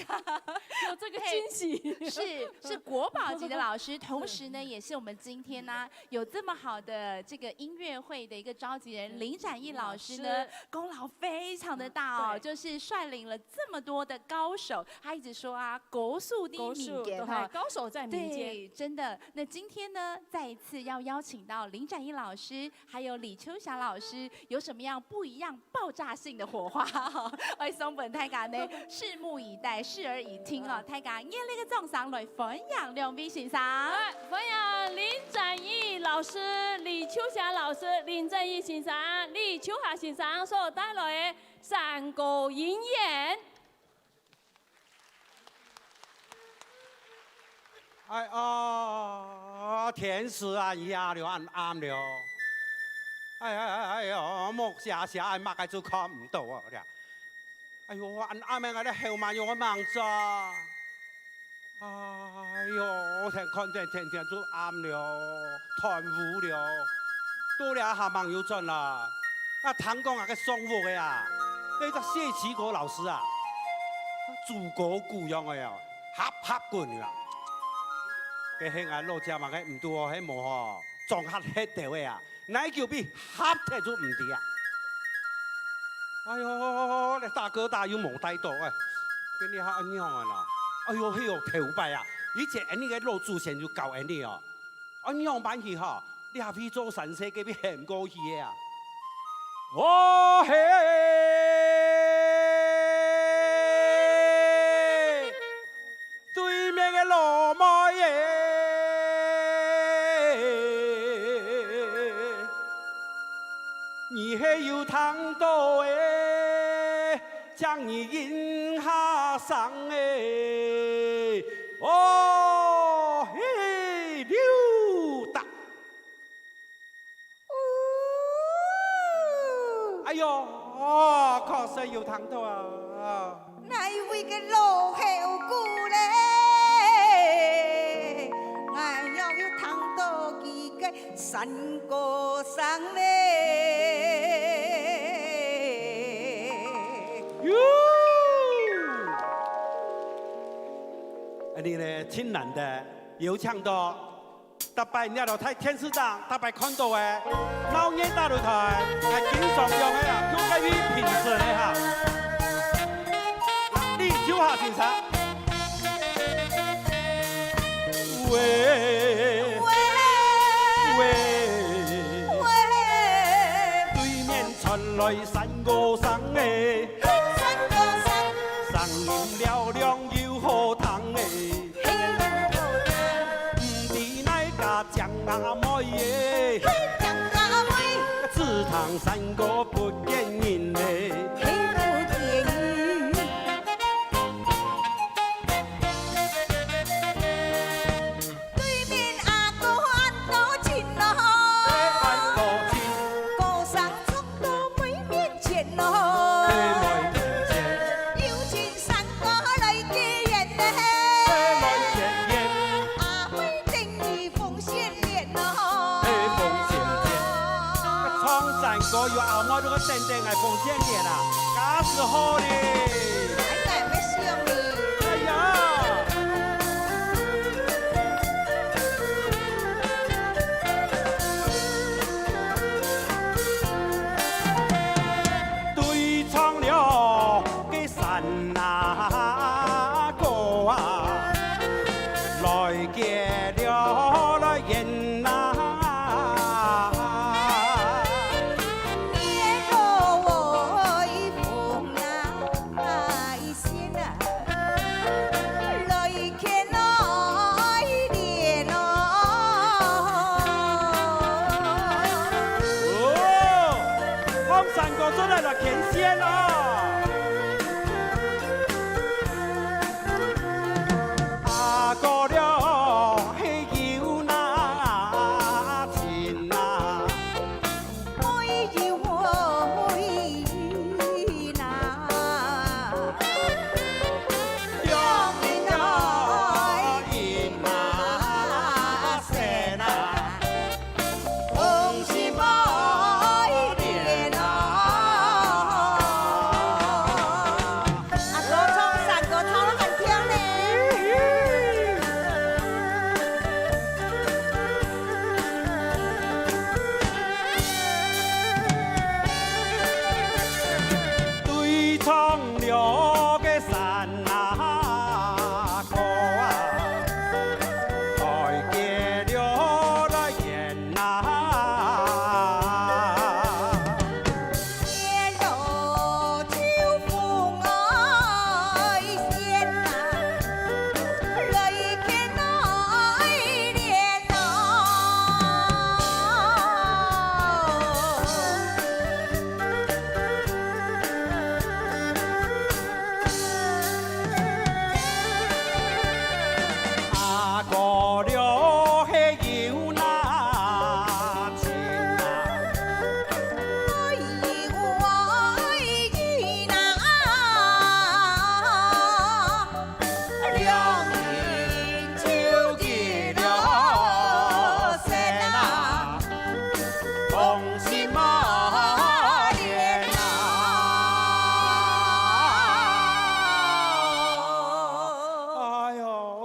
有這個驚喜。嘿，是，是國寶級的老師，同時呢，也是我們今天呢，有這麼好的這個音樂會的一個召集人林展翼老師呢，老師。功勞非常的大哦，對。就是率領了這麼多的高手。他一直說啊，高手在民間哈。高手，對，高手在民間。對，真的。那今天呢，再一次要邀請到林展翼老師，還有李秋霞老師，有什麼樣不一樣爆炸性的火花？愛送分大家呢，拭目以待，拭目以待哦。大家熱烈个掌聲來歡迎兩位先生。來，歡迎林展翼老師、李秋霞老師。林展翼先生、李秋霞先生所帶來个山歌音樂。哎呀，天時啊，夜了，恁暗了。哎哎哎哎喲，莫謝謝，哎，麼个就看毋到啊了。哎喲，恁暗个，𠊎兜後面有个吂做。哎喲，𠊎天看天，天天就暗了，斷烏了。到這下吂有轉來。啊，聽講啊，該送屋个啊，該隻謝啟國老師啊，豬哥股樣个啊，合合滾啊。該係𠊎老姐嘛，該毋堵哦，係無吼，撞合忒兜个啊。 哪久比合忒就毋知啊。哎喲，這大哥大又無帶到，哎，今日還恁樣啊啦。哎喲，係哦，頭擺啊，以前𠊎兜个老祖先就教𠊎兜哦，恁樣辦去吼，這位做善事，該位喊過去个啊。哦嘿！ 對面个老妹仔，你係有聽到欸，請你應下聲欸，哦嘿，溜達。 哎喲，確實有聽到啊。哪一位个老後生咧？𠊎也有聽到佢个山歌聲咧。喲！恁樣呢，盡難得有請到 逐擺這兜在電視上，逐擺看到个鬧熱大擂台，𠊎經常用个啊，用該位評審个哈。李秋霞先生。喂，喂，喂，對面傳來山歌聲欸，山歌聲，聲音嘹亮又好聽欸。 毋知哪家靚阿妹耶，靚阿妹，只聽山歌不見人咧。對面阿哥恁多情咯，恁多情，歌聲唱到妹面前咯，妹面前，有情 山歌來結緣呢，來結緣，阿妹等你奉獻蓮咯。哎，奉獻蓮。唱山歌有阿妹都會等等來奉獻蓮啊，假使好哩。哎，𠊎毋想你。哎呀！ 對唱了个山啊歌啊，來結了來緣啊。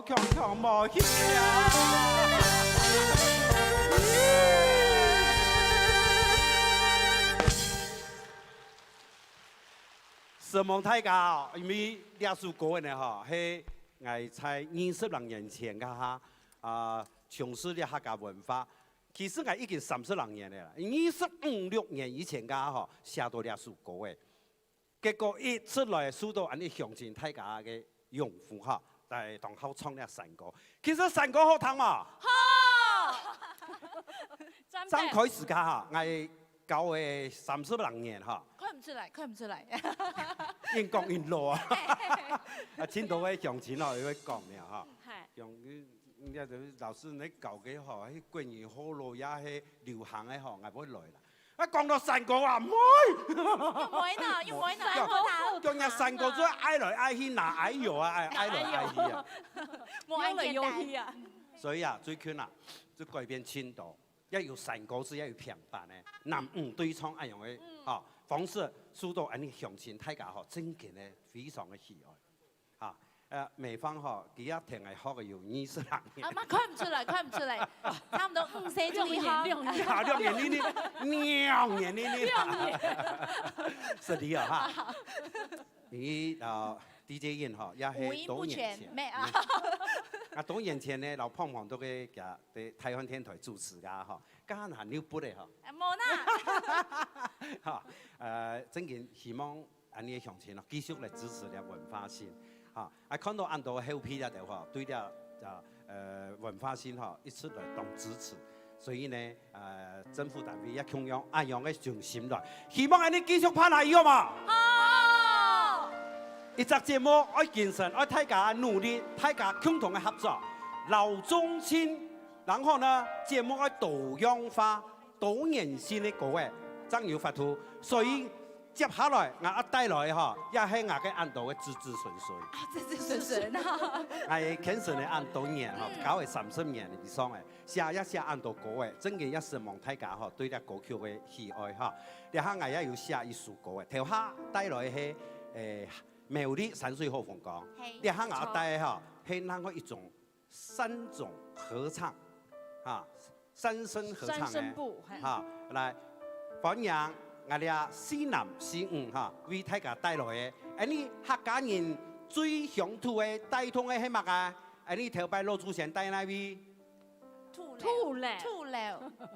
強強無去啊！承蒙大家哦，因為這首歌呢吼，係𠊎在二十零年前个哈，啊，從事這客家文化。其實𠊎已經三十零年了啦，二十五六年以前个吼，寫到這首歌个。 結果一出來受到恁呢鄉親大家个擁護哈，來當好唱這山歌。其實山歌好聽嘛？好！正開始个哈，𠊎教个三十零年哈。看毋出來，看毋出來。硬講硬老啊。啊，盡多个鄉親哦，又會講了哈。嗨。像你，你看，老師你教个吼，係國語好咯，也係流行个吼，𠊎毋會來啦。 啊，講到山歌啊，毋會。又毋會呢，又毋會呢，講，好聽。講人山歌就愛來愛去，哪會有啊，愛，愛來愛去啊。無恁簡單。有來有去啊。所以啊，最近啊，就改變盡多，愛有山歌就愛有平板个，男女對唱恁樣个，嗯。吼，方式受到恁呢鄉親大家吼，真經个非常个喜愛。 哈，呃，美芳吼，佢也跈𠊎學个有二十零年。啊，嘛看毋出來，看毋出來，差毋多五歲就會學。六年，六年。啊，六年呢，六年呢，六年。失禮啊哈。你啊，DJ Yin吼，也係多年前。五音不全，沒有。啊，多年前呢，摎胖胖都个佢在大漢電台主持个吼，剛剛還有不得吼。啊，無啦。哈，呃，真經希望 恁呢个鄉親哦，繼續來支持這文化性。哈，啊，看到恁多後輩這兜吼，對這，啊，呃，文化性吼，一直來當支持。所以呢，呃，政府單位也共樣恁樣个用心來，希望恁呢繼續辦下去，好無？好！一隻節目愛精神，愛大家努力，大家共同个合作，老中青，然後呢，節目愛多樣化， 多元性个歌仔，正有法度。所以接下來，𠊎愛帶來个吼，也係𠊎个恁多个子子孫孫。啊，子子孫孫啊。𠊎牽成个恁多年吼，嗯。搞个三十年以上个，寫也寫恁多歌仔，真个也承蒙大家吼，對這歌曲个喜愛哈。這下𠊎也有寫一首歌仔，頭下帶來个係，誒，苗栗山水好風光。嘿，這下𠊎帶个吼，係另外一種 三種合唱，哈，三聲合唱个，三聲部，嘿。哈，來，歡迎𠊎這四男四女哈，為大家帶來个，恁呢客家人最鄉土个帶動个係麼个？恁呢頭擺老祖先戴哪位？土樓。土樓。土樓。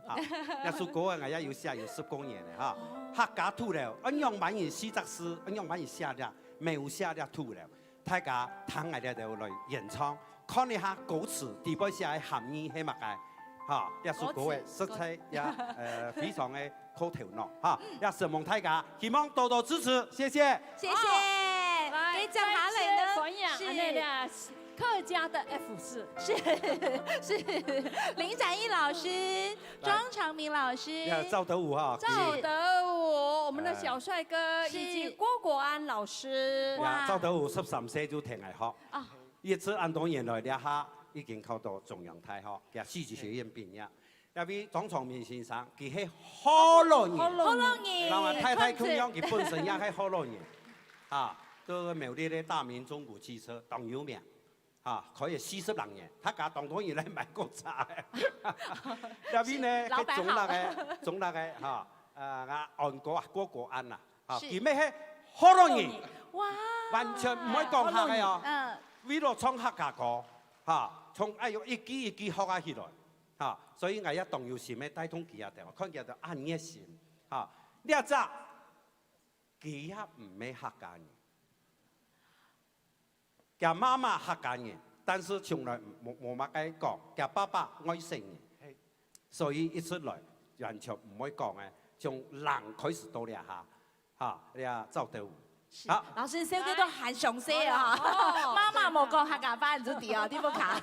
好，這首歌啊，𠊎也有寫有十過年了哈。哦。客家土樓，恁樣般人四隻字，恁樣般人寫了，描寫了土樓。 大家聽𠊎這兜來演唱，看一下歌詞底背寫个含義係麼个。哈，這首歌仔實在也，呃，非常个靠頭腦哈。也承蒙大家，希望多多支持，謝謝。謝謝。好，來，該接下來呢，再次歡迎，是。恁呢啦，客家的F四。是，是。林展翼老師，來。莊長明老師。呀，趙德武哈，趙德武，我們的小帥哥，是。以及郭國安老師。呀，哇。趙德武十三歲就跈𠊎學。 啊。一直恁多年來，這下已經考到中央大學，佢四級學院畢業。因為莊長明先生，佢係學老人，學老人。學老人。然後太太共樣，佢本身也係學老人，啊，在苗栗个大明中古汽車當有名，啊，開了四十零年，大家當多人來買過車个。因為呢，是，老本行。該中立个，中立个，哈，呃，啊，安哥啊，郭國安啊， 哈，是。佢乜係學老人，哇。完全毋會講客个哦。學老人，嗯。為了唱客家歌，哈，從，哎喲，一句一句學啊起來，哈，所以𠊎也當有心个帶動佢啊，等下看佢啊，恁熱心，哈，這隻佢也毋係客家人。 厥媽媽客家人，但是從來無，無，無麼个講，厥爸爸外省人。嘿。所以一出來，完全毋會講个，從零開始到這下，哈，這趙德武。是，好。老師，這個都還詳細哦。哎呀，哦，媽媽無講客家話，你就知哦，你不卡。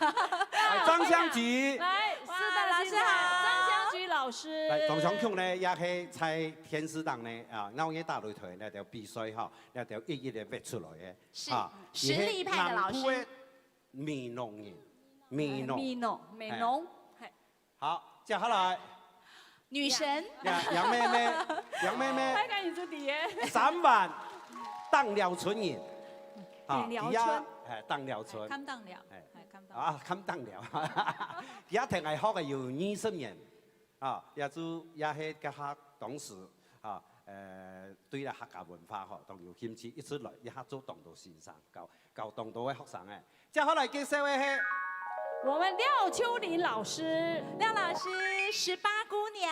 哎，張香菊。來，哇，是的，老師好。張香菊老師。來，張香菊呢，也係在電視上呢，啊，鬧熱打擂台那條比賽哈，那條一一个挖出來个。 是，啊，實力派的老師。佢係南部个美濃人，美濃。美濃，美濃，嘿。好，接下來。女神。楊，楊妹妹，楊妹妹。大家有注意耶。三灣，當寮村人。啊，頂寮村。佢也，哎，頂寮村。哎，看頂寮，哎，哎，看頂寮。啊，看頂寮。佢也同𠊎學个有二十年，啊，也就也係該下當時，啊，呃，對了客家文化吼，當有興趣，一直來，一下做當多先生，教，教當多个學生誒。接下來介紹个係，我們廖秋玲老師。廖老師，十八姑娘，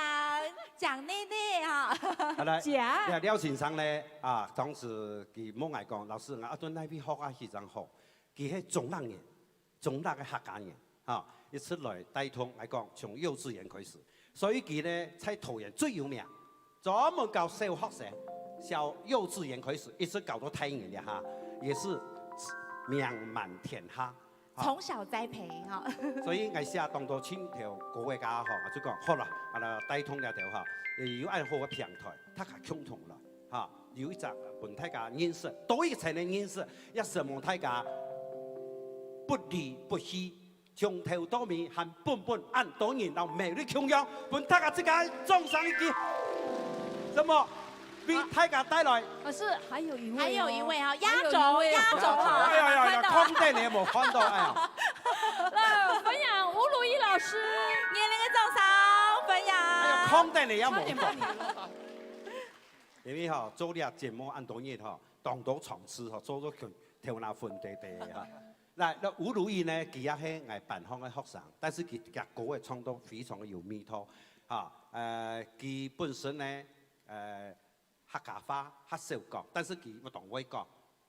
蔣內內哈。好來，講。廖，廖先生呢，啊，當時佢問𠊎講，老師，𠊎愛到哪位學啊，非常好。佢係中壢人，中壢个客家人，哈，一直來帶動，來講從幼稚園開始，所以佢呢在桃園最有名，專門教小學生，小幼稚園開始，一直教到大人了哈，也是名滿天下。哈。從小栽培哈。所以𠊎寫當多盡頭歌个歌吼，就講好了，啊，帶動了頭哈，也有恁好个平台，大家共同來。 哈，有一隻分大家認識，多一層个認識，也希望大家不離不棄，從頭到尾還本本恁多人，摎美麗共樣，分大家自家掌聲一記。怎麼？為大家帶來。可是還有一位哦。還有一位哈，壓軸，還有一位。壓軸哈。哎呀呀呀，看到。空等个無看到，哎呀。來，分享吳如意老師。熱烈个掌聲，分享。哎呀，空等个也無看到。差點把你 因為吼，做這節目恁多日吼，當多場次吼，做到頭那昏低低个哈。來，該吳如意呢，佢也係𠊎班上个學生，但是佢个歌仔唱到非常个有味道，哈。呃，佢本身呢，呃，客家話較少講，但是佢當會講，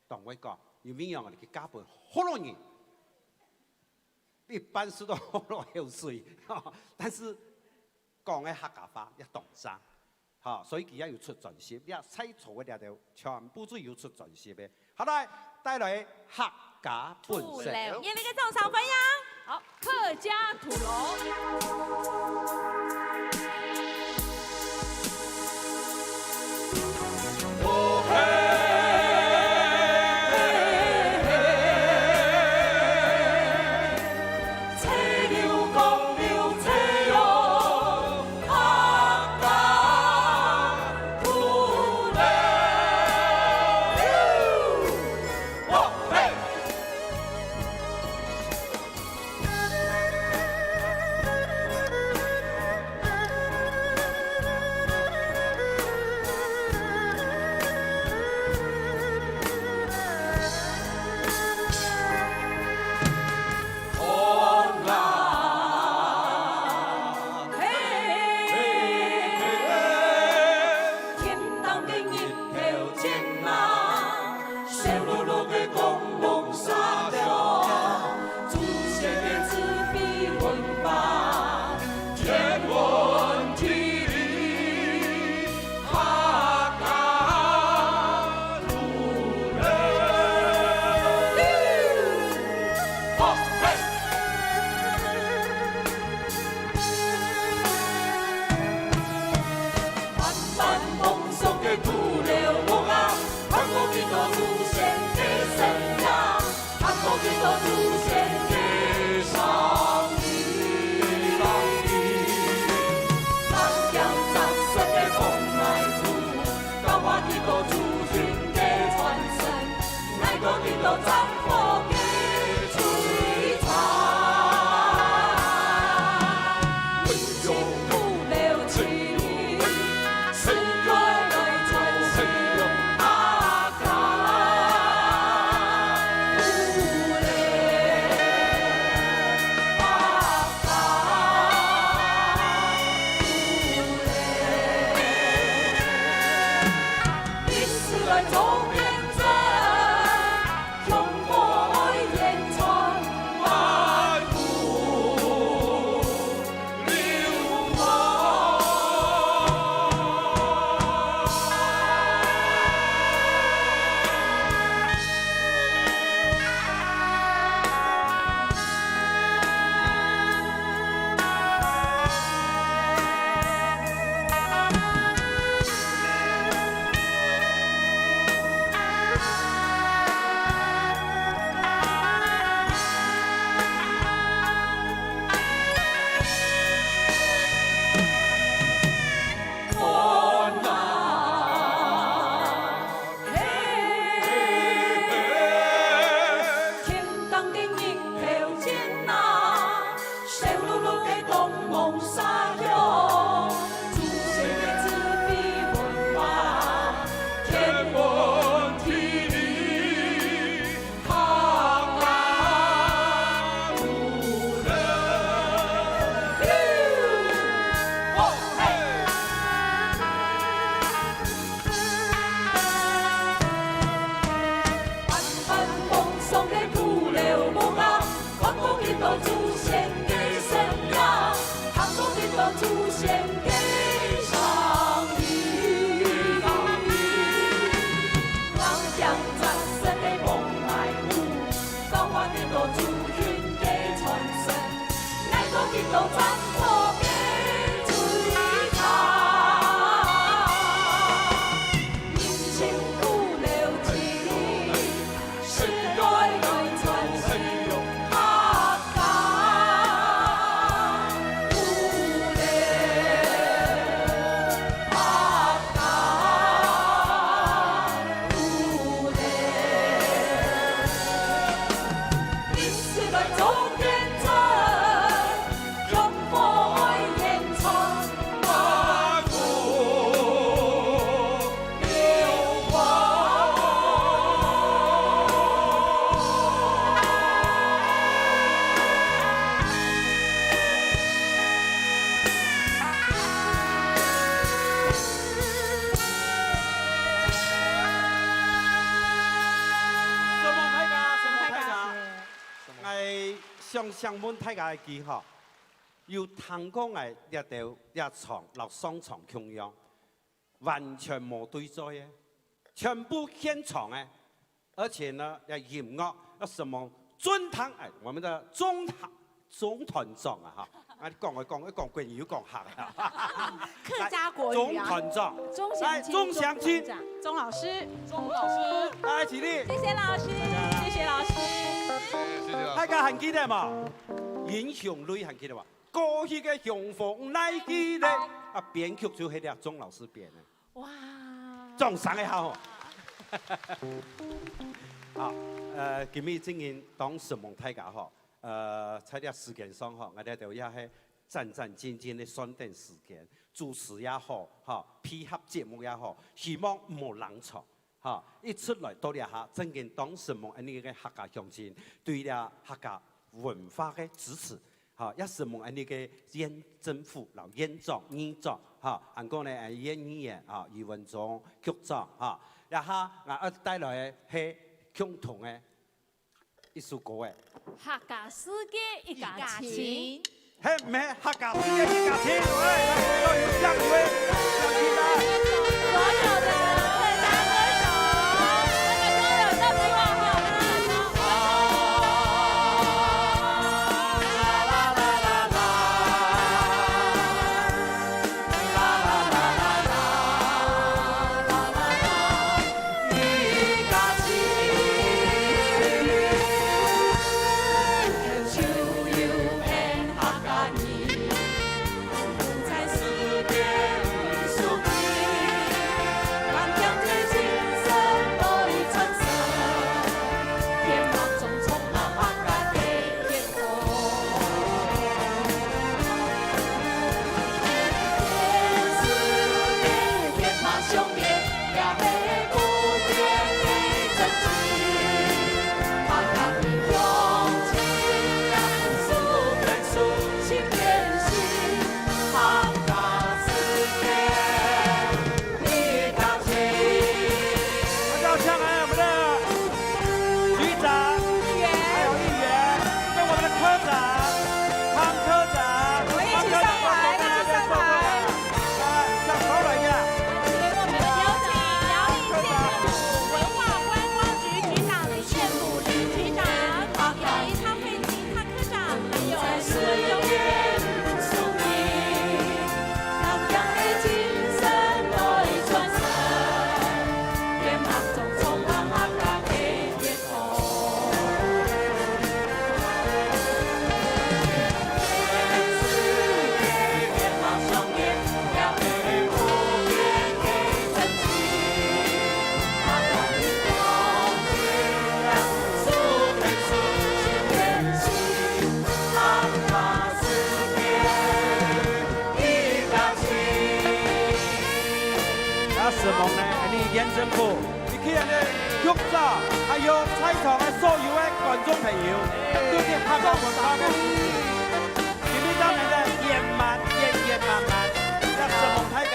當會講，有影響佢嫁分福佬人，一半係到福佬口水，哈，但是講个客家話也當正。 哈，所以佢也有出專輯，這在座个這兜全部都有出專輯个。好來，帶來客家本色。土樓，熱烈个掌聲歡迎。好，客家土樓。想，想問大家一句吼，有聽過𠊎這兜這場摎上場共樣，完全無對嘴个，全部現場个，而且呢，這音樂，這什麼中堂，哎，我們的中堂，中團長啊，哈，啊，講啊講，講國語又講客啊。客家國語啊。中團長，鍾祥清，來，鍾祥清，鍾老師，鍾老師，來，起立。謝謝老師，謝謝老師。謝謝老師。大家還記得無？英雄淚還記得無？過去个雄風來記得。啊，編曲就係這鍾老師編个。哇，掌聲一下吼。好，呃，今日真正當承蒙大家吼，呃，在這時間上吼，𠊎兜也係戰戰兢兢个算等時間，主持也好，吼，配合節目也好，希望毋好冷場。 哈，一出來到這下，真經當承蒙恁呢个客家鄉親，對這客家文化个支持，哈，也承蒙恁呢个縣政府摎縣長、議長，哈，還過呢，縣議員，哈，余文忠局長，哈，這下𠊎愛帶來个係共同个一首歌个。客家世界一家親。 係毋係客家世界一家親？哎，來，所有加油，加油啦！所有的客家歌手，那個都有在播放。大家好，我們的局長，議員，還有議員，跟我們的科長、湯科長，我們一起上台，一起上台。來，上台來一下。我們有請苗栗縣政府文化觀光局局長李建武李局長，以及湯佩金湯科長，還有余文忠。 那承蒙呢，恁呢縣政府，以及恁呢局長，還有在場个所有个觀眾朋友，對這客家文化个支持，今日當然呢，圓滿，圓圓滿滿，也承蒙大家。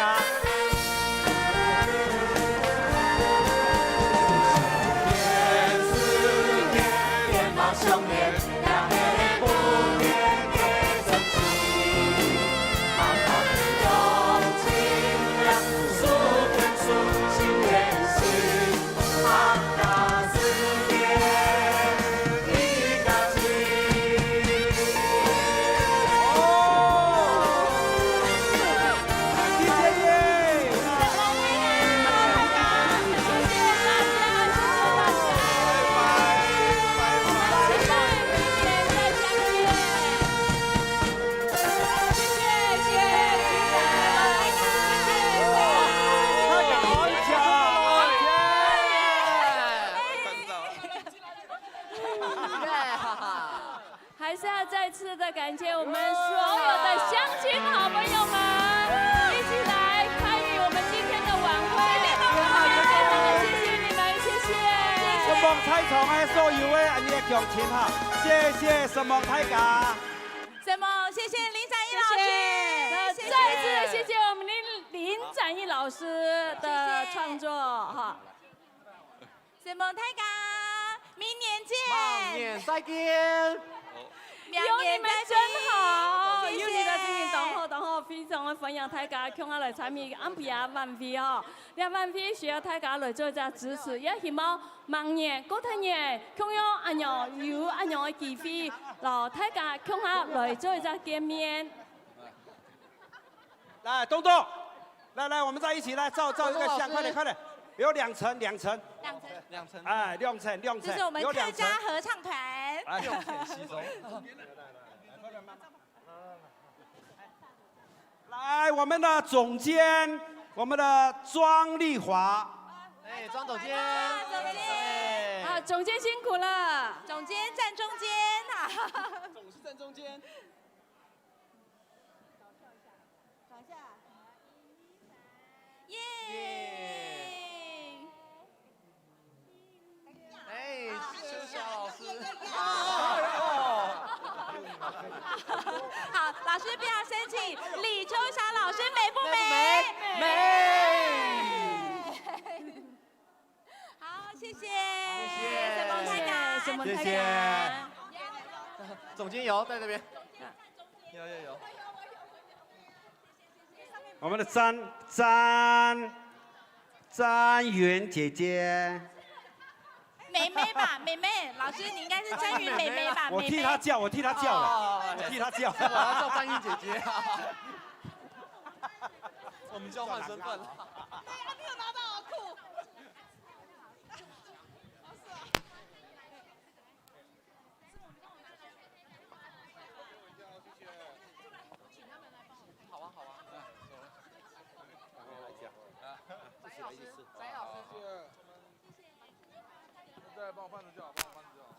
還是要再次的感謝我們所有的鄉親好朋友們，一起來參與我們今天的晚會。謝謝你們，謝謝。承蒙在場个所有个恁呢鄉親哈，謝謝承蒙大家。承蒙，謝謝林展翼老師，謝謝那再一次的謝謝我們的林展翼老師的創作哈。承蒙大家，明年見。明年再見。表演真好，謝謝。有你个精神當好，當好，非常个歡迎大家共下來參與暗晡夜晚會吼。這晚會需要大家來做一隻支持，也希望明年、過大年，共樣恁樣有恁樣个機會，摎大家共下來做一隻見面。 來，東東，來來，我們再一起來照照一個相，東東老師。快點快點，有兩層兩層，兩層。兩層。哎，兩層兩層，這是我們客家合唱團。有兩層。哎，兩層，來，我們的總監，我們的莊麗華。哎，莊總監。啊，總監辛苦了。總監站中間啊。總是站中間。 耶！哎，秋霞老師。好，老師不要生氣，李秋霞老師美不美？美。好，謝謝。謝謝。承蒙大家。謝謝。總監有在那邊。有有有。 我們的詹詹詹雲姐姐。美美吧，美美，老師，你應該是詹雲美美吧？我替她叫，我替她叫了，我替她叫。我要叫詹雲姐姐。我們交換身份了。對啊，你有拿到啊，酷。好啊，好啊。再帮我换个就好，帮我换个就好。